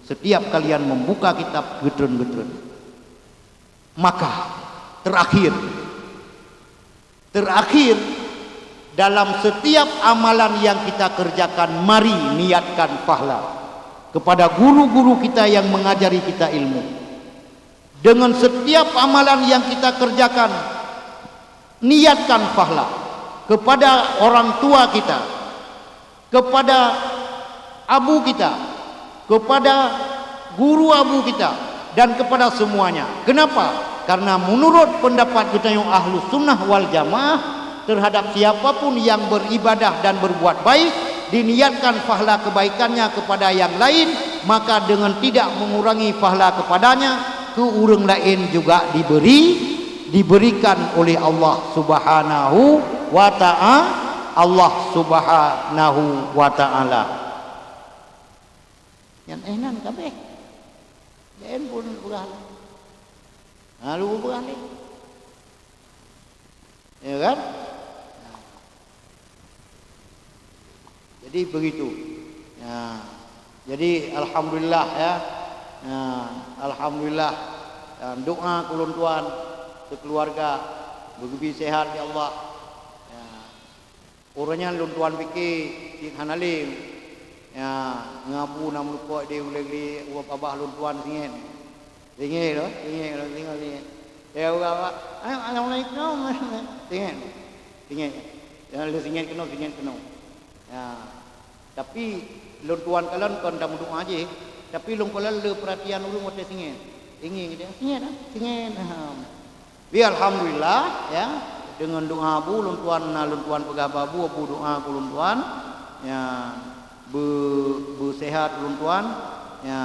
Setiap kalian membuka kitab geutreun-geutreun. Maka, terakhir, terakhir, dalam setiap amalan yang kita kerjakan, mari niatkan pahala kepada guru-guru kita yang mengajari kita ilmu. Dengan setiap amalan yang kita kerjakan, niatkan pahala kepada orang tua kita, kepada abu kita, kepada guru abu kita, dan kepada semuanya. Kenapa? Karena menurut pendapat geutanyoe Ahlus Sunnah wal Jamaah, terhadap siapa pun yang beribadah dan berbuat baik, diniatkan pahala kebaikannya kepada yang lain, maka dengan tidak mengurangi pahala kepadanya, ke ureuëng laén juga diberi, diberikan oleh Allah Subhanahu wa Ta'a-, Allah Subhanahu wa Ta'ala. Nyan eh nan kabeh. Laén pun beurah lah. Lalu beurah lé. Ya kan? Nah. Jadi begitu. Ya. Jadi alhamdulillah ya. Ya, alhamdulillah. Dan doa keu ulôn tuan sekeluarga beugeubi sehat ya Allah. Ya. Uroe nyan lôn tuan pike cit hana lé. Ya, ngon abu na meulukok di ulée gli uroe babah lôn tuan singet. Singet lôn, singet lôn, singet, singet. Ya, uroe babah, "Ayo, assalamualaikum." Singet. Singet. Ya, lé singet keunoe, singet keunoe. Ya. Tapi lôn tuan kalon kon tameudoa jih, tapi lôn kalon le peuratian ureuëng watée singet. Singet, singet, ah, singet. Tapi alhamdulillah, ya, deungon doa abu lôn tuan, na lôn tuan peugah bak abu, abu doa keu lôn tuan, ya, beu-, beusehat lôn tuan, ya,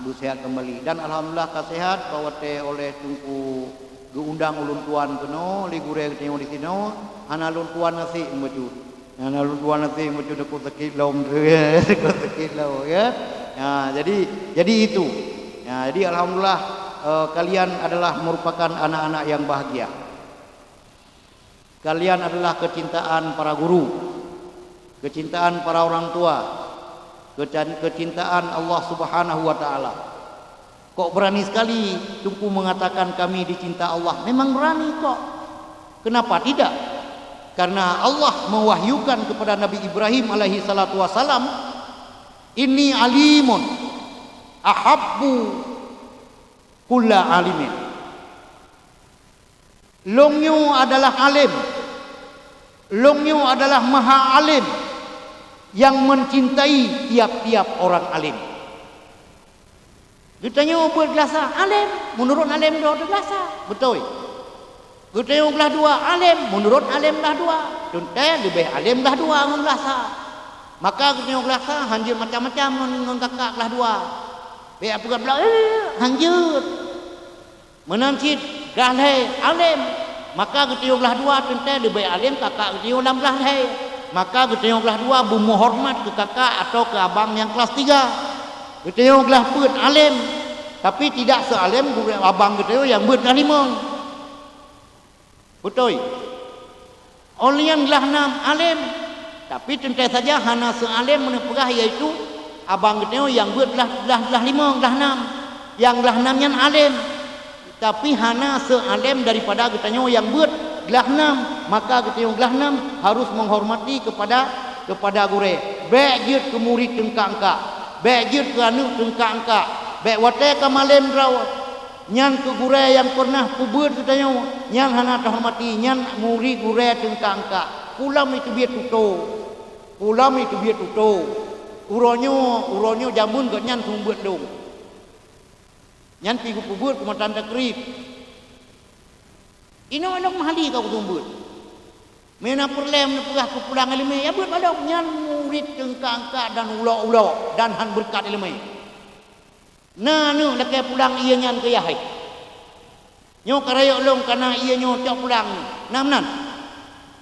beusehat kembali. Dan alhamdulillah ka sehat, bak watée oleh Teungku geuundang ulôn tuan keunoe, lé gurée geutanyoe disinoe, hana lôn tuan naseb bacut. Hana lôn tuan naseb bacut, takot sakét lom, takot sakét lom, ya. Ya, jadi, jadi itu. Ya, jadi alhamdulillah, eh, kalian adalah merupakan anak-anak yang bahagia. Kalian adalah kecintaan para guru, kecintaan para orang tua, kecan-, kecintaan Allah Subhanahu wa Ta'ala. Kok berani sekali Teungku mengatakan kami dicinta Allah? Memang berani kok. Kenapa tidak? Karena Allah mewahyukan kepada Nabi Ibrahim alaihi salatu wasalam, "Inni alimun ahabbu kulla alimin." Lôn nyoe adalah além. Lôn nyoe adalah maha além nyang mencintai tiap-tiap orang além. Geutanyoe beuet geulasa além, meunurot além droe teugeulasa, beutôi. Geutanyoe glah dua além, meunurot além glah dua, teuntée leubeh além glah dua ngon geulasa. Maka geutanyoe geulasa hanjeuet macam-macam ngon, ngon kakak glah dua. Bék peugah blah, eh, hanjeuet. Meunan cit glah lhée além, maka geutanyoe glah dua teuntée leubeh além kakak geutanyoe lam glah lhée. Maka geutanyoe glah dua beumeuhoreumat keu kakak atawa keu abang nyang kelas tiga. Geutanyoe glah peuet além, tapi tidak sealém gurée abang geutanyoe nyang beuet glah limong. Beutôi. Óh lheueh nyan glah nam além, tapi teuntée saja hana seualém meuneupeugah, yaitu abang geutanyoe nyang beuet glah, glah, glah limong, glah nam. Nyang glah nam nyan além, tapi hana seualém daripada geutanyoe nyang beuet glah nam. Maka geutanyoe glah nam harus menghormati kepada, kepada gurée. Bék jeuet keu murit teungkak-eungkak, bék jeuet keu aneuëk teungkak-eungkak, bék watée ka malém droe. Nyan keuh gurée nyang peureunah peubeuet geutanyoe, nyan hana teuhormati, nyan murit gurée teungka-engka. Peulom jiteubiet tutoe, peulom jiteubiet tutoe. Uroe nyoe, uroe nyoe jamén gobnyan seumeubeuet lôn. Nyan pih geupeubeuet keu matan takrib. Inoe lom hali ka geuseumeubeuet. Meunan peureulée neupeugah keu pulang iéleumé, ya beuet padub nyan murit teungka-engka dan ulok-ulok dan han beureukat iéleumé. Na aneuëk lakée pulang ié nyan keu yah hai. Nyoe ka rayeuk lôn kana ié nyoe cok pulang nyoe. Na meunan?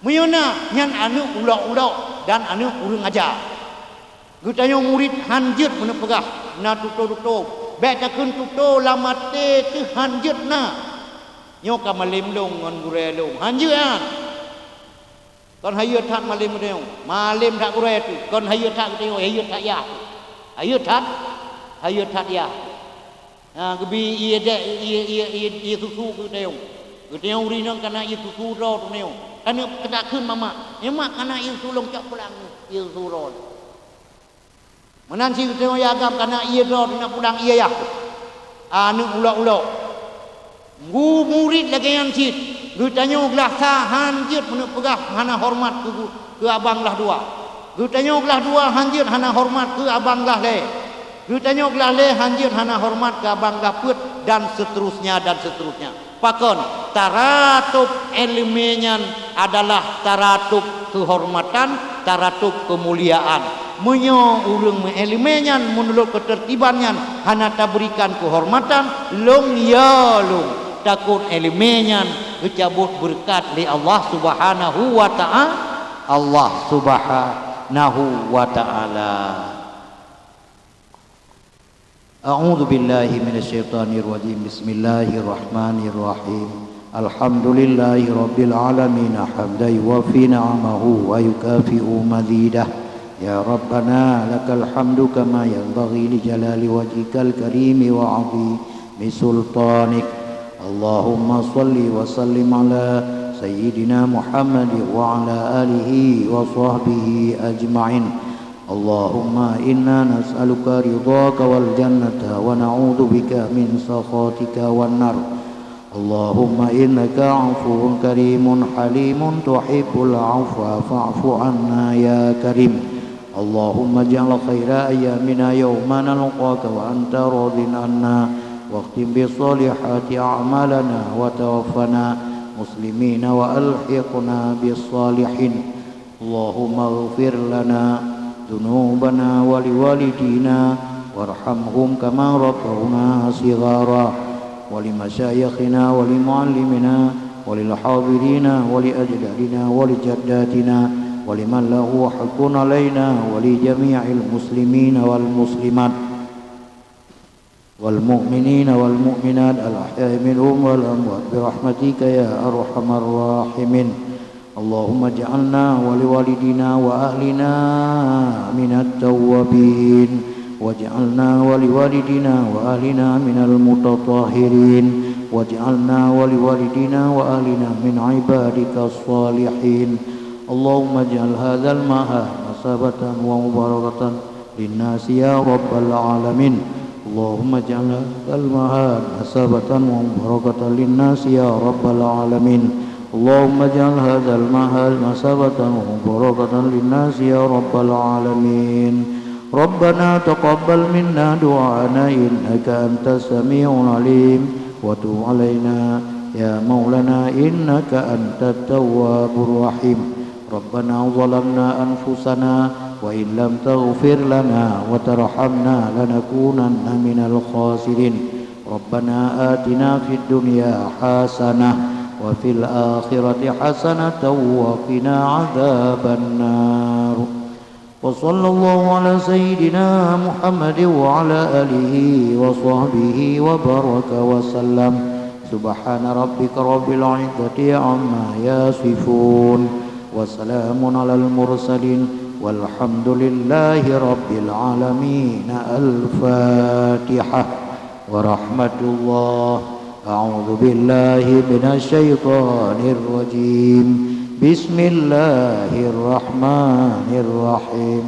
Meunyoe na, nyan aneuëk ulok-ulok dan aneuëk ureuëng aja. Geutanyoe murit han jeuet meuneuk peugah na tutoe-tutoe. Bék takheun tutoe lam até teuh han jeuet na. Nyoe ka malém lôn ngon gurée lôn. Han jeuet nyan. Kon hayeu that malém geutanyoe. Malém that gurée teuh. Kon hayeu that geutanyoe, hayeu that yah teuh. Hayeu that, hayeu that yah. Ha, geubi ié dek, ié, ié, ié, ié susu keu geutanyoe. Geutanyoe ureuëng inong kana ié susu droe geutanyoe. Kana keutakheun mamak. Nyoe mak kana ié susu lôn cok pulang ié susu droe. Meunan cit geutanyoe yah agam kana ié droe teunak pulang ié yah. Aneuëk ulok-ulok. Mu-, murit lagée nyan cit. Geutanyoe glah sa han jeuet meuneuk peugah hana horeumat keu, keu abang glah dua. Geutanyoe glah dua han jeuet hana horeumat keu abang glah lhée. Geutanyoe glah lhée han jeuet hana horeumat keu abang glah peuet dan seterusnya dan seterusnya. Pakon? Taratub iéleumé nyan adalah taratub keuhormatan, taratub keumuliaan. Meunyoe ureuëng meuiéleumé nyan meunurot keuteurtiban nyan hana tabeurikan keuhormatan, lôn ya lôn takot iéleumé nyan geucabot beureukat lé Allah Subhanahu wa Ta'a-, Allah Subhanahu wa Ta'ala. أعوذ بالله من الشيطان الرجيم. بسم الله الرحمن الرحيم. الحمد لله رب العالمين، حمدا يوافي نعمه ويكافئ مزيده. يا ربنا، لك الحمد كما ينبغي لجلال وجهك الكريم وعظيم سلطانك. اللهم صل وسلم على سيدنا محمد وعلى آله وصحبه أجمعين. اللهم إنا نسألك رضاك والجنة ونعوذ بك من سخطك والنار. اللهم إنك عفو كريم حليم تحب العفو فاعف عنا يا كريم. اللهم اجعل خير أيامنا يوم نلقاك وأنت راض عنا، واختم بالصالحات أعمالنا وتوفنا مسلمين وألحقنا بالصالحين. اللهم اغفر لنا ذنوبنا ولوالدينا وارحمهم كما ربونا صغارا، ولمشايخنا ولمعلمنا وللحاضرين ولأجدادنا ولجداتنا ولمن له حق علينا ولجميع المسلمين والمسلمات والمؤمنين والمؤمنات الأحياء منهم والأموات برحمتك يا أرحم الراحمين. اللهم اجعلنا ولوالدينا وأهلنا من التوابين، واجعلنا ولوالدينا وأهلنا من المتطهرين، واجعلنا ولوالدينا وأهلنا من عبادك الصالحين. اللهم اجعل هذا المعهد مثابة ومباركة للناس يا رب العالمين. اللهم اجعل هذا المعهد مثابة ومباركة للناس يا رب العالمين. اللهم اجعل هذا المعهد مثابة ومباركة للناس يا رب العالمين. ربنا تقبل منا دعاءنا إنك أنت السميع العليم وتب علينا يا مولانا إنك أنت التواب الرحيم. ربنا ظلمنا أنفسنا وإن لم تغفر لنا وترحمنا لنكونن من الخاسرين. ربنا آتنا في الدنيا حسنة وفي الآخرة حسنة وقنا عذاب النار. وصلى الله على سيدنا محمد وعلى آله وصحبه وبارك وسلم. سبحان ربك رب العزة عما يصفون. وسلام على المرسلين. والحمد لله رب العالمين. الفاتحة. ورحمة الله. أعوذ بالله من الشيطان الرجيم. بسم الله الرحمن الرحيم.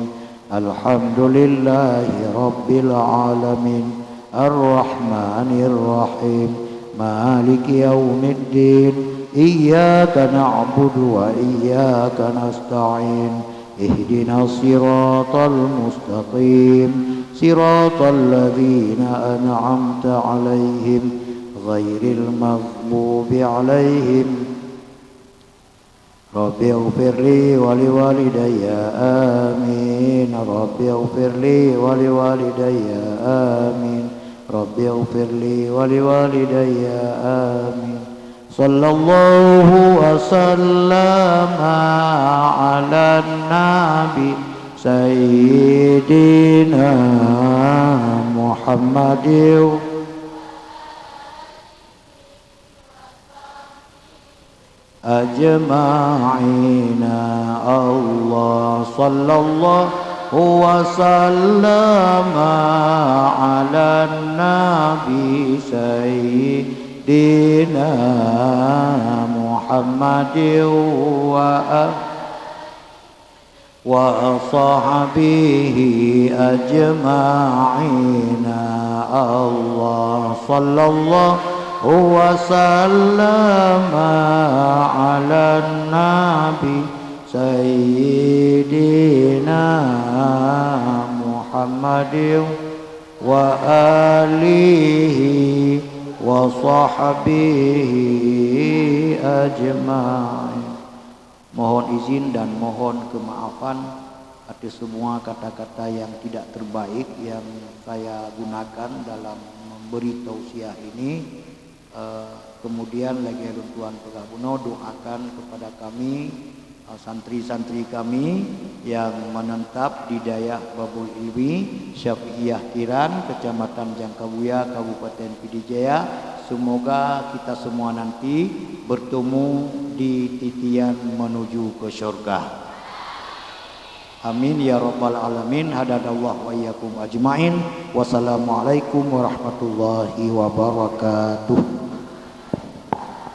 الحمد لله رب العالمين. الرحمن الرحيم. مالك يوم الدين. إياك نعبد وإياك نستعين. اهدنا الصراط المستقيم. صراط الذين أنعمت عليهم غير المغضوب عليهم. رب اغفر لي ولوالدي آمين. رب اغفر لي ولوالدي آمين. رب اغفر لي ولوالدي آمين. صلى الله وسلم على النبي سيدنا محمد أجمعين. الله، صلى الله وسلم على النبي سيدنا محمد وآله وصحبه أجمعين. الله، صلى الله وسلم على النبي سيدنا محمد وآله وصحبه أجمعين. Mohon izin dan mohon kemaafan atas semua kata-kata yang tidak terbaik yang saya gunakan dalam memberi tausiah ini. Eh, kemudian lagèe lôn tuan peugah bunoe, doakan kepada kami, eh, santri-santri kami yang menetap di dayah Babul Ilmi Syafi'iyah Kiran, Kecamatan Jangkabuya, Kabupaten Pidie Jaya. Semoga kita semua nanti bertemu di titian menuju ke syurga. Amin ya rabbal alamin. Hadanallahu wa iyyakum ajmain. Wassalamualaikum warahmatullahi wabarakatuh.